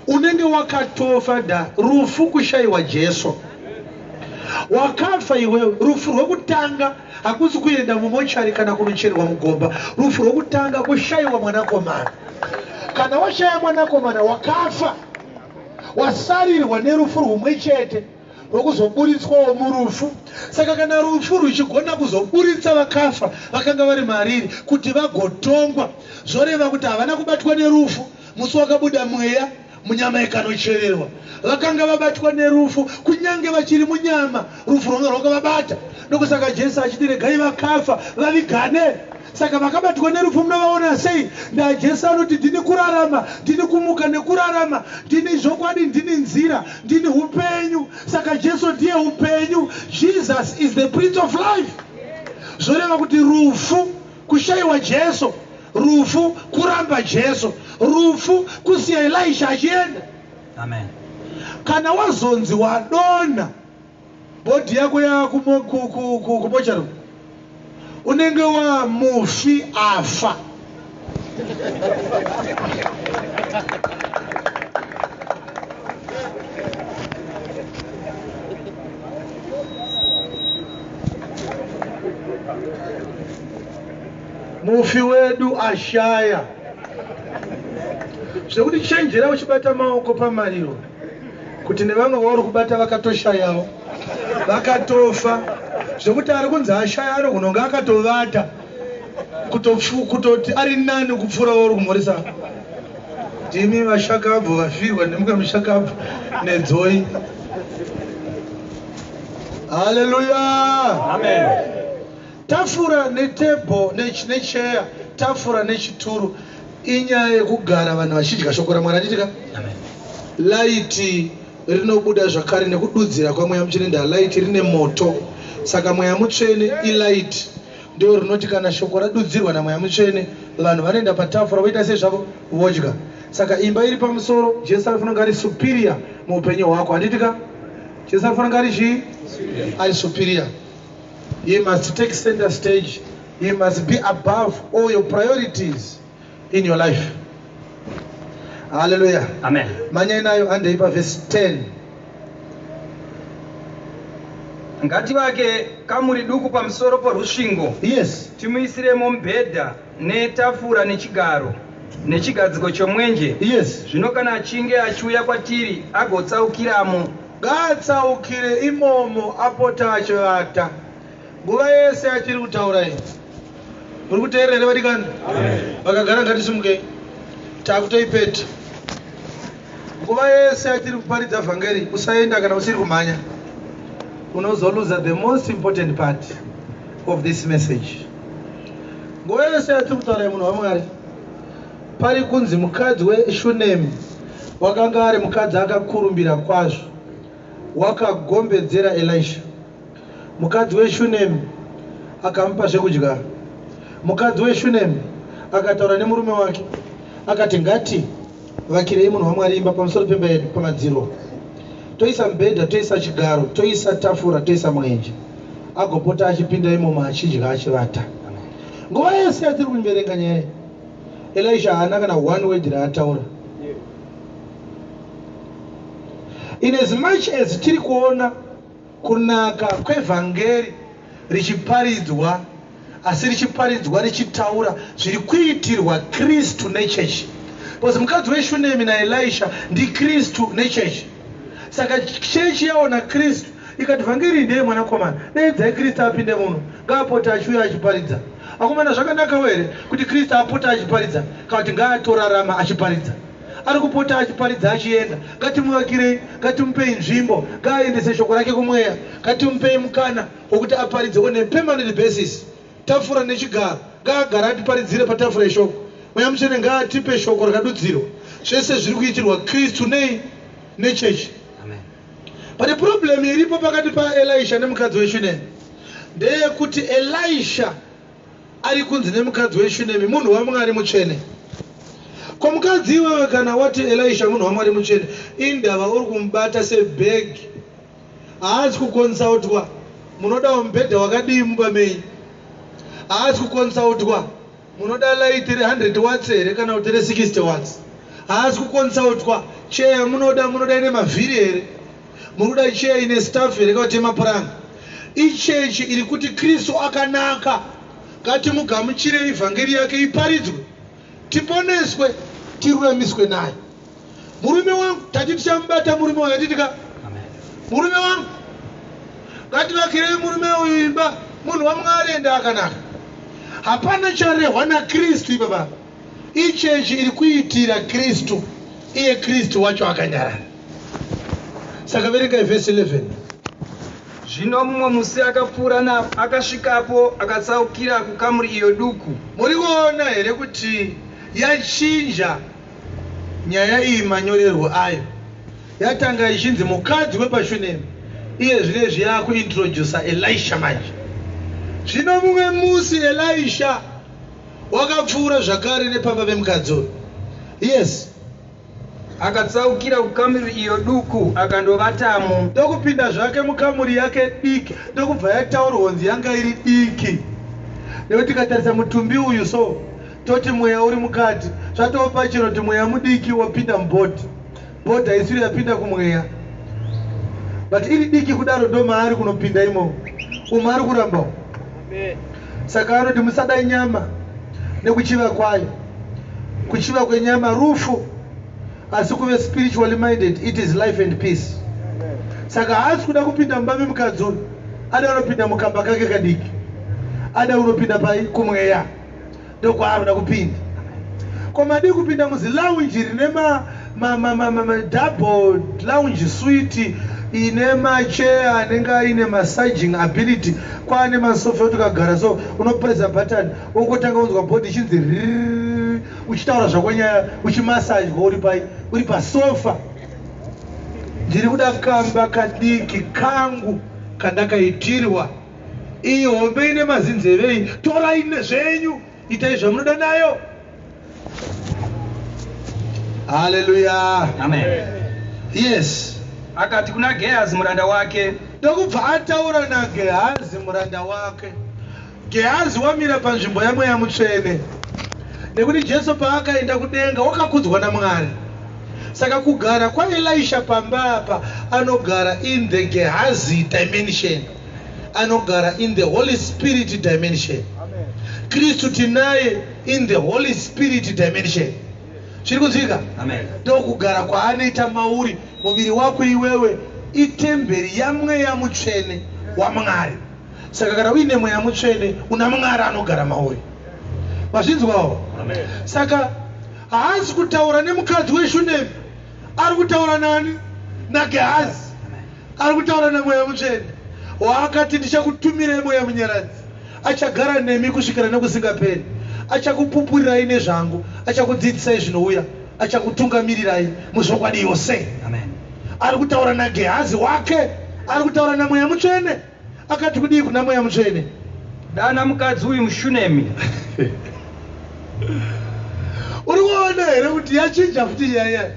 unenge wakatofa. Da rufu kushayiwa Jesu, wakafa iwewe. Rufu rwekutanga hakusi kuenda mumochari kana kunocherwa mugomba. Rufu rwekutanga kushayiwa mwanakomana. Kana washaya mwanakomana, wakafa, wasarirwa nerufu rumwe chete rwokuzoburitswawo murufu. Saka kana rufu ruchigona kuzoburitsa vakafa vakanga vari mariri kuti vagotongwa, zvoreva kuti havana kubatwa nerufu musi wakabuda mweya munyama ikanochererwa. Vakanga vabatwa nerufu kunyange vachiri munyama, rufu rwanga rwakavabata. Ndokusaka Jesu achiti, "Regai vakafa vavigane." Saka vakabatwa nerufu munovaona sei? NdaJesu anoti, "Ndini kurarama, ndini kumuka nekurarama, ndini zvokwadi, ndini nzira, ndini upenyu." Saka Jesu ndiye upenyu. Jesus is the Prince of Life. Zvoreva kuti rufu kushayiwa Jesu, rufu kuramba Jesu, rufu kusiya Elisha achienda. Amen. Kana wazonzi wadonha, body yako yakumochari, unenge wamufi afa. Mufi wedu ashaya. Zvekuti chenjera uchibata maoko pamariro, kuti nevamwe vauri kubata vakatoshayawo, vakatofa. Zvekuti ari kunzi ashaya anogona kunge akatovata, kutoti ari nani kupfuura vauri kumhoresa. Ndimi vashakabvu vafirwa nemumwe mushakabvu nedzoi. Haleluya! Amen. Tafura netable necheya, tafura nechituru inyaya yekugara vanhu vachidya shoko raMwari, handitika? Amen. Light rinobuda zvakare nekududzira kwaMweya Mutsvene. Ndalight rine moto. Saka Mweya Mutsvene ilight, ndo rinoti kana shoko radudzirwa naMweya Mutsvene, vanhu vanoenda patafura voita sei zvavo? Vodya. Saka imba iri pamusoro, Jesu anofanira kunge ari superior muupenyu hwako, handitika? Jesu anofanira kunge ari chii? Ari superior. He must take center stage. He must be above all your priorities in your life. Haleluya! Amen. Manyai nayo, handei pavhesi 10. Ngativake kamuri duku pamusoro porusvingo, timuisiremo mubhedha netafura nechigaro nechigadziko chomwenje. Zvino kana achinge achiuya kwatiri, agotsaukiramo. Ngaatsaukire imomo, apota achivata nguva yese achiri kutaura iyi. Muri kuteerera here, vadikani? Vakagara ngatisimukei, takutoipeta. Nguva yese atiri kuparidza vhangeri, usaenda kana usiri kumhanya. Unozoluza the most important part of this message. Nguva yese yatiri kutaura, munhu waMwari, pari kunzi mukadzi weShunemi wakanga ari mukadzi akakurumbira kwazvo, wakagombedzera Elisha. Mukadzi weShunemi akamupa zvekudya. Mukadzi weShunemi akataura nemurume wake akati, "Ngati vakirei munhu waMwari imba pamusoro pemba yedu pamadziro, toisa mubhedha, toisa chigaro, toisa tafura, toisa mwenje, agopota achipinda imomo achidya achivata." Nguva yese yatiri kuverenga nyaya iyi, Elisha haana kana one word raataura. In as much as tiri kuona kunaka kwevhangeri richiparidzwa, asi richiparidzwa richitaura zviri kuitirwa Kristu nechechi, because mukadzi weShunemi naElisha ndiKristu nechechi. Saka chechi yaona Kristu ikati, "Vhangeri ndeye mwanakomana, daidzai Kristu apinde muno, ngaapota achiuya achiparidza." Akomana, zvakanakawo here kuti Kristu apota achiparidza, kana kuti ngaatorarama achiparidza? Ari kupota achiparidza achienda. Ngatimuvakirei, ngatimupei nzvimbo, ngaaendese shoko rake kumweya, ngatimupei mukana wekuti aparidze on a permanent basis. Tafura nechigaro, ngaagara atiparidzire patafura yeshoko. Mweya Mutsvene ngaatipe shoko rakadudzirwa. Zvese zviri kuitirwa Kristu nei? Nechechi. But problem iripo pakati paElisha nemukadzi weShunemi ndeyekuti Elisha ari kunzi nemukadzi weShunemi munhu waMwari mutsvene. Ko mukadzi iwewe kana wati Elisha munhu waMwari mutsvene, indava uri kumubata sebhegi? Haasi kukonsautwa. Munodawo mubhedha wakadii mumba menyu? Haasi kukonsautwa. Munoda light re100 watts here kana kuti re60 watts? Haasi kukonsautwa. Chair yamunoda, munoda ine mavhiri here? Muri kuda chair ine staff here kana kuti yemapuranga? Ichechi iri kuti Kristu akanaka, ngatimugamuchire, ivhangeri yake iparidzwe, tiponeswe, tiruramiswe naye. Murume wangu, tati tichamubata murume wayo, atitika murume wangu, ngativakirei murume uyu imba, munhu waMwari ende akanaka. Hapana charehwa naKristu ipapa. Ichechi iri kuitira Kristu, iye Kristu wacho akanyarara. Saka verengai vhesi 11. Zvino mumwe musi akapfuura napo, akasvikapo, akatsaukira kukamuri iyo duku. Muri kuona here kuti yachinja nyaya iyi manyorerwo ayo? Yatanga ichinzi mukadzi wepaShunemi, iye zvinezvi yakuintrodusa Elisha manje. Zvino mumwe musi Elisha wakapfuura zvakare nepamba pemukadzi uyu. Yes. Akatsaukira kukamuri iyo duku, akandovatamo. Ndokupinda zvake mukamuri yake diki, ndokubva yataurwa kunzi yanga iri diki, nekuti tikatarisa mutumbi uyu so, toti mweya uri mukati. Zvatova pachena kuti mweya mudiki wapinda mubody. Body haisiri yapinda kumweya, but iri diki kudaro ndo maari kunopinda imomo. Umu ari kurambawo. Saka anoti musada nyama nekuchiva kwayo. Kuchiva kwenyama rufu, asi kuve spiritually minded, it is life and peace. Saka haasi kuda kupinda mumba memukadzi uyu, ada unopinda mukamba kake kadiki, ada unopinda pai? Kumweya, ndokwaari kuda kupinda. Ko madii kupinda muzilounge rine madouble lounge suite ine macheya anenge aine massaging ability, kwaane masofa ekuti ukagara so unopresa button, wongotanga kunzwa body ichinzi rrrr, uchitaura zvako nyaya, uchimasajwa uri pai? Uri pasofa. Ndiri kuda kamba kadiki kangu kandakaitirwa. Iyi hombe ine mazinzevei, torai nezvenyu, itai zvamunoda nayo. Haleluya. Amen. Yes. Akati kuna Gehazi muranda wake. Ndokubva ataura naGehazi muranda wake. Gehazi wamira panzvimbo yaMweya Mutsvene, nekuti Jesu paakaenda kudenga wakakudzwa naMwari. Saka kugara kwaElisha pamba apa, anogara in the Gehazi dimension, anogara in the Holy Spirit dimension. Kristu tinaye in the Holy Spirit dimension. Zviri kunzwika? Ndokugara kwaanoita mauri. Muviri wako iwewe itemberi yaMweya Mutsvene waMwari. Saka kana uine Mweya Mutsvene, una Mwari anogara mauri. Mazvinzwawo? Saka haasi kutaura nemukadzi weShunemi, ari kutaura nani? NaGehazi. Ari kutaura naMweya Mutsvene waakati, "Ndichakutumirai Mweya Munyaradzi, achagara nemi kusvikira nekusingaperi, achakupupurirai nezvangu, achakudzidzisai zvinouya, achakutungamirirai muzvokwadi yose." Ari kutaura naGehazi wake, ari kutaura naMweya Mutsvene. Akati kudii kuna Mweya Mutsvene? Dana mukadzi uyu muShunemi. Uri kuona here kuti yachinja futi nyaya?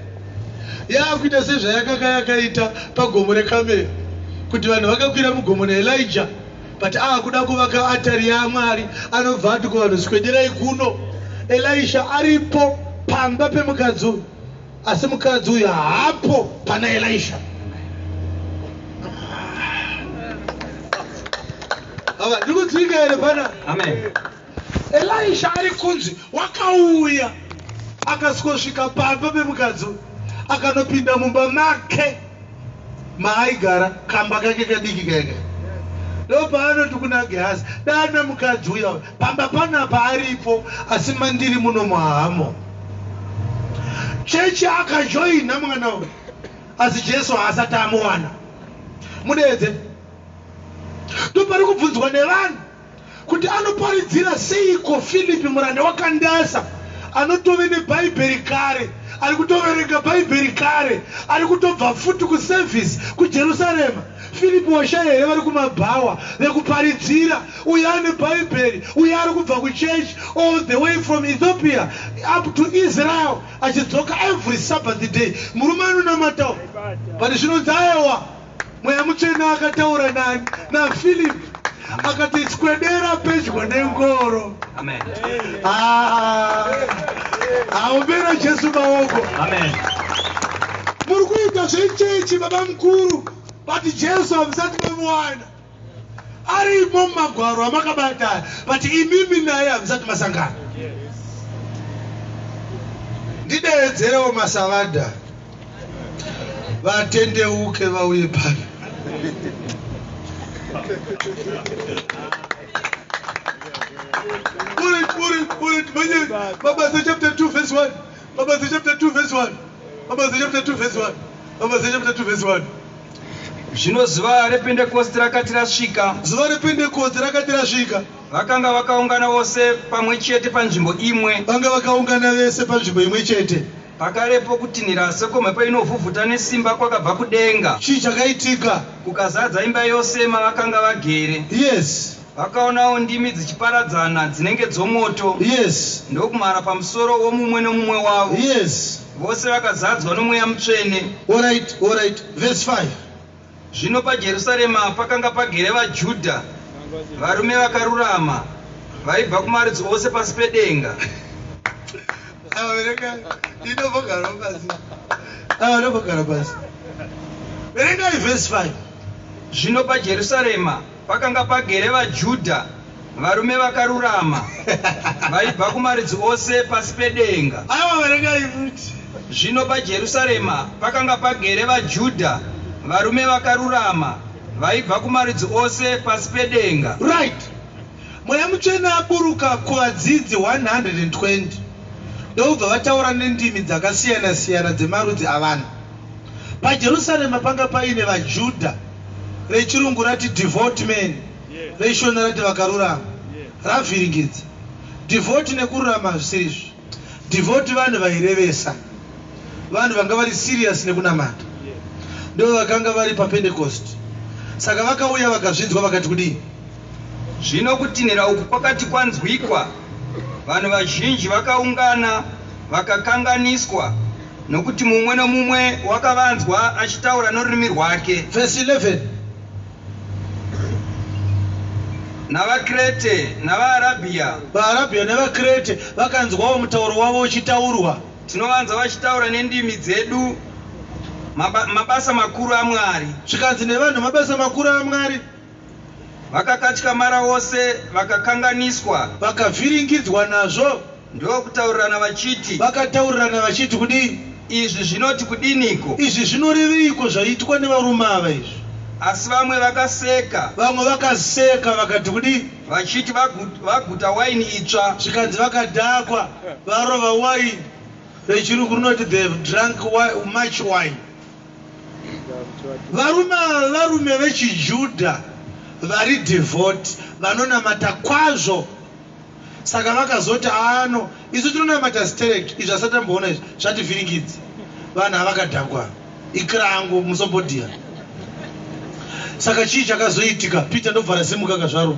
Yakuita sezvayakanga yakaita pagomo reKameri, kuti vanhu vakakwira mugomo naElija, but aakuda kuvaka atari yaMwari, anobva ati kuvanhu, "Swederai kuno." Elisha aripo pamba pemukadzi uyu, asi mukadzi uyu haapo pana Elisha. Ava ndiri kudzika here pana? Amen. Elisha ari kunzi wakauya, akasvikosvika pamba pemukadzi uyu, akanopinda mumba make maaigara, kamba kake kadiki keke. Ndopaanoti kuna Gehazi, "Dana mukadzi uya." Pamba panapa aripo, asi mandiri muno muhamo. Chechi akajoina mwana uyu, asi Jesu haasati amuwana. Mudedze, ndopari kubvunzwa nevanhu kuti anoparidzira seiko Filipi muranda waKandasa, anotove nebhaibheri kare. Ari kutoverenga Bhaibheri kare, ari kutobva futi kuservice kuJerusarema. Filipi washaya here vari kumabhawa vekuparidzira? Uyo ane Bhaibheri, uyo ari kubva kuchechi all the way from Ethiopia up to Israel achidzoka every Sabbath day. Murume anonamatawo. But zvinonzi ayewa, Mweya Mutsvene akataura nani? NaFilipi. Akati swedera pedyo nengoro. Amen. Ah, aombera Jesu maoko. Amen. Muri kuita zvechechi baba mukuru, but Jesu hamusati mamuwana. Arimo mumagwaro amakabata, but imimi naye hamusati masangana. Ndideedzerewo masavadha vatendeuke vauye pano. Alright, alright, alright. Manje, Mabasa chapter 2 verse 1. Mabasa chapter 2 verse 1. Mabasa chapter 2 verse 1. Mabasa chapter 2 verse 1. Zvino zuva rePentekosti rakati rasvika, Zuva rePentekosti rakati rasvika, vakanga vakaungana vose pamwe chete panzvimbo imwe. Vanga vakaungana vese panzvimbo imwe chete. Pakarepo kutinhira sekwemhepo inovhuvhuta nesimba kwakabva kudenga. Chii chakaitika? Kukazadza imba yose mavakanga vagere. Vakaonawo ndimi dzichiparadzana dzinenge dzomoto. Ndokumhara pamusoro womumwe nomumwe wavo. Vose vakazadzwa noMweya Mutsvene. Alright. Verse 5. Zvino paJerusarema pakanga pagere vaJudha, varume vakarurama, vaibva kumarudzi ose pasi pedenga. Verengai. Inombogara pasi. Inombogara pasi. Verengai verse 5. Zvino paJerusarema pakanga pagere vaJudha, varume vakarurama, vaibva kumarudzi ose pasi pedenga. Aiwa, verengai futi. Zvino paJerusarema pakanga pagere vaJudha, varume vakarurama, vaibva kumarudzi ose pasi pedenga. Right. Mweya Mutsvene aburuka kuvadzidzi 120 ndokubva vataura nendimi dzakasiyana-siyana dzemarudzi avanhu. PaJerusarema panga paine vaJudha, rechirungu rati devout men, reshona rati vakarurama. Ravhiringidza. Devout nekururama hazvisiri izvo. Devout vanhu vairevesa, vanhu vanga vari serious nekunamata. Ndo vakanga vari paPentecost. Saka vakauya vakazvinzwa vakati kudii? Zvino kutinhira uku kwakati kwanzwikwa, vanhu vazhinji vakaungana vakakanganiswa, nokuti mumwe nomumwe wakavanzwa achitaura norurimi rwake. Verse 11. NavaKrete navaArabhia, VaArabhia nevaKrete vakanzwawo mutauro wavo uchitaurwa. Tinovanzwa vachitaura nendimi dzedu mabasa makuru aMwari. Zvikanzi nevanhu mabasa makuru aMwari. Vakakatyamara vose vakakanganiswa, Vakavhiringidzwa nazvo. Ndokutaurirana vachiti, Vakataurirana vachiti kudii? Izvi zvinoti kudiniko? Izvi zvinoreveiko zvaitwa nevarume ava izvi? Asi vamwe vakaseka, Vamwe vakaseka vakati kudii? Vachiti vaguta waini itsva. Zvikanzi vakadhakwa, varova waini. Rechirungu rinoti they have drunk much wine. Varume ava varume vechiJudha vari devout, vanonamata kwazvo. Saka vakazoti ano isu tinonamata sterek, izvi asati amboona izvi zvativhiringidza. Vanhu havakadhakwa ikrangu musombodhia. Saka chii chakazoitika? Peter ndobva rasimuka kazvaro.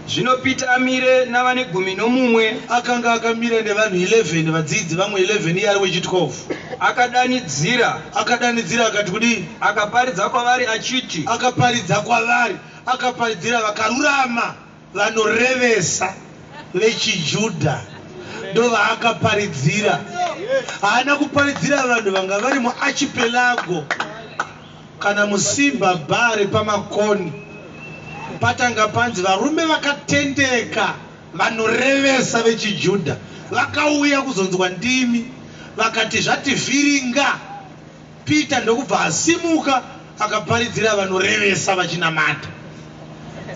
Zvino Pita amire navane 11, Akanga akamira nevanhu 11, vadzidzi vamwe 11, iye ari wechi12. Akadanidzira, Akadanidzira akati kudii? Akaparidza kwavari achiti, Akaparidza kwavari, akaparidzira vakarurama vanorevesa vechiJudha, ndovaakaparidzira. Haana kuparidzira vanhu vanga vari muArchipelago kana muSimba Bar repaMakoni. Patanga panzi varume vakatendeka vanorevesa vechiJudha vakauya kuzonzwa ndimi, vakati zvativhiringa. Peter ndokubva asimuka akaparidzira vanorevesa vachinamata.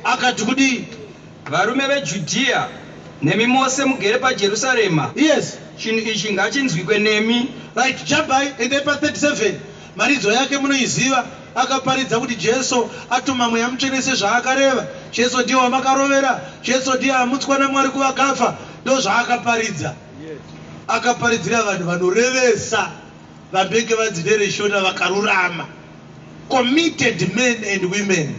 Akati kudii? Varume veJudhiya, nemi mose mugere paJerusarema, chinhu ichi ngachinzwikwe nemi. Right, jambai, endai pa37. Mharidzo yake munoiziva. Akaparidza kuti Jesu atuma Mweya Mutsvene sezvaakareva. Jesu ndiye wamakarovera, Jesu ndiye amutswa naMwari kuvakafa. Ndo zvaakaparidza. Akaparidzira vanhu vanorevesa, vambenge vanzi nereshona vakarurama, committed men and women.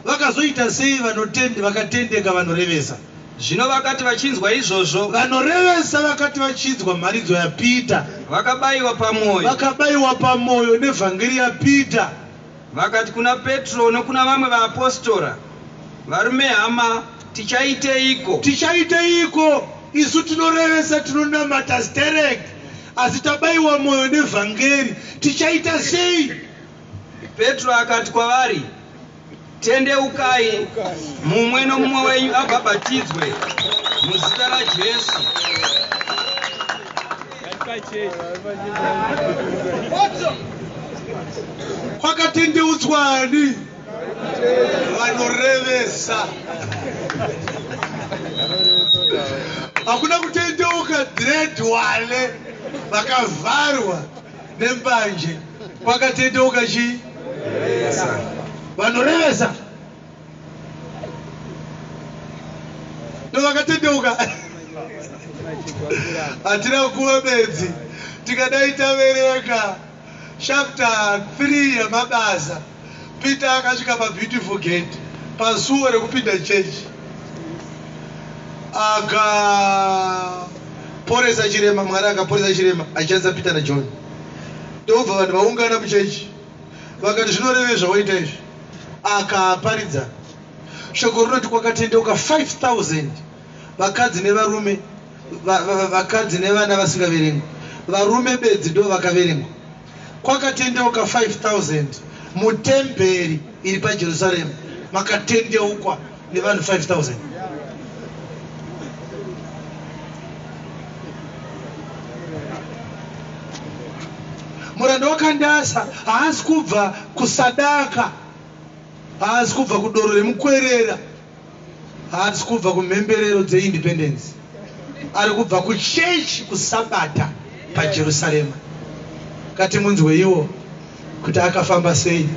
Vakazoita sei vanotendi vakatendeka vanorevesa? Zvino vakati vachinzwa izvozvo, Vanorevesa vakati vachinzwa mharidzo yaPita, vakabayiwa pamwoyo. Vakabayiwa pamwoyo nevhangeri yaPita. Vakati kuna Petro nokuna vamwe vaapostora, "Varume hama, tichaiteiko?" Tichaiteiko isu tinorevesa, tinonamata sterek, asi tabayiwa mwoyo nevhangeri? Tichaita sei? Petro akati kwavari, "Tendeukai, mumwe nomumwe wenyu abhabhatidzwe muzita raJesu." Kwakatendeutswa ani? Vanorevesa. Hakuna kutendeuka dread wale vakavharwa nembanje. Kwakatendeuka chii? Vanorevesa ndovakatendeuka. Hatina kuva bedzi. Tikadai taverenga chapter 3 yamabasa, Peter akasvika paBeautiful Gate, pasuo rekupinda chechi, akaporesa chirema. Mwari akaporesa chirema achishandisa Peter naJohn. Ndobva vanhu vaungana muchechi, vakati, "Zvinorevei zvawaita izvi?" Akaparidza shoko. Rinoti kwakatendeuka 5000, vakadzi nevarume, vakadzi nevana vasingaverengwa. Varume bedzi ndo vakaverengwa. Kwakatendeuka 5000 mutemberi iri paJerusarema. Makatendeukwa nevanhu 5000. Muranda waKandasa haasi kubva kusadaka, haasi kubva kudoro remukwerera, haasi kubva kumhemberero dzeindependence. Ari kubva kuchechi kusabata paJerusarema. Ngatimunzweiwo kuti akafamba sei.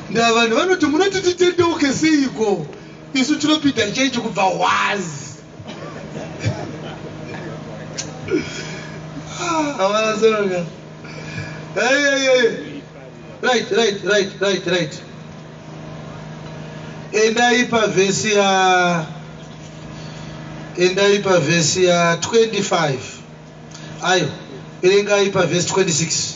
Ndaa vanhu vanoti, "Munoti titendeuke seiko isu tinopinda chechi kubva wazi?" Havanasoka. Hey, hey, hey. Right. Endai pavhesi ya 25. Ayo, verengai pavhesi 26.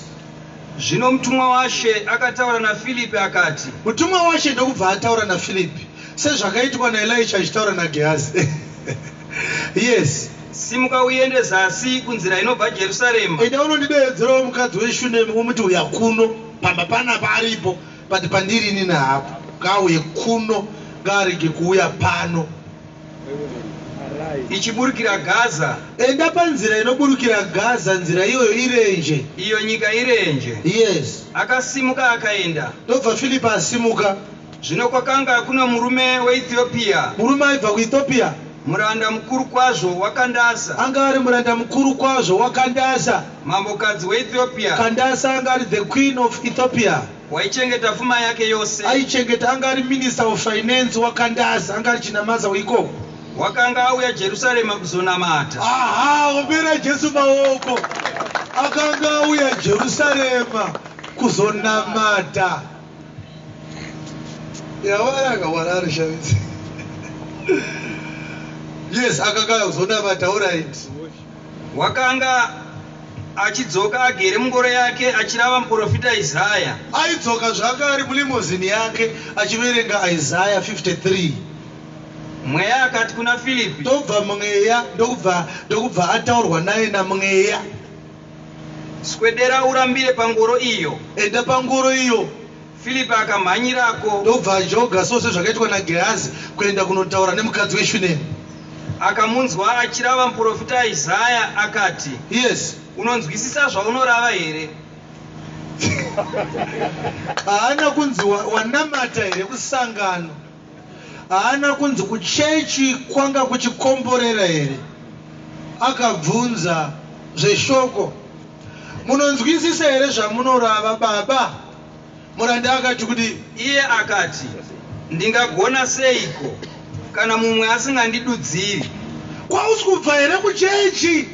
Zvino mutumwa waShe akataura naFiripi akati, Mutumwa waShe ndokubva ataura naFiripi sezvakaitwa naElisha achitaura naGehazi. Yes. "Simuka uende zasi kunzira inobva Jerusarema." Enda unondidedzerawo mukadzi weShunemi, umuti uya kuno pamba panapa. Aripo, but pandiri inini hapo. Ngauye kuno, ngaarege kuuya pano. Ichiburukira Gaza. Enda panzira inoburukira Gaza, nzira iyoyo irenje. Iyo nyika irenje. Yes. Akasimuka akaenda. Ndobva Filipi asimuka. Zvino kwakanga kuna murume weEthiopia, Murume aibva kuEthiopia, muranda mukuru kwazvo waKandasa, anga ari muranda mukuru kwazvo waKandasa, mambokadzi weEthiopia, Kandasa anga ari the queen of Ethiopia. Waichengeta pfuma yake yose. Aichengeta, anga ari minister of finance waKandasa, anga ari chinamaza weikoko. Wakanga auya Jerusarema kuzonamata. Aha, ombera Jesu maoko. Akanga auya Jerusarema kuzonamata. Yawaraka shavisi. Yes, akanga auya kuzonamata, alright. Wakanga achidzoka agere mungoro yake achirava muprofita Isaya. Aidzoka zvake ari mulimousine yake achiverenga Isaiah 53. Mweya akati kuna Filipi, Ndobva mweya ndokubva ataurwa naye namweya. "Swedera urambire pangoro iyo." Enda pangoro iyo. Filipi akamhanyirako. Ndobva ajoga so sezvakaitwa naGehazi kuenda kunotaura nemukadzi weShunemi. Akamunzwa achirava muprofita Isaya akati, "Unonzwisisa zvaunorava here?" Haana kunzi wanamata here kusangano, haana kunzi kuchechi kwanga kuchikomborera here. Akabvunza zveshoko. "Munonzwisisa here zvamunorava, baba?" Muranda akati kuti, Iye akati, "Ndingagona seiko kana mumwe asingandidudziri?" Kwausi kubva here kuchechi?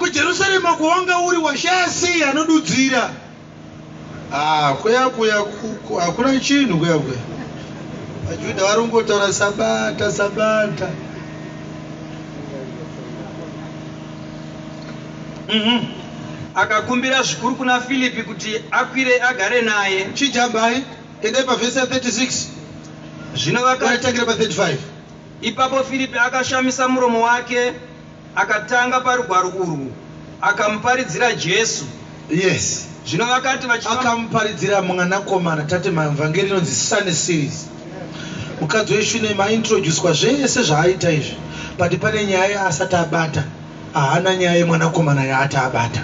Kujerusarema kwawanga uri washaya sei anodudzira? Ah, kuya kuya hakuna chinhu kuya kuya. VaJudha vari kungotaura sabata sabata. Akakumbira zvikuru kuna Filipi kuti akwire agare naye. Chijambai, endai pavhesi ya 36. Zvino vakati Tangira pa 35. Ipapo Filipi akashamisa muromo wake akatanga parugwaro urwu akamuparidzira Jesu. Yes. Zvino vakati vachifamba Akamuparidzira mwanakomana. Tate mavhangeri inonzi Sun series. Mukadzi weShunemi aintroducwa zvese zvaaita izvi, but pane nyaya yaasati abata. Haana nyaya yemwanakomana yaati abata.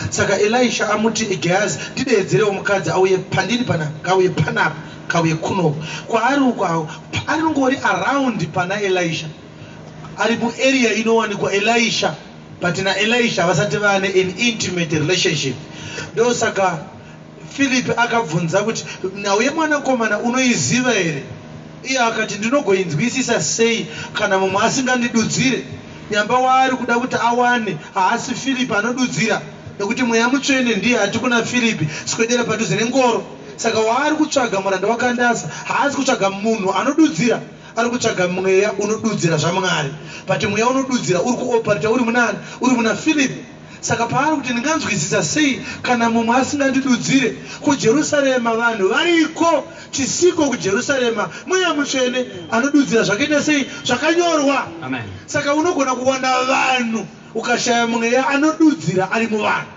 Saka Elisha amuti, Gehazi, ndideedzerewo mukadzi auye pandiri panapa, kauye panapa, kauye kunoku. Kwaari uko aringori around pana Elisha. Ari muarea inowanikwa Elisha, but naElisha vasati vane an intimate relationship. Ndosaka Philip akabvunza kuti nhau yemwanakomana unoiziva here? Iye akati ndinogoinzwisisa sei kana mumwe asingandidudzire? Nyamba waari kuda kuti awane haasi Philip anodudzira, nekuti Mweya Mutsvene ndiye ati kuna Philip swedera padhuze nengoro. Saka waari kutsvaga muranda waKandasa haasi kutsvaga munhu anodudzira, ari kutsvaga mweya unodudzira zvaMwari. But mweya unodudzira uri kuoperata uri munani? Uri muna Philip. Saka paari kuti ndinganzwisisa sei kana mumwe asingandidudzire? KuJerusarema vanhu variko, chisiko kuJerusarema Mweya Mutsvene anodudzira zvakaita sei zvakanyorwa. Amen. Saka unogona kuwana vanhu ukashaya mweya anodudzira ari muvanhu.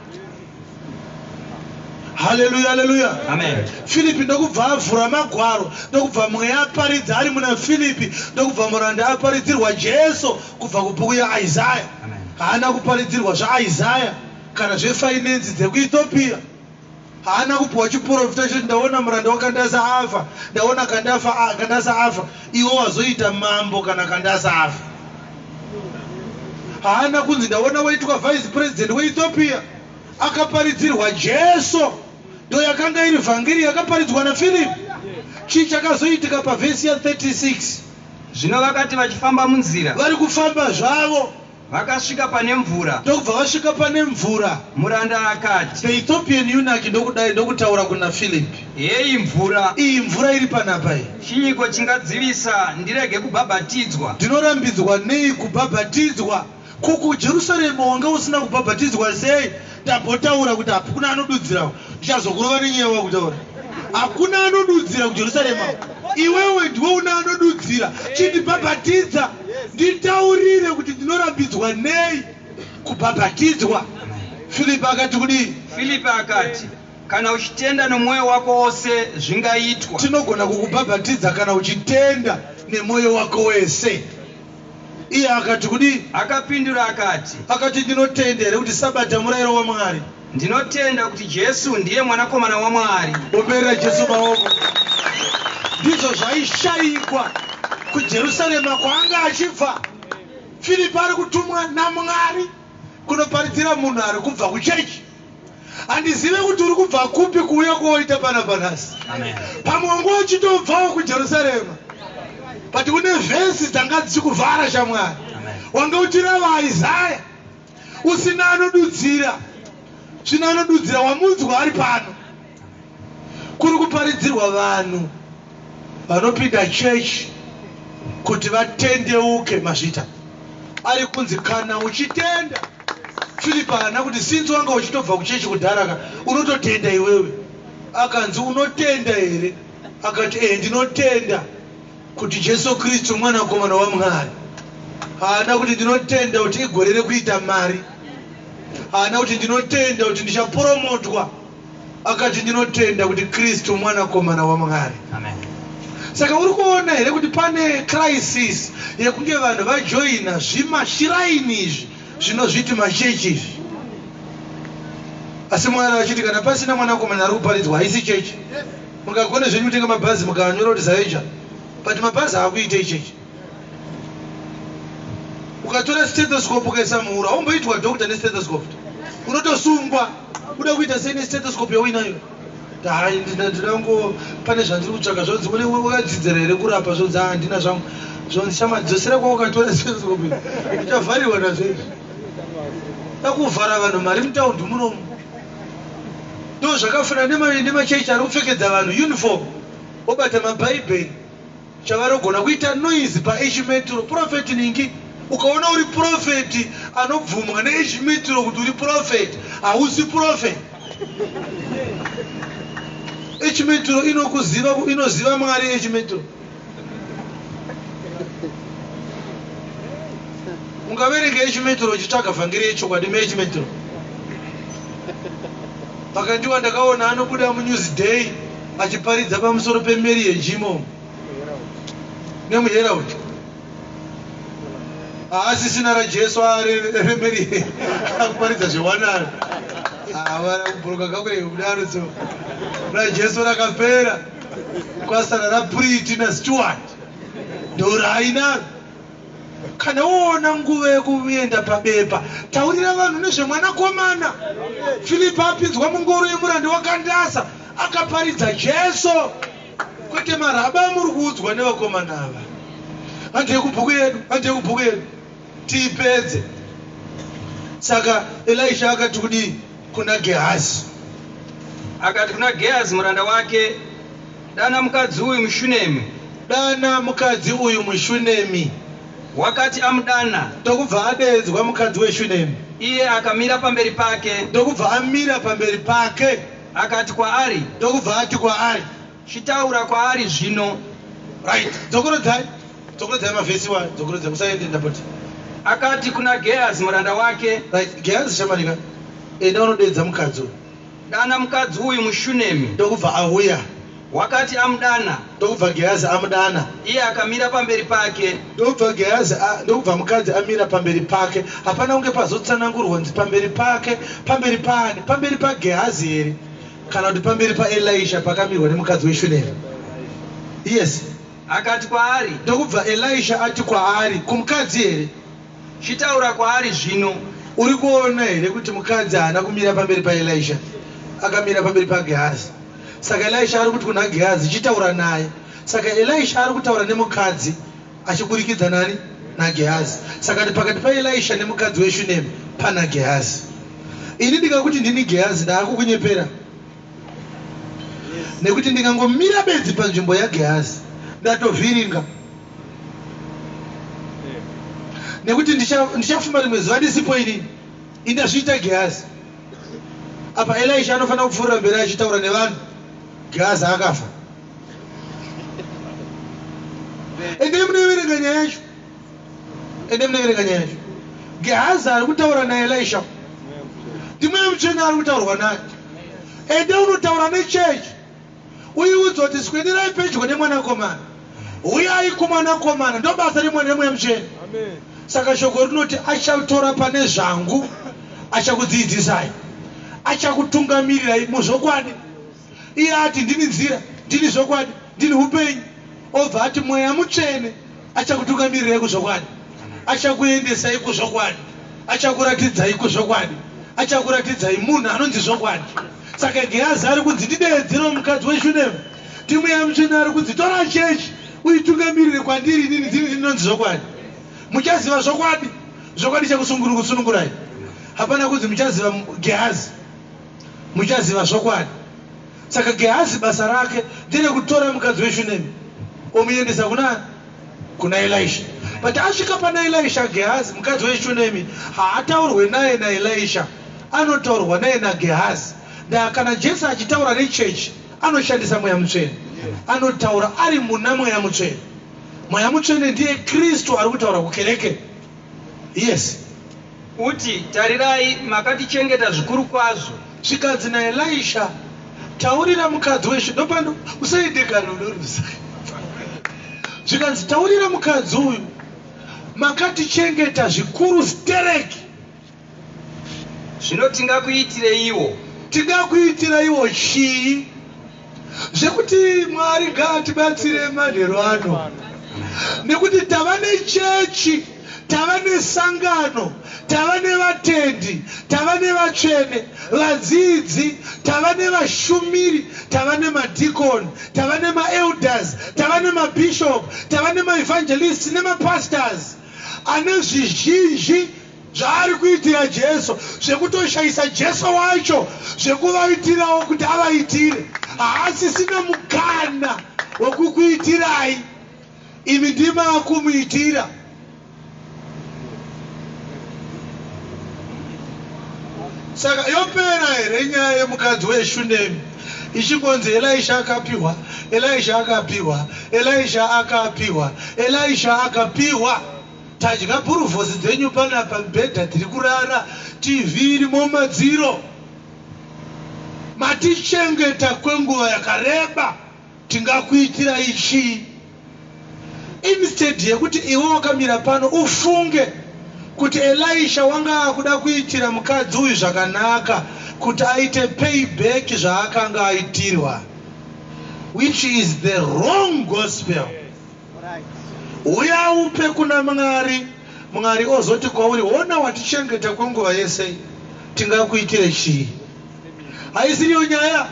Haleluya, haleluya. Amen. Filipi ndokubva avhura magwaro, ndokubva mweya aparidza ari muna Filipi, ndokubva muranda aparidzirwa Jesu kubva kubhuku yaIsaya. Amen. Haana kuparidzirwa zvaIsaya kana zvefinance dzekuEthiopia. Haana kupiwa chiprofita choti ndaona muranda waKandasa afa, ndaona Kandasa afa, iwe wazoita mambo kana Kandasa afa. Haana kunzi ndaona waitwa vice president weEthiopia. Akaparidzirwa Jesu, ndo yakanga iri vhangeri yakaparidzwa naFilipi. Chii chakazoitika pavhesi ya 36? Zvino vakati vachifamba munzira, vari kufamba zvavo, vakasvika pane mvura. Ndokubva vasvika pane mvura. Muranda akati, The Ethiopian eunuch ndokudai ndokutaura kuna Filipi, Heyi mvura, iyi mvura iri panapa iyi, chinyiko chingadzivisa ndirege kubhabhatidzwa? Ndinorambidzwa nei kubhabhatidzwa? Ko kuJerusarema wanga usina kubhabhatidzwa sei? Tambotaura kuti hakuna anodudzira, ndichazokurova nenyaya wakutaura. Hakuna anodudzira kuJerusarema, iwewe ndiwe una anodudzira. Chindibhabhatidza, nditaurire kuti ndinorambidzwa nei kubhabhatidzwa. Filipi akati kudii? Filipi akati, kana uchitenda nomwoyo wako wose zvingaitwa. Tinogona kukubhabhatidza kana uchitenda nemwoyo wako wese. Iye akati kudii? Akapindura akati, Akati ndinotenda here kuti sabata murayiro waMwari? Ndinotenda kuti Jesu ndiye mwanakomana waMwari. Omberera Jesu maoko. Ndizvo zvaishayikwa kuJerusarema kwaanga achibva. Filipi ari kutumwa naMwari kunoparidzira munhu ari kubva kuchechi. Handizive kuti uri kubva kupi kuuya kuoita panapa nhasi. Amen. Pamwe wanga uchitobvawo kuJerusarema, but une vhesi dzanga dzichikuvhara shamwari. Amen. Wanga uchirava Isaya usina anodudzira, zvino anodudzira wamunzwa ari pano. Kuri kuparidzirwa vanhu vanopinda chechi kuti vatendeuke mazvita. Ari kunzi kana uchitenda. Filipi haana kuti since wanga uchitobva kuchechi kudharaka unototenda iwewe. Akanzi unotenda here? Akati ndinotenda kuti Jesu Kristu mwanakomana waMwari. Haana kuti ndinotenda kuti igore rekuita mari. Haana kuti ndinotenda kuti ndichapromotwa. Akati ndinotenda kuti Kristu mwanakomana waMwari. Amen. Saka uri kuona here kuti pane crisis yekunge vanhu vajoina zvimashiraini izvi zvinozviti machechi izvi? Asi Mwari achiti kana pasina mwanakomana ari kuparidzwa haisi chechi. Mungagone zvenyu kutenga mabhazi mukanyora kuti Zaeja, but mabhazi haakuitei chechi. Ukatora stethoscope ukaisa muhuro haumboitwa doctor nestethoscope, unotosungwa. Uda kuita sei nestethoscope yauinayo? Hai, ndinango pane zvandiri kutsvaka. Zvonzi une wakadzidzira here kurapa? Zvonzi handina zvangu. Zvonzi chama dzosera kwaukatora stethoscope, uchavharirwa nazvo izvi. Dakuvhara vanhu mari mutaundi munomu. Ndo zvakafanana nemachechi ari kupfekedza vanhu uniform, obata mabhaibheri. Chavarogona kuita noise paH-Metro. Prophet ningi, ukaona uri prophet anobvumwa neH-Metro kuti uri prophet, hausi prophet. H-Metro inokuziva, inoziva Mwari H-Metro. Ungaverenga H-Metro uchitsvaga vhangeri yechokwadi muH-Metro. Pakandiwa ndakaona anobuda muNewsday achiparidza pamusoro pemarriage imomo nemuHerald. Haasisina raJesu remarriage, akuparidza zvewanano. Havana kubhuruka kakurege kudaro, so raJesu rakapera, kwasara raPurity naStewart, ndoraainaro. Kana woona nguva yekuenda pabepa, taurira vanhu nezvemwanakomana. Filipi apinzwa mungoro yemurandi waKandasa, akaparidza Jesu, kwete maraba amuri kuudzwa nevakomana ava. Handei kubhuku yedu, handei kubhuku yedu tiipedze. Saka Elisha akati kudii kuna Gehazi? Akati kuna Gehazi muranda wake, "Dana mukadzi uyu muShunemi." Dana mukadzi uyu muShunemi. Wakati amudana, ndokubva adeedzwa mukadzi weShunemi, iye akamira pamberi pake. Ndokubva amira pamberi pake. Akati kwaari, ndokubva ati kwaari, "Chitaura kwaari zvino." Right, dzokorodzai, dzokorodzai mavhesi wa, dzokorodzai, musaende, ndapoti. Akati kuna Gehazi muranda wake, Right, Gehazi, shamanika, enda unodeedza mukadzi uyu. "Dana mukadzi uyu muShunemi." Ndokubva auya. Wakati amudana, ndokubva Gehazi amudana, iye akamira pamberi pake. Ndokubva Gehazi ndokubva mukadzi amira pamberi pake. Hapana kunge pazotsanangurwa kunzi pamberi pake, pamberi paani? Pamberi paGehazi here, kana kuti pamberi paElisha pakamirwa nemukadzi weShunemi? Yes. Akati kwaari, Ndokubva Elisha ati kwaari, kumukadzi here? "Chitaura kwaari zvino." Uri kuona here kuti mukadzi haana kumira pamberi paElisha? Akamira pamberi paGehazi. Saka Elisha ari kuti kuna Gehazi, "Chitaura naye." Saka Elisha ari kutaura nemukadzi achiburikidza nani? NaGehazi. Saka kuti pakati paElisha nemukadzi weShunemi pana Gehazi. Ini ndikakuti ndini Gehazi, ndaakukunyepera, nekuti ndikangomira bedzi panzvimbo yaGehazi, ndatovhiringa, nekuti ndichafuma rimwe zuva ndisipo inini, indazviita Gehazi. Apa Elisha anofanira kupfuurira mberi achitaura nevanhu, Gehazi akafa. Endei munoiverenga nyaya yacho, ende munoiverenga nyaya yacho. Gehazi ari kutaura naElisha, ndimweya Mutsvene ari kutaurwa naye. Ende unotaura nechechi, uiudza kuti swederai pedyo nemwanakomana, uyai kumwanakomana. Ndo basa remwana remweya Mutsvene. Saka shoko rinoti achatora pane zvangu, achakudzidzisai, achakutungamirirai muzvokwadi. Iye ati, "Ndini nzira, ndini zvokwadi, ndini upenyu." Obva ati Mweya Mutsvene achakutungamirirai kuzvokwadi, achakuendesai kuzvokwadi, achakuratidzai kuzvokwadi, achakuratidzai munhu anonzi zvokwadi. Saka Gehazi ari kunzi, "Ndideedzerawo mukadzi weShunemu." Timweya Mutsvene ari kunzi, "Tora chechi uitungamirire kwandiri inini, ndini ndinonzi zvokwadi. Muchaziva zvokwadi, zvokwadi chakusunungurai." Hapana kunzi muchaziva Gehazi, muchaziva zvokwadi. Saka Gehazi basa rake nderekutora mukadzi weShunemi omuendesa kuna Elisha. But asvika pana Elisha Gehazi, mukadzi weShunemi haataurwe naye naElisha, anotaurwa naye naGehazi. Ndaa kana Jesu achitaura nechechi, anoshandisa Mweya Mutsvene, anotaura ari muna Mweya Mutsvene. Mweya Mutsvene ndiye Kristu ari kutaura kukereke. Yes. Uti, "Tarirai, makatichengeta zvikuru kwazvo." Zvikanzi naElisha, "Taurira mukadzi weshe ndopano, usaende kana unorusa." Zvikanzi, "Taurira mukadzi uyu, makatichengeta zvikuru stereki." Zvino tingakuitireiwo? Tingakuitiraiwo chii? Zvekuti Mwari ngaatibatsire manheru ano, nekuti tava nechechi, tava nesangano, tava nevatendi, tava nevatsvene, vadzidzi, tava nevashumiri, tava nemadhikoni, tava nemaelders, tava nemabishop, tava nemaevangelists nemapastors ane zvizhinji. Zvaari kuitira Jesu, zvekutoshayisa Jesu wacho zvekuvaitirawo kuti avaitire. Haasisina mukana wekukuitirai. Imi ndimi akumuitira. Saka yopera here nyaya yemukadzi weShunemi ichingonzi Elisha akapiwa, Elisha akapiwa, Elisha akapiwa, Elisha akapiwa? Tadya bhuruvhosi dzenyu panapa, mibhedha tiri kurara, TV irimo mumadziro. Matichengeta kwenguva yakareba, tingakuitirai chii? Instead yekuti iwe wakamira pano ufunge kuti Elisha wanga akuda kuitira mukadzi uyu zvakanaka kuti aite payback zvaakanga aitirwa, which is the wrong gospel. Uya upe kuna Mwari, Mwari ozoti kwauri, hona watichengeta kwenguva yese, tingakuitire chii? Haisiriyo nyaya,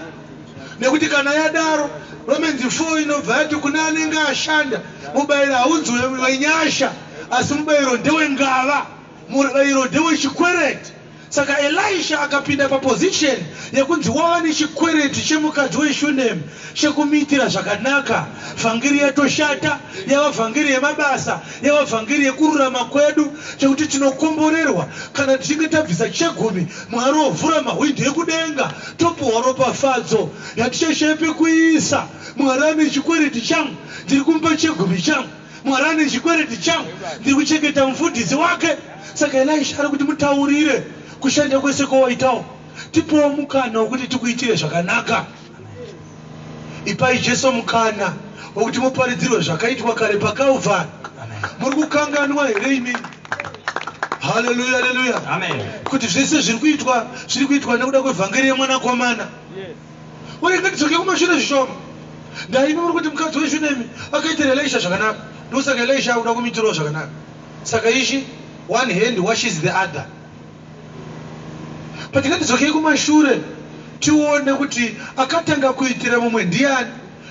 nekuti kana yadaro, Romans 4 inobva yati kune anenge ashanda, mubayiro haunzi wenyasha, asi mubayiro ndewengava, mubayiro ndewechikwereti. Saka Elisha akapinda paposition yekunzi wava nechikwereti chemukadzi weShunemi chekumuitira zvakanaka. Vhangeri yatoshata, yava vhangeri yemabasa, yava vhangeri yekururama kwedu, chekuti tinokomborerwa kana tichinge tabvisa chegumi, Mwari ovhura mahwindo ekudenga, topuhwa ropafadzo yatichashaya pekuisa. Mwari ane chikwereti changu, ndiri kumupa chegumi changu. Mwari ane chikwereti changu, ndiri kuchengeta mufundisi wake. Saka Elisha ari kuti mutaurire kushanda kwese kwawaitawo, tipewo mukana wekuti tikuitire zvakanaka. Ipai Jesu mukana wekuti muparidzirwe zvakaitwa kare paCalvary. Muri kukanganwa here imi? Haleluya, haleluya. Amen. Kuti zvese zviri kuitwa zviri kuitwa nekuda kwevhangeri yemwanakomana. Uri ngatidzoke kumashure zvishoma. Ndaimi muri kuti mukadzi weShunemi akaitira Elisha zvakanaka. Ndosaka Elisha akuda kumuitirawo zvakanaka. Saka ichi one hand washes the other. But ngatidzokei kumashure tione kuti akatanga kuitira mumwe ndiani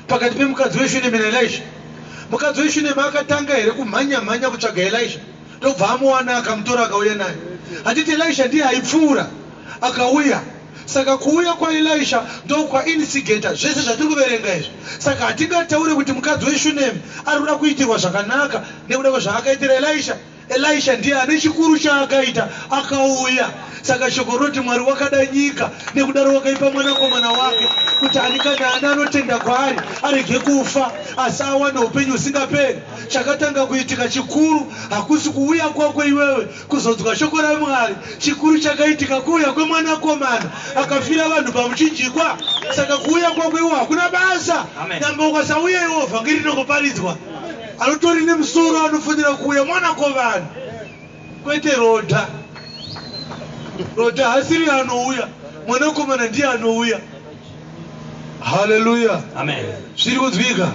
pakati pemukadzi weShunemi naElisha. Mukadzi weShunemi akatanga here kumhanya mhanya kutsvaga Elisha ndobva amuwana akamutora akauya naye? Handiti Elisha ndiye aipfuura akauya. Saka kuuya kwaElisha ndokwainstigator zvese zvatiri kuverenga izvi. Saka hatingataure kuti mukadzi weShunemi ari kuda kuitirwa zvakanaka nekuda kwezvaakaitira Elisha. Elisha ndiye ane chikuru chaakaita, akauya. Saka shoko rinoti Mwari wakada nyika nekudaro wakaipa mwanakomana wake kuti ani kana ani anotenda kwaari arege kufa asi awane upenyu husingaperi. Chakatanga kuitika chikuru hakusi kuuya kwako iwewe kuzonzwa shoko raMwari. Chikuru chakaitika kuuya kwemwanakomana akafira vanhu pamuchinjikwa. Saka kuuya kwako iwe hakuna basa. Nyangwe ukasauya iwe vhangeri rinongoparidzwa. Anotori nemusoro anofanira kuuya mwanakomana kwete Rodha. Rodha hasiri anouya, mwanakomana ndiye anouya. Haleluya. Amen. Zviri kunzwika.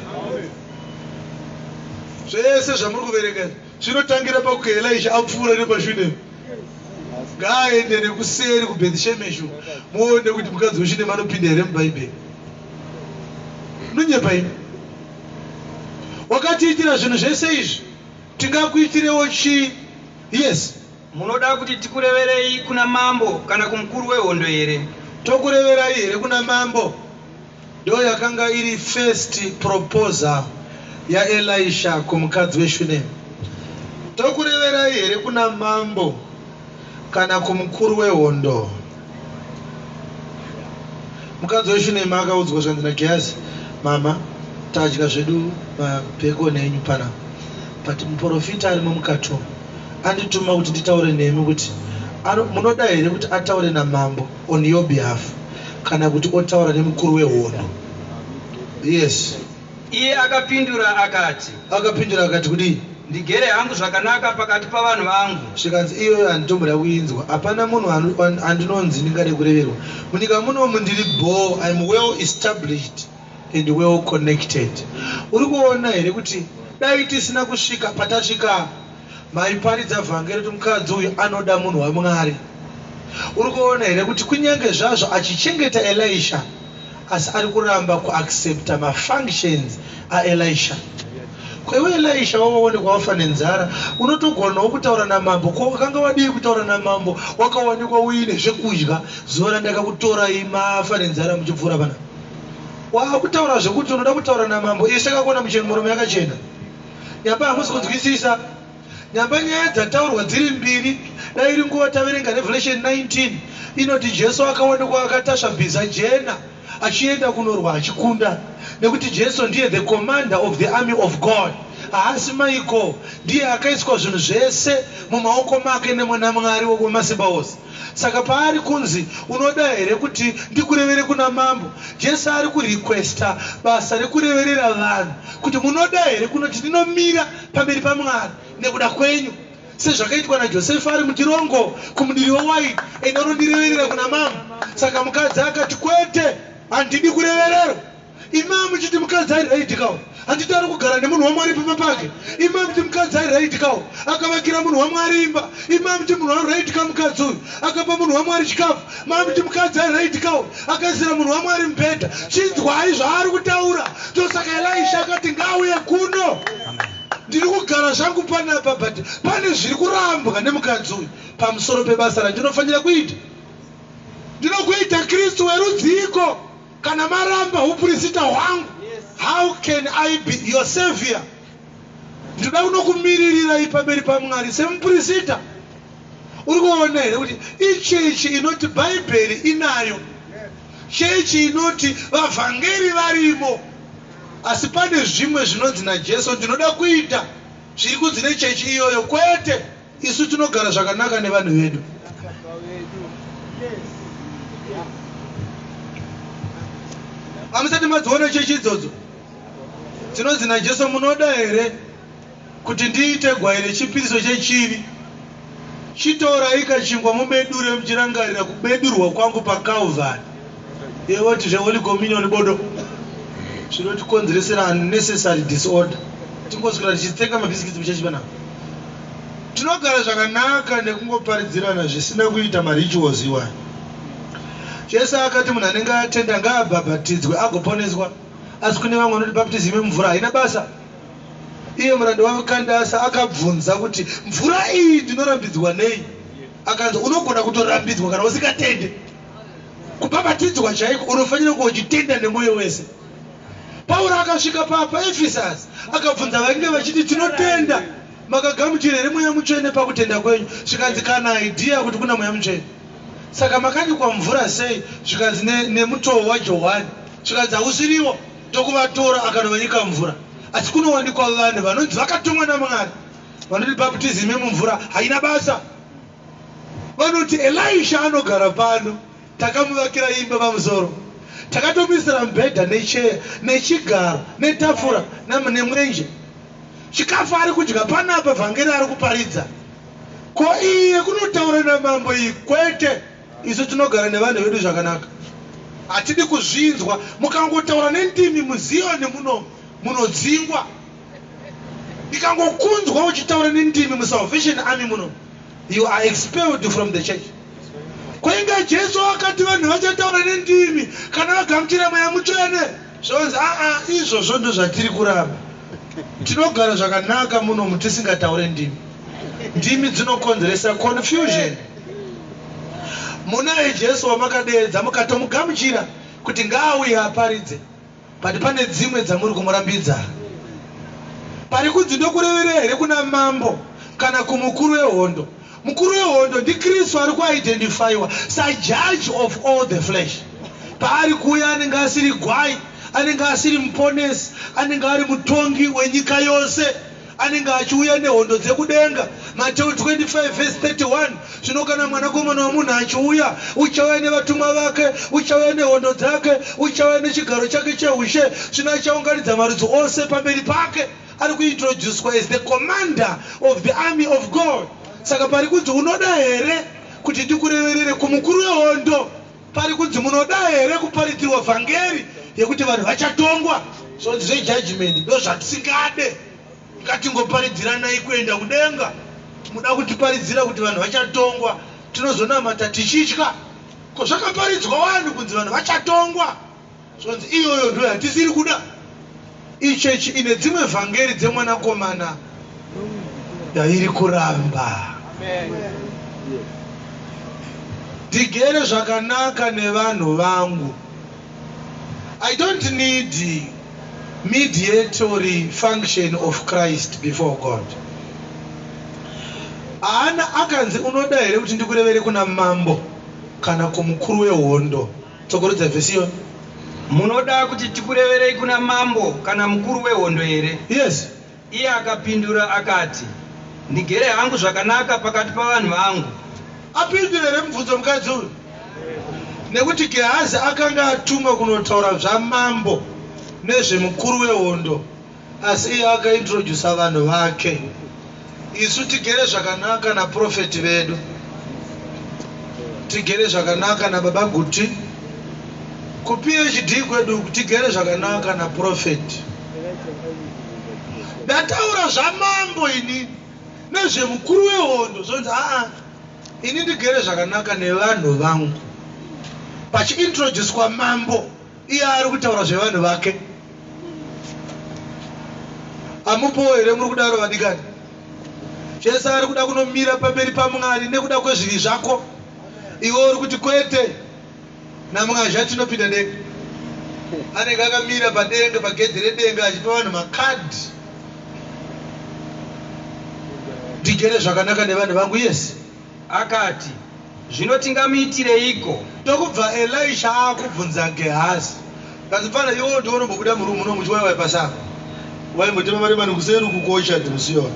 Zvese zvamuri kuverenga zvinotangira pakuti Elisha apfuura nepaShunemi. Ngaaende nekuseri kuBhethshemeshu muone kuti mukadzi weShunemi anopinda here muBhaibheri. Unonyepa imi. Wakatiitira zvinhu zvese izvi, tingakuitirewo chii? Yes. Munoda kuti tikureverei kuna mambo kana kumukuru wehondo here? Tokureverai here kuna mambo? Ndo yakanga iri first proposal yaElisha kumukadzi weShunemi. Tokureverai here kuna mambo kana kumukuru wehondo? Mukadzi weShunemi akaudzwa zvanzi naGehazi, mama, tadya zvedu mabhekoni enyu panapa, but muprofita arimo mukati umu andituma kuti nditaure nemi kuti munoda here kuti ataure namambo on your behalf kana kuti otaura nemukuru wehondo? Yes. Iye akapindura akati. Akapindura akati kudii? Ndigere hangu zvakanaka pakati pavanhu vangu. Zvikanzi iyoyo handitomboda kuinzwa. Hapana munhu andinonzi ndingade kureverwa. Munyika munomu ndiri bho, I'm well established and well connected. Uri kuona here kuti dai tisina kusvika patasvika apa, maiparidza vhangeri kuti mukadzi uyu anoda munhu waMwari. Uri kuona here kuti kunyange zvazvo achichengeta Elisha, asi ari kuramba kuaccepta mafunctions aElisha. Kwaiwe Elisha wawaonekwa wafa nenzara, unotogonawo kutaura namambo. Ko wakanga wadii kutaura namambo wakawanikwa uine zvekudya zuva randakakutorai mafa nenzara muchipfuura pana? Waakutaura zvekuti unoda kutaura namambo, isu takakuona muromo yakachena. Nyamba hamusi kunzwisisa. Nyamba nyaya dzataurwa dziri mbiri, dai iri nguva taverenga Revelation 19 inoti Jesu akaonekwa akatasva bhiza jena achienda kunorwa achikunda, nekuti Jesu ndiye the commander of the army of God. Haasi Michael, ndiye akaiswa zvinhu zvese mumaoko make naMwari wemasimba ose. Saka paari kunzi unoda here kuti ndikurevere kuna mambo, Jesu ari kurequesta basa rekureverera vanhu kuti munoda here kunoti ndinomira pamberi paMwari nekuda kwenyu, sezvakaitwa naJosefa ari mutirongo kumudiri wewaini, ende unondireverera kuna mambo. Saka mukadzi akati kwete, handidi kurevererwa. Imi muchiti mukadzi ari right kawo, handiti ari kugara nemunhu waMwari pamba pake? Imi muchiti mukadzi ari right kawo, akavakira munhu waMwari imba. Imi muchiti munhu ari right ka mukadzi uyu, akapa munhu waMwari chikafu. Mamuti mukadzi ari right kawo, akaisira munhu waMwari mubhedha. Chinzwai zvaari kutaura. Ndosaka Elisha akati ngauye kuno, ndiri kugara zvangu panapa, but pane zviri kurambwa nemukadzi uyu pamusoro pebasa randinofanira kuita. Ndinokuita Kristu werudziko kana maramba upurisita hwangu? How can I be your savior? Ndinoda kunokumiririrai pamberi paMwari semupurisita. Uri kuona here kuti ichechi inoti Bhaibheri inayo, chechi inoti vavhangeri varimo, asi pane zvimwe zvinonzi naJesu ndinoda kuita zviri kunzi nechechi iyoyo kwete. Isu tinogara zvakanaka nevanhu vedu. Hamusati madziona chechi idzodzo dzinonzi naJesu munoda here kuti ndiite gwai rechipiriso chechivi? Chitorai kachingwa mumedure muchirangarira kubedurwa kwangu paCalvary. Yevoti zveHoly Communion bodo zvinotikonzeresera unnecessary disorder, tingoswera tichitsenga mabhisikitsi muchechi panapa. Tinogara zvakanaka nekungoparidzirana zvisina kuita marituals iwayo. Jesu akati munhu anenge atenda ngaabhabhatidzwe agoponeswa, asi kune vamwe vanoti baptism yemumvura haina basa. Iye muranda waKandasa akabvunza kuti mvura iyi ndinorambidzwa nei? Akanzi unogona kutorambidzwa kana usingatende. Kubhabhatidzwa chaiko unofanira kunge uchitenda nemwoyo wese. Pauro akasvika paEfesus akabvunza vainge vachiti tinotenda, makagamuchira here Mweya Mutsvene pakutenda kwenyu? Zvikanzi kana idea kuti kuna Mweya Mutsvene. Saka makanyikwa mvura sei? Zvikanzi nemutoo waJohani. Zvikanzi hausiriwo. Ndokuvatora akanovanyika mvura. Asi kunowanikwa vanhu vanonzi vakatumwa naMwari vanoti baptism yemumvura haina basa. Vanoti Elisha anogara pano, takamuvakira imba pamusoro, takatomisira mubhedha necheya nechigaro netafura nemwenje, chikafu ari kudya panapa, vhangeri ari kuparidza. Ko iye kunotaura namambo iyi? Kwete, isu tinogara nevanhu vedu zvakanaka, hatidi kuzvinzwa. Mukangotaura nendimi muZiyoni muno munodzingwa. Ndikangokunzwa uchitaura nendimi muSalvation Army muno, you are expelled from the church. Kwainga Jesu akati vanhu vachataura nendimi kana vagamuchira Mweya Mutsvene. Zvonzi aa, izvozvo ndo zvatiri kuramba. Tinogara zvakanaka munomu tisingataure ndimi. Ndimi dzinokonzeresa confusion. Munaye Jesu wamakadeedza mukatomugamuchira kuti ngaauye aparidze, but pane dzimwe dzamuri kumurambidza. Pari kunzi ndokureverera here kuna mambo kana kumukuru wehondo? Mukuru wehondo ndiKristu ari kuidentifyiwa sajudge of all the flesh. Paari kuuya anenge asiri gwai, anenge asiri muponesi, anenge ari mutongi wenyika yose, anenge achiuya nehondo dzekudenga. Mateu 25 vhesi 31, zvino kana Mwanakomana womunhu achiuya, uchauya nevatumwa vake, uchauya nehondo dzake, uchauya nechigaro chake cheushe, zvino achaunganidza marudzi ose pamberi pake. Ari kuintroducwa as the commander of the army of God. Saka pari kunzi unoda here kuti ndikureverere kumukuru wehondo? Pari kunzi munoda here kuparidzirwa vhangeri yekuti vanhu vachatongwa? Zvonzi zvejudgment ndo zvatisingade, ngatingoparidziranai kuenda kudenga. Muda kutiparidzira kuti vanhu vachatongwa, tinozonamata tichitya. Ko zvakaparidzwa vanhu kunzi vanhu vachatongwa? Zvonzi iyoyo ndo yatisiri kuda. Ichechi ine dzimwe vhangeri dzemwanakomana yairi kuramba. Ndigere zvakanaka nevanhu vangu. I don't need mediatory function of Christ before God. Haana akanzi unoda here kuti ndikurevere kuna mambo kana kumukuru wehondo. Tsokorodza vhesi iyoyo. Munoda kuti tikureverei kuna mambo kana mukuru wehondo here? Yes. Iye akapindura akati, Ndigere hangu zvakanaka pakati pavanhu vangu. Apindura here mubvunzo mukadzi uyu? Nekuti Gehazi akanga atumwa kunotaura zvamambo nezvemukuru wehondo, asi iye akaintrodusa vanhu vake. Isu tigere zvakanaka naprofeti vedu, tigere zvakanaka nababa Guti, kuPhD kwedu tigere zvakanaka naprofeti. Ndataura zvamambo inini nezvemukuru wehondo zvonzi aa ini ndigere zvakanaka nevanhu vangu. Pachiintroducwa mambo iye ari kutaura zvevanhu vake. Hamupowo here muri kudaro vadikani? Jesu ari kuda kunomira pamberi paMwari nekuda kwezvivi zvako. Iwe uri kuti kwete. NaMwazha tinopinda denga. Anenge akamira padenga pagedhi redenga achipa vanhu makadhi. Ndigere zvakanaka nevanhu vangu yes. Akati, Zvino tingamuitireiko? Ndokubva Elisha akubvunza Gehazi. Kanzi mfana iwewe ndiwe unombobuda muroom muno muchiwaiwai pasi apa. Waimbotema maremani kuseri uku kuOrchard musi iyoyo.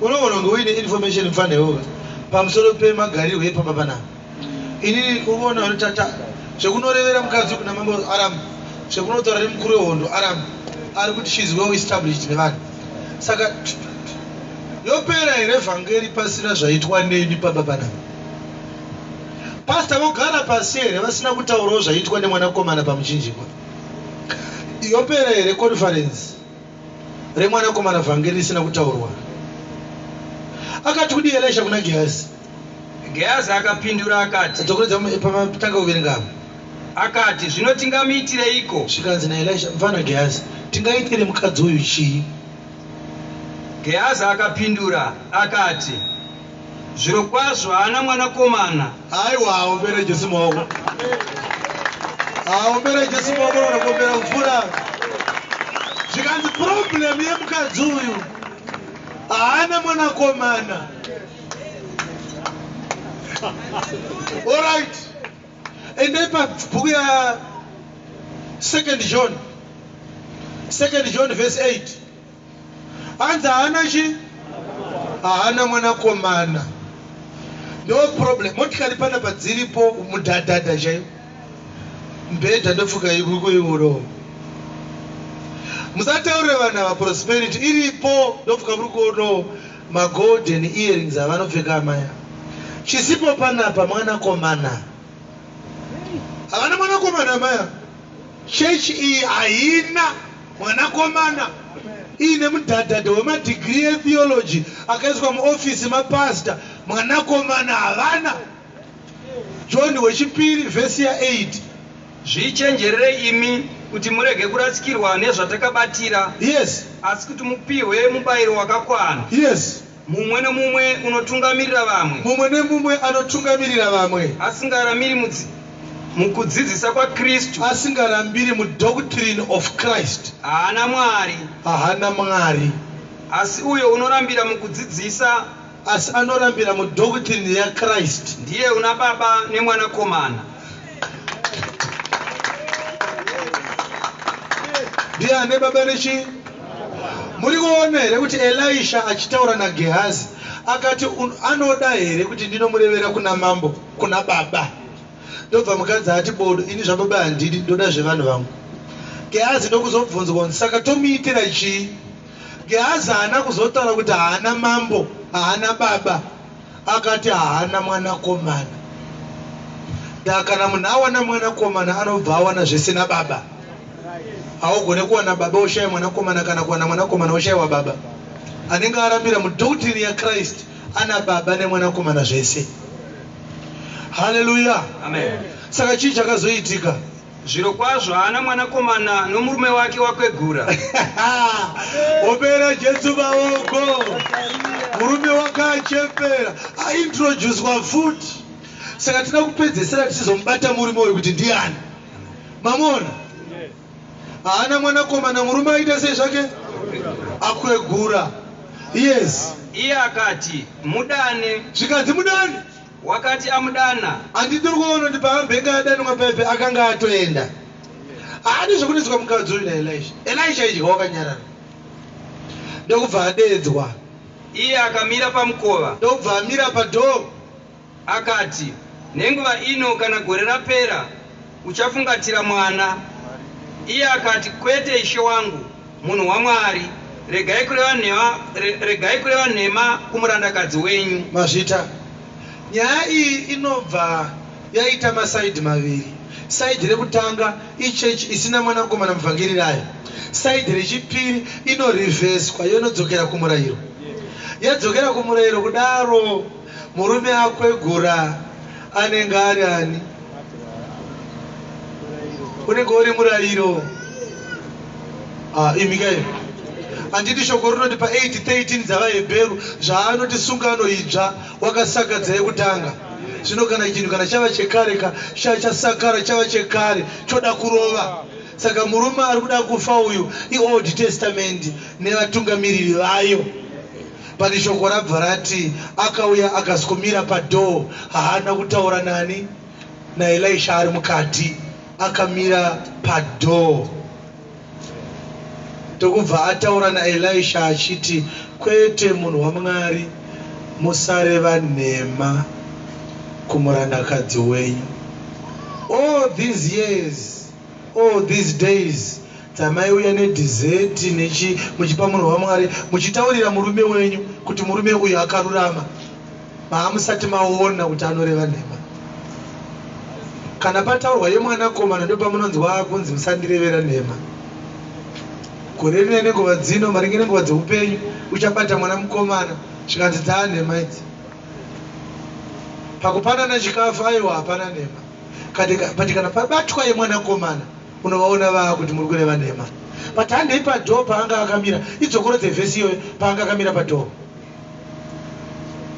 Unogona kunge uine information mfana iwewe pamusoro pemagarirwe epamba panapa. Inini uri kuona kuti tata zvekunorevera mukadzi kuna mambo aramba zvekunotaura nemukuru wehondo aramba ari kuti she is well established nevanhu saka yopera here vhangeri pasina zvaitwa neni pamba panapa pastor vogara pasi here vasina kutaurawo zvaitwa nemwanakomana pamuchinjikwa yopera here conference remwanakomana vhangeri risina kutaurwa akati kudii Elisha kuna Gehazi Gehazi akapindura akati, Dzokorodza pamatanga kuverenga apa. Akati, Zvino tingamuitireiko? Zvikanzi naElisha, Mfana Gehazi, tingaitire mukadzi uyu chii? Gehazi akapindura akati, Zvirokwazvo haana mwanakomana. Aiwa, aombere Jesu maoko. Aombere Jesu maoko unokuombera kupfuura. Zvikanzi problem yemukadzi uyu haana mwanakomana. Alright. Endai pabhuku ya Second John. Second John verse 8. Hanzi haana chi? Haana mwanakomana. Ndo problem. Motikari panapa dziripo mudhadhadha chaiyo. Mbhedha ndofuka ikuiuno. Musataurire vanhu ava prosperity iripo ndofuka muri kuonawo Magolden earrings avanopfeka amai ava. Chisipo panapa mwanakomana. Havana mwanakomana amai ava. Church iyi haina mwanakomana. Iine mudhadhadha wemadegree etheology akaiswa muoffice mapastor. Mwanakomana havana. John wechipiri vhesi ya 8. Zvichenjererei imi kuti murege kurasikirwa nezvatakabatira, Yes. asi kuti mupihwe mubayiro wakakwana. Yes. Mumwe nomumwe unotungamirira vamwe. Mumwe nemumwe anotungamirira vamwe. Asingaramiri mudzi, mukudzidzisa kwaKristu. Asingarambiri mudoctrine of Christ. Haana Mwari. Haana Mwari. Asi uyo unorambira mukudzidzisa. Asi anorambira mudoctrine yaChrist. Ndiye una Baba neMwanakomana. Ndiye ane Baba nechii? Muri kuona here kuti Elisha achitaura naGehazi akati anoda here kuti ndinomurevera kuna mambo, kuna baba? Ndobva mukadzi ati bodo, ini zvababa handidi, ndoda zvevanhu vangu. Gehazi ndokuzobvunzwa kunzi saka tomuitira chii? Gehazi haana kuzotaura kuti haana mambo, haana baba. Akati haana mwanakomana. Ndaa kana munhu awana mwanakomana anobva awana zvese nababa. Haugone kuwana baba woshaya mwanakomana kana kuwana mwanakomana woshaiwa baba. Anenge arambira mudoctrine yaChrist ana baba nemwanakomana zvese. Hallelujah. Amen. Saka chii chakazoitika? Zvirokwazvo haana mwanakomana nomurume wake wakwegura. Ombera Jesu maoko. Murume wake achembera, aintroducwa futi. Saka tina kupedzesera tichizomubata murume uyu kuti ndiani. Mamuona? Haana mwanakomana, murume aita sei zvake? Akwegura. Yes. Iye akati, "Mudane." Zvikanzi mudane. Wakati amudana, Handiti uri kuona kuti paambenge adanwa paipe akanga atoenda. Haadi zvekunetswa mukadzi uyu naElisha. Elisha idya wakanyarara. Ndokubva adeedzwa. Iye akamira pamukova. Ndokubva amira padoor. Akati, "Nenguva ino kana gore rapera, uchafungatira mwana." Iye akati, "Kwete, ishe wangu, munhu waMwari, regai kureva nhema, regai kureva nhema kumurandakadzi wenyu." Mazvita. Nyaya iyi inobva yaita masides maviri. Side rekutanga ichechi isina mwanakomana muvhangeri rayo. Side rechipiri inoreverswa yonodzokera kumurayiro. Yadzokera kumurayiro kudaro, murume akwegura anenge ari ani? Unenge uri murayiro. Ah, imika iyo. Handiti shoko rinoti pa8:13 dzavaHebheru zvaanoti sungano idzva wakasakadza yekutanga. Zvino kana chinhu kana chava chekare ka chasakara chava chekare choda kurova. Saka murume ari kuda kufa uyu iOld Testament nevatungamiriri vayo. Pane shoko rabva rati akauya akaskumira padoor, haana kutaura nani naElisha ari mukati, akamira padoor. Ndokubva ataura naElisha achiti, "Kwete, munhu waMwari, musareva nhema kumurandakadzi wenyu. All these years, all these days dzamaiuya nedessert nechi muchipa munhu waMwari, muchitaurira murume wenyu kuti murume uyu akarurama, maamusati maona kuti anoreva nhema. Kana pataurwa yemwanakomana ndopamunonzwa kunzi musandirevera nhema. Gore rine nenguva dzino, maringe nenguva dzeupenyu, uchabata mwana mukomana, zvikanzi dzaa nhema idzi. Pakupanana chikafu, aiwa, hapana nhema. But kana pabatwa yemwanakomana, unovaona vaa kuti muri kureva nhema. But handei padoor paanga akamira, idzokorodze vhesi iyoyo, paanga akamira padoor.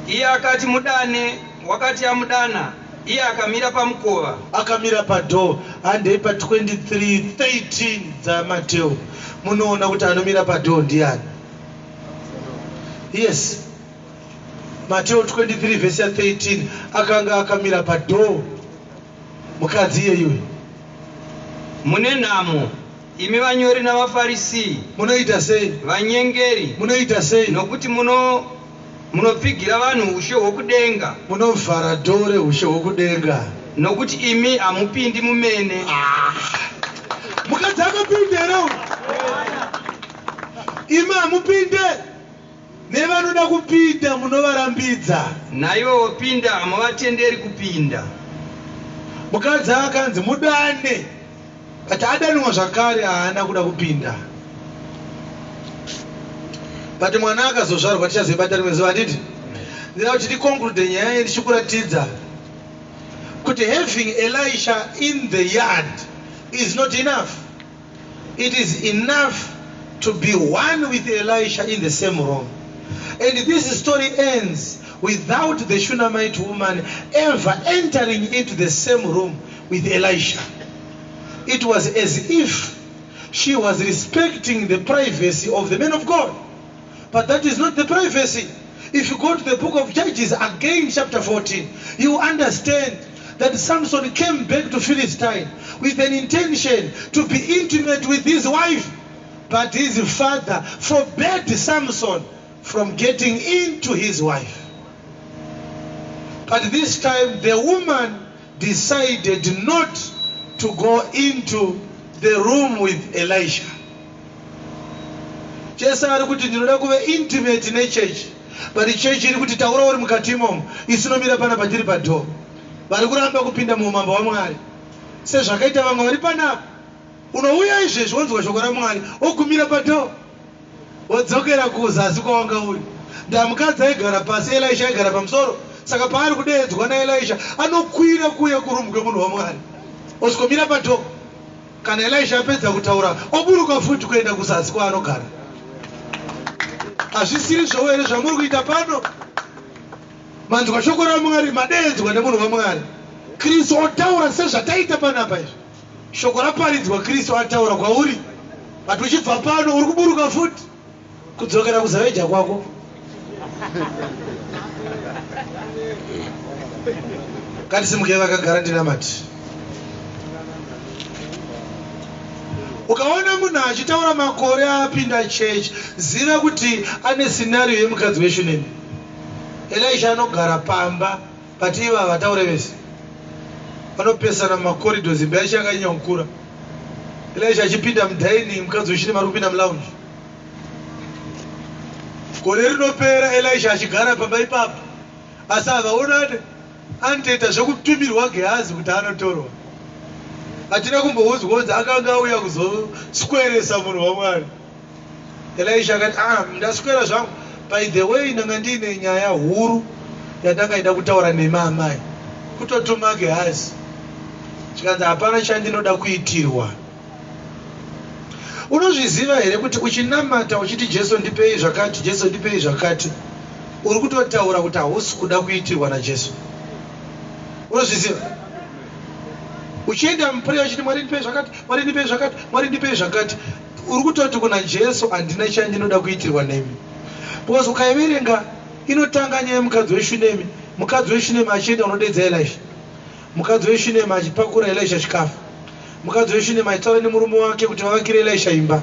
Iye akati, "Mudane." Wakati amudana, iye akamira pamukova. Akamira padoor. Handei pa23:13 dzaMateo, munoona kuti anomira padoor ndiani. Yes, Mateo 23 vhesi ya13, akanga akamira padoor mukadzi iyeyuyu. Mune nhamo imi vanyori navaFarisi, Munoita sei? vanyengeri, Munoita sei? nokuti muno munopfigira vanhu ushe hwokudenga, Munovhara door reushe hwokudenga, nokuti imi hamupindi mumene, Mukadzi akapinda here uyu? Imi hamupinde, nevanoda kupinda munovarambidza. Naivo vopinda hamuvatenderi kupinda. Mukadzi akanzi mudane, but adanwa zvakare haana kuda kupinda. But mwana akazozvarwa, tichazoibata rimwe zuva, handiti? Ndida kuti ticonclude nyaya iyi ndichikuratidza kuti having Elisha in the yard is not enough. It is enough to be one with Elisha in the same room. And this story ends without the Shunammite woman ever entering into the same room with Elisha. It was as if she was respecting the privacy of the man of God. But that is not the privacy. If you go to the book of Judges, again, chapter 14, you understand that Samson came back to Philistine with an intention to be intimate with his wife. But his father forbade Samson from getting into his wife. But this time the woman decided not to go into the room with Elisha. Jesu ari kuti ndinoda kuve intimate nechechi, but chechi iri kuti taura uri mukati imomo, isinomira pana patiri padoor. Vari kuramba kupinda muumambo hwaMwari sezvakaita vamwe vari panapa. Unouya izvezvi wonzwa shoko raMwari, wogumira padoor, wodzokera kuzasi kwawanga uri. Ndamukadzi aigara pasi, Elisha aigara pamusoro. Saka paari kudeedzwa naElisha, anokwira kuuya kuroom kwemunhu waMwari, osvikomira padoor. Kana Elisha apedza kutaura, oburuka futi kuenda kuzasi kwaanogara. Hazvisiri zvowo here zvamuri kuita pano? Manzwa shoko raMwari, madeedzwa nemunhu waMwari. Kristu otaura sezvataita panapa izvi. Shoko raparidzwa, Kristu ataura kwauri. But uchibva pano uri kuburuka futi kudzokera kuzaveja kwako. Ngatisimukei vakagara ndinamati. Ukaona munhu achitaura makore aapinda church, ziva kuti ane scenario yemukadzi weShunemi. Elisha anogara pamba but ivo havataure vese. Vanopesana mumacorridors, imba yacho yakanyanya kukura. Elisha achipinda mudining, mukadzi weShunemi ari kupinda mulounge. Gore rinopera Elisha achigara pamba ipapo, asi havaonane. Anotoita zvekutumirwa Gehazi kuti anotorwa. Hatina kumboudzwa kunzi akanga auya kuzosweresa munhu waMwari. Elisha akati, ah, ndaswera zvangu. By the way, ndanga ndiine nyaya huru yandanga ida kutaura nemi amai. Kutotuma Gehazi. Zvikanzi hapana chandinoda kuitirwa. Unozviziva here kuti uchinamata uchiti Jesu ndipei zvakati, Jesu ndipei zvakati, uri kutotaura kuti hausi kuda kuitirwa naJesu. Unozviziva? Uchienda muprayer uchiti Mwari ndipei zvakati, Mwari ndipei zvakati, Mwari ndipei zvakati, uri kutoti kuna Jesu handina chandinoda kuitirwa nemi. Because ukaiverenga inotanga nyaya yemukadzi weShunemi, mukadzi weShunemi achienda unodeedza Elisha. Mukadzi weShunemi achipakura Elisha chikafu. Mukadzi weShunemi achitaura nemurume wake kuti vavakire Elisha imba.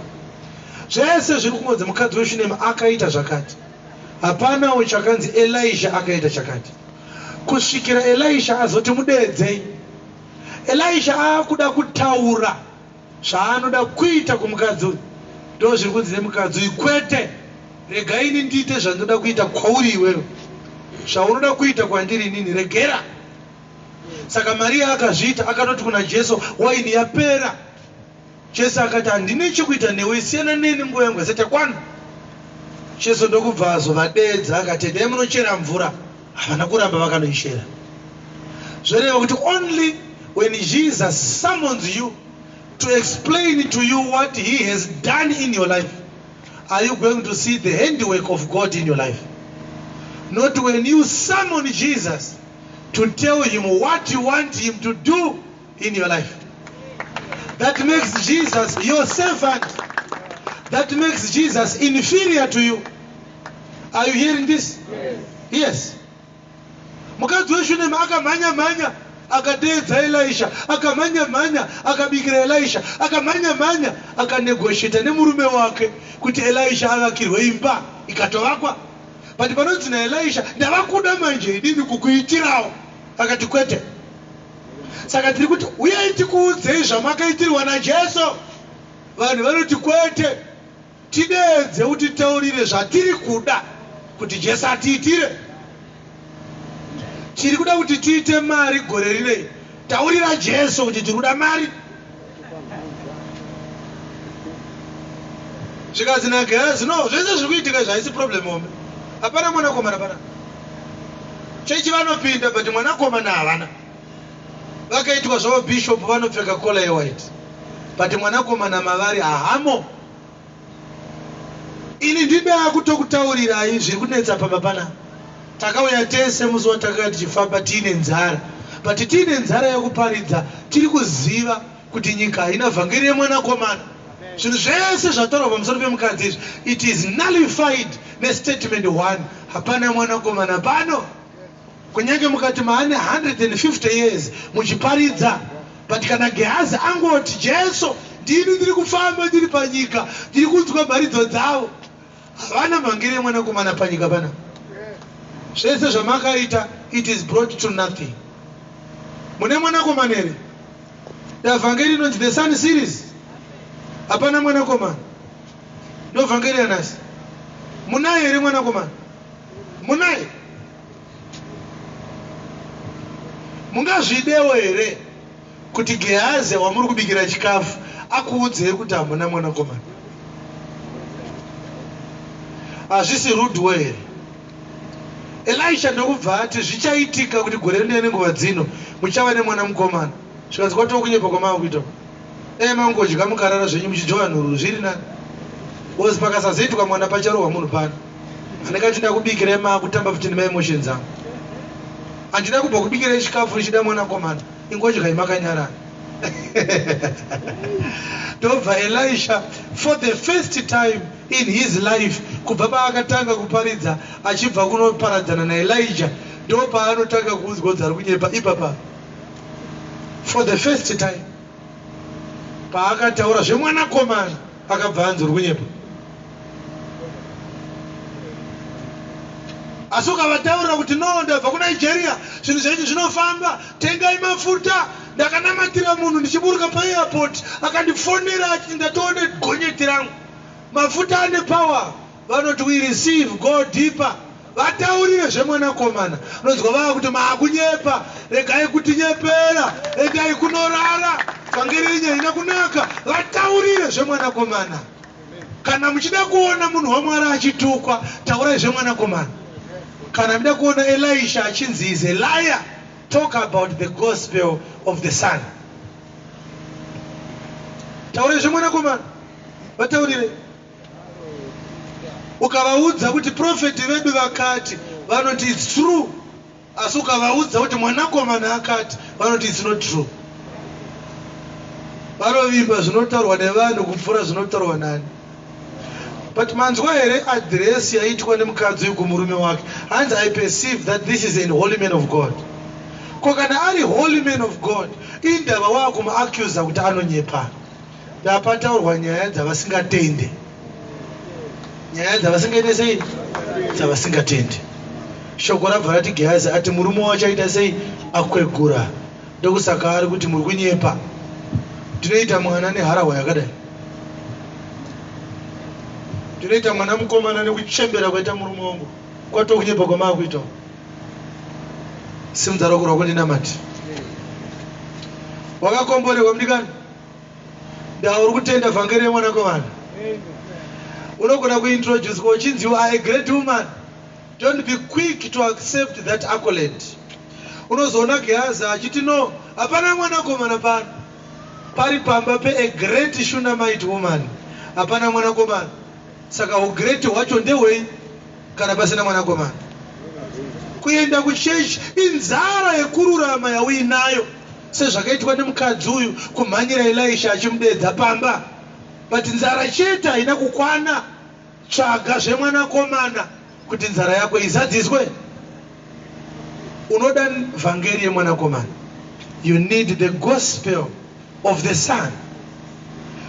Zvese zviri kungonzi mukadzi weShunemi akaita zvakati. Hapanawo chakanzi Elisha akaita chakati. Kusvikira Elisha azoti mudeedzei. Elisha aakuda kutaura zvaanoda kuita kumukadzi uyu. Ndozviri kunzi nemukadzi uyu kwete. Rega ini ndiite zvandinoda kuita kwauri iwewe. Zvaunoda kuita kwandiri inini regera. Saka Maria akazviita, akatoti kuna Jesu, Waini yapera. Jesu akati, Handine chekuita newe, siyana neni, nguva yangu haisati yakwana. Jesu ndokubva azovadeedza akati, Endai munochera mvura. Havana kuramba vakanoichera. Zvoreva kuti only when Jesus summons you to explain to you what he has done in your life, are you going to see the handiwork of God in your life. Not when you summon Jesus to tell him what you want him to do in your life. That makes Jesus your servant. That makes Jesus inferior to you. Are you hearing this? Yes. Yes. Mukadzi weShunemi akamhanya mhanya akadeedza Elisha, akamhanya mhanya akabikira Elisha, akamhanya mhanya akanegosheta nemurume wake kuti Elisha avakirwe imba ikatovakwa. But panonzi naElisha ndavakuda manje inini kukuitirawo, akati kwete. Saka tiri kuti uyai tikuudzei zvamakaitirwa naJesu. Vanhu vanoti kwete, tideedze utitaurire zvatiri kuda kuti Jesu atiitire. Tiri kuda kuti tiite mari gore rinei. Taurira Jesu kuti tiri kuda mari. Zvikanzi naGehazi, no, zvese zviri kuitika izvi haisi problem hombe. Hapana mwanakomana panapa. Chechi vanopinda but mwanakomana havana. Vakaitwa zvavo bishop vanopfeka collar yewhite but mwanakomana mavari hahamo. Ini ndida kutokutaurirai zviri kunetsa pamba panapa. Takauya tese musi watakanga tichifamba tiine nzara but tiine nzara yekuparidza tiri kuziva kuti nyika haina vhangeri yemwanakomana. Zvinhu zvese zvataurwa pamusoro pemukadzi izvi it is nullified nestatement one, hapana mwanakomana pano. Kunyange mukati maane 150 years muchiparidza but kana Gehazi angoti Jesu ndini ndiri kufamba ndiri panyika ndiri kunzwa mharidzo dzavo havana mhangeri yemwanakomana panyika pana. Zvese zvamakaita it is brought to nothing. Mune mwanakomana here? Davhangeri inonzi The Sun Series. Hapana mwanakomana. Ndovhangeri yanhasi. Munaye here mwanakomana? Munaye? Mungazvidewo here kuti Gehazi wamuri kubikira chikafu akuudzei kuti hamuna mwanakomana? Hazvisi rudewo here? Elisha ndokubva ati, Zvichaitika kuti gore rinouya nenguva dzino muchava nemwana mukomana. Zvikanzi, Kwatova kunyepa kwamava kuita uku. Dai mangodya mukarara zvenyu muchidzvova nhururu zviri nani. Because pakasazoitwa mwana pacharohwa munhu pano. Anenge achida kubikirai maakutamba futi nemaemotions angu. Handina kubva kubikirai chikafu ndichida mwanakomana. Ingodyai makanyarara. Ndobva Elisha for the first time in his life kubva paakatanga kuparidza achibva kunoparadzana naElijah ndopaanotanga kuudzwa kunzi ari kunyepa ipapa. For the first time paakataura zvemwanakomana akabva anzi uri kunyepa. Asi ukavataurira kuti no ndabva kuNigeria zvinhu zvenyu zvinofamba tengai mafuta ndakanamatira munhu ndichiburuka paairport akandifonera achiti ndatoone gonyeti rangu mafuta ane power vanoti we receive go deeper vataurire zvemwanakomana unonzwa vava kuti maakunyepa regai kutinyepera endai kunorara vhangeri yenyu haina kunaka vataurire zvemwanakomana Kana muchida kuona munhu waMwari achitukwa, taurai zvemwanakomana. Kana muchida kuona Elisha achinzi is a liar, talk about the gospel of the son. Taurai zvemwanakomana, vataurire. Ukavaudza kuti prophet vedu vakati, vanoti it's true. Asi ukavaudza kuti mwanakomana akati, vanoti it's not true. Vanovimba zvinotaurwa nevanhu kupfuura zvinotaurwa nani. But manzwa here address yaitwa nemukadzi uyu kumurume wake? Hanzi I perceive that this is an holy man of God. Ko kana ari holy man of God, indava waakumuaccuser kuti anonyepa? Ndapataurwa nyaya dzavasingatende. Nyaya dzavasingaite sei? Dzavasingatende. Shoko rabva rati Gehazi ati murume wacho aita sei? Akwegura. Ndokusaka ari kuti muri kunyepa. Tinoita mwana neharahwa yakadai. Tinoita mwana mukomana nekuchembera kwaita murume wangu. Kwatoo kunyepa kwamaakuita. Simudza ruoko rwako ndinamate. Wakakomborerwa mudikani. Ndaa uri kutenda vhangeri yemwanakomana. Unogona kuintroducwa uchinzi you are a great woman. Don't be quick to accept that accolade. Unozoona Gehazi achiti no, hapana mwanakomana pano. Pari pamba pe a great Shunammite woman. Hapana mwanakomana. Saka hugreat hwacho ndehwei kana pasina mwanakomana? Kuenda kuchechi inzara yekururama yauinayo sezvakaitwa nemukadzi uyu kumhanyira Elisha achimudeedza pamba. But nzara chete haina kukwana. Tsvaga zvemwanakomana kuti nzara yako izadziswe. Unoda vhangeri yemwanakomana. You need the gospel of the son.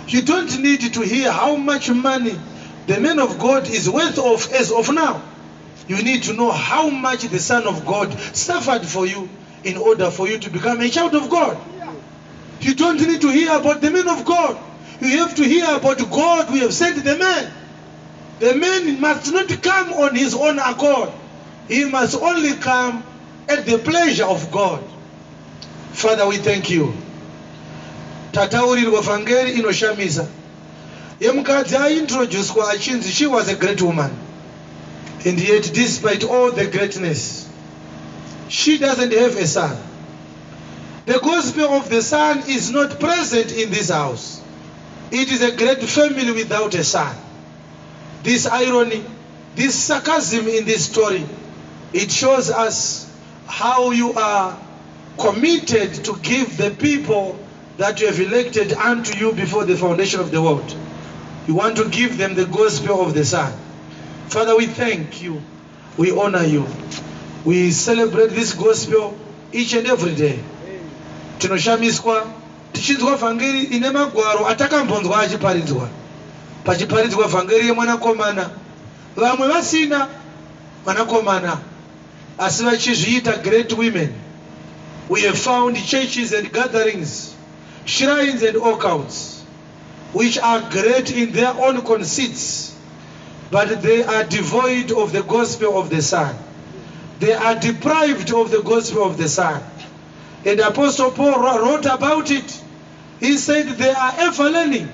You don't need to hear how much money the man of God is worth of as of now. You need to know how much the son of God suffered for you in order for you to become a child of God. You don't need to hear about the man of God. You have to hear about God who have sent the man. The man must not come on his own accord. He must only come at the pleasure of God. Father, we thank you. Tataurirwa vhangeri inoshamisa yemukadzi aintroducwa achinzi she was a great woman and yet despite all the greatness she doesn't have a son. The gospel of the son is not present in this house. It is a great family without a son. This irony, this sarcasm in this story, it shows us how you are committed to give the people that you have elected unto you before the foundation of the world. You want to give them the gospel of the Son. Father, we thank you. We honor you. We celebrate this gospel each and every day. Tinoshamiswa tichinzwa vhangeri ine magwaro atakambonzwa achiparidzwa. Pachiparidzwa vhangeri yemwanakomana, vamwe vasina mwanakomana asi vachizviita great women. We have found churches and gatherings, shrines and occults, which are great in their own conceits, but they are devoid of the gospel of the Son. They are deprived of the gospel of the Son. And Apostle Paul wrote about it. He said they are ever learning,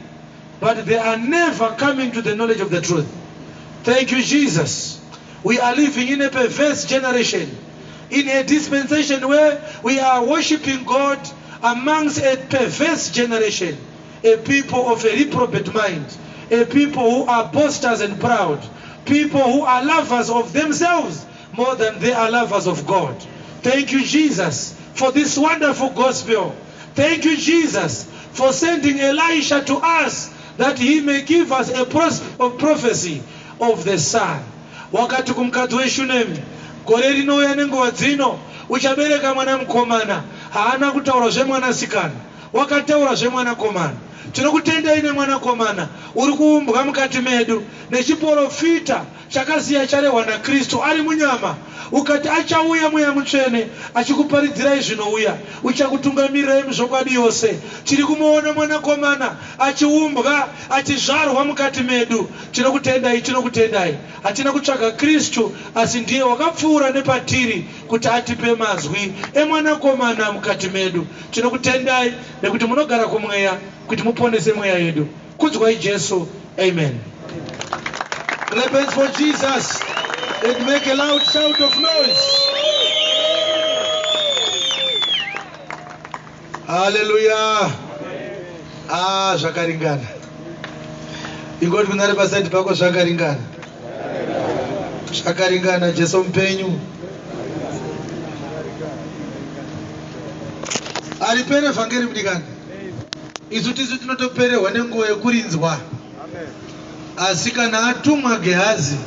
but they are never coming to the knowledge of the truth. Thank you, Jesus. We are living in a perverse generation, in a dispensation where we are worshiping God amongst a perverse generation. a people of a reprobate mind, a people who are boasters and proud, people who are lovers of themselves more than they are lovers of God. Thank you, Jesus, for this wonderful gospel. Thank you, Jesus, for sending Elisha to us that he may give us a prophecy of the Son. Wakati kumukadzi weShunemi, gore rinouya nenguva dzino uchabereka mwana mukomana. Haana kutaura zvemwanasikana, wakataura zvemwanakomana. Tinokutendai nemwanakomana uri kuumbwa mukati medu nechiporofita chakasiya charehwa naKristu ari munyama. Ukati achauya Mweya Mutsvene achikuparidzirai zvinouya, uchakutungamirirai muzvokwadi yose. Tiri kumuona mwanakomana achiumbwa, achizvarwa mukati medu. Tinokutendai, tinokutendai. Hatina kutsvaga Kristu, asi ndiye wakapfuura nepatiri kuti atipe mazwi emwanakomana mukati medu. Tinokutendai nekuti munogara kumweya kuti muponese mweya yedu. Kudzwai Jesu. Amen. Clap hands for Jesus and make a loud shout of noise. Hallelujah. Ah, zvakaringana. Ingoti kunari pasaidi pako zvakaringana. Zvakaringana Jesu mupenyu. Haripere vhangeri mudikani. Isu tisu tinotoperehwa nenguva yekurinzwa. Asi kana atumwa Gehazi,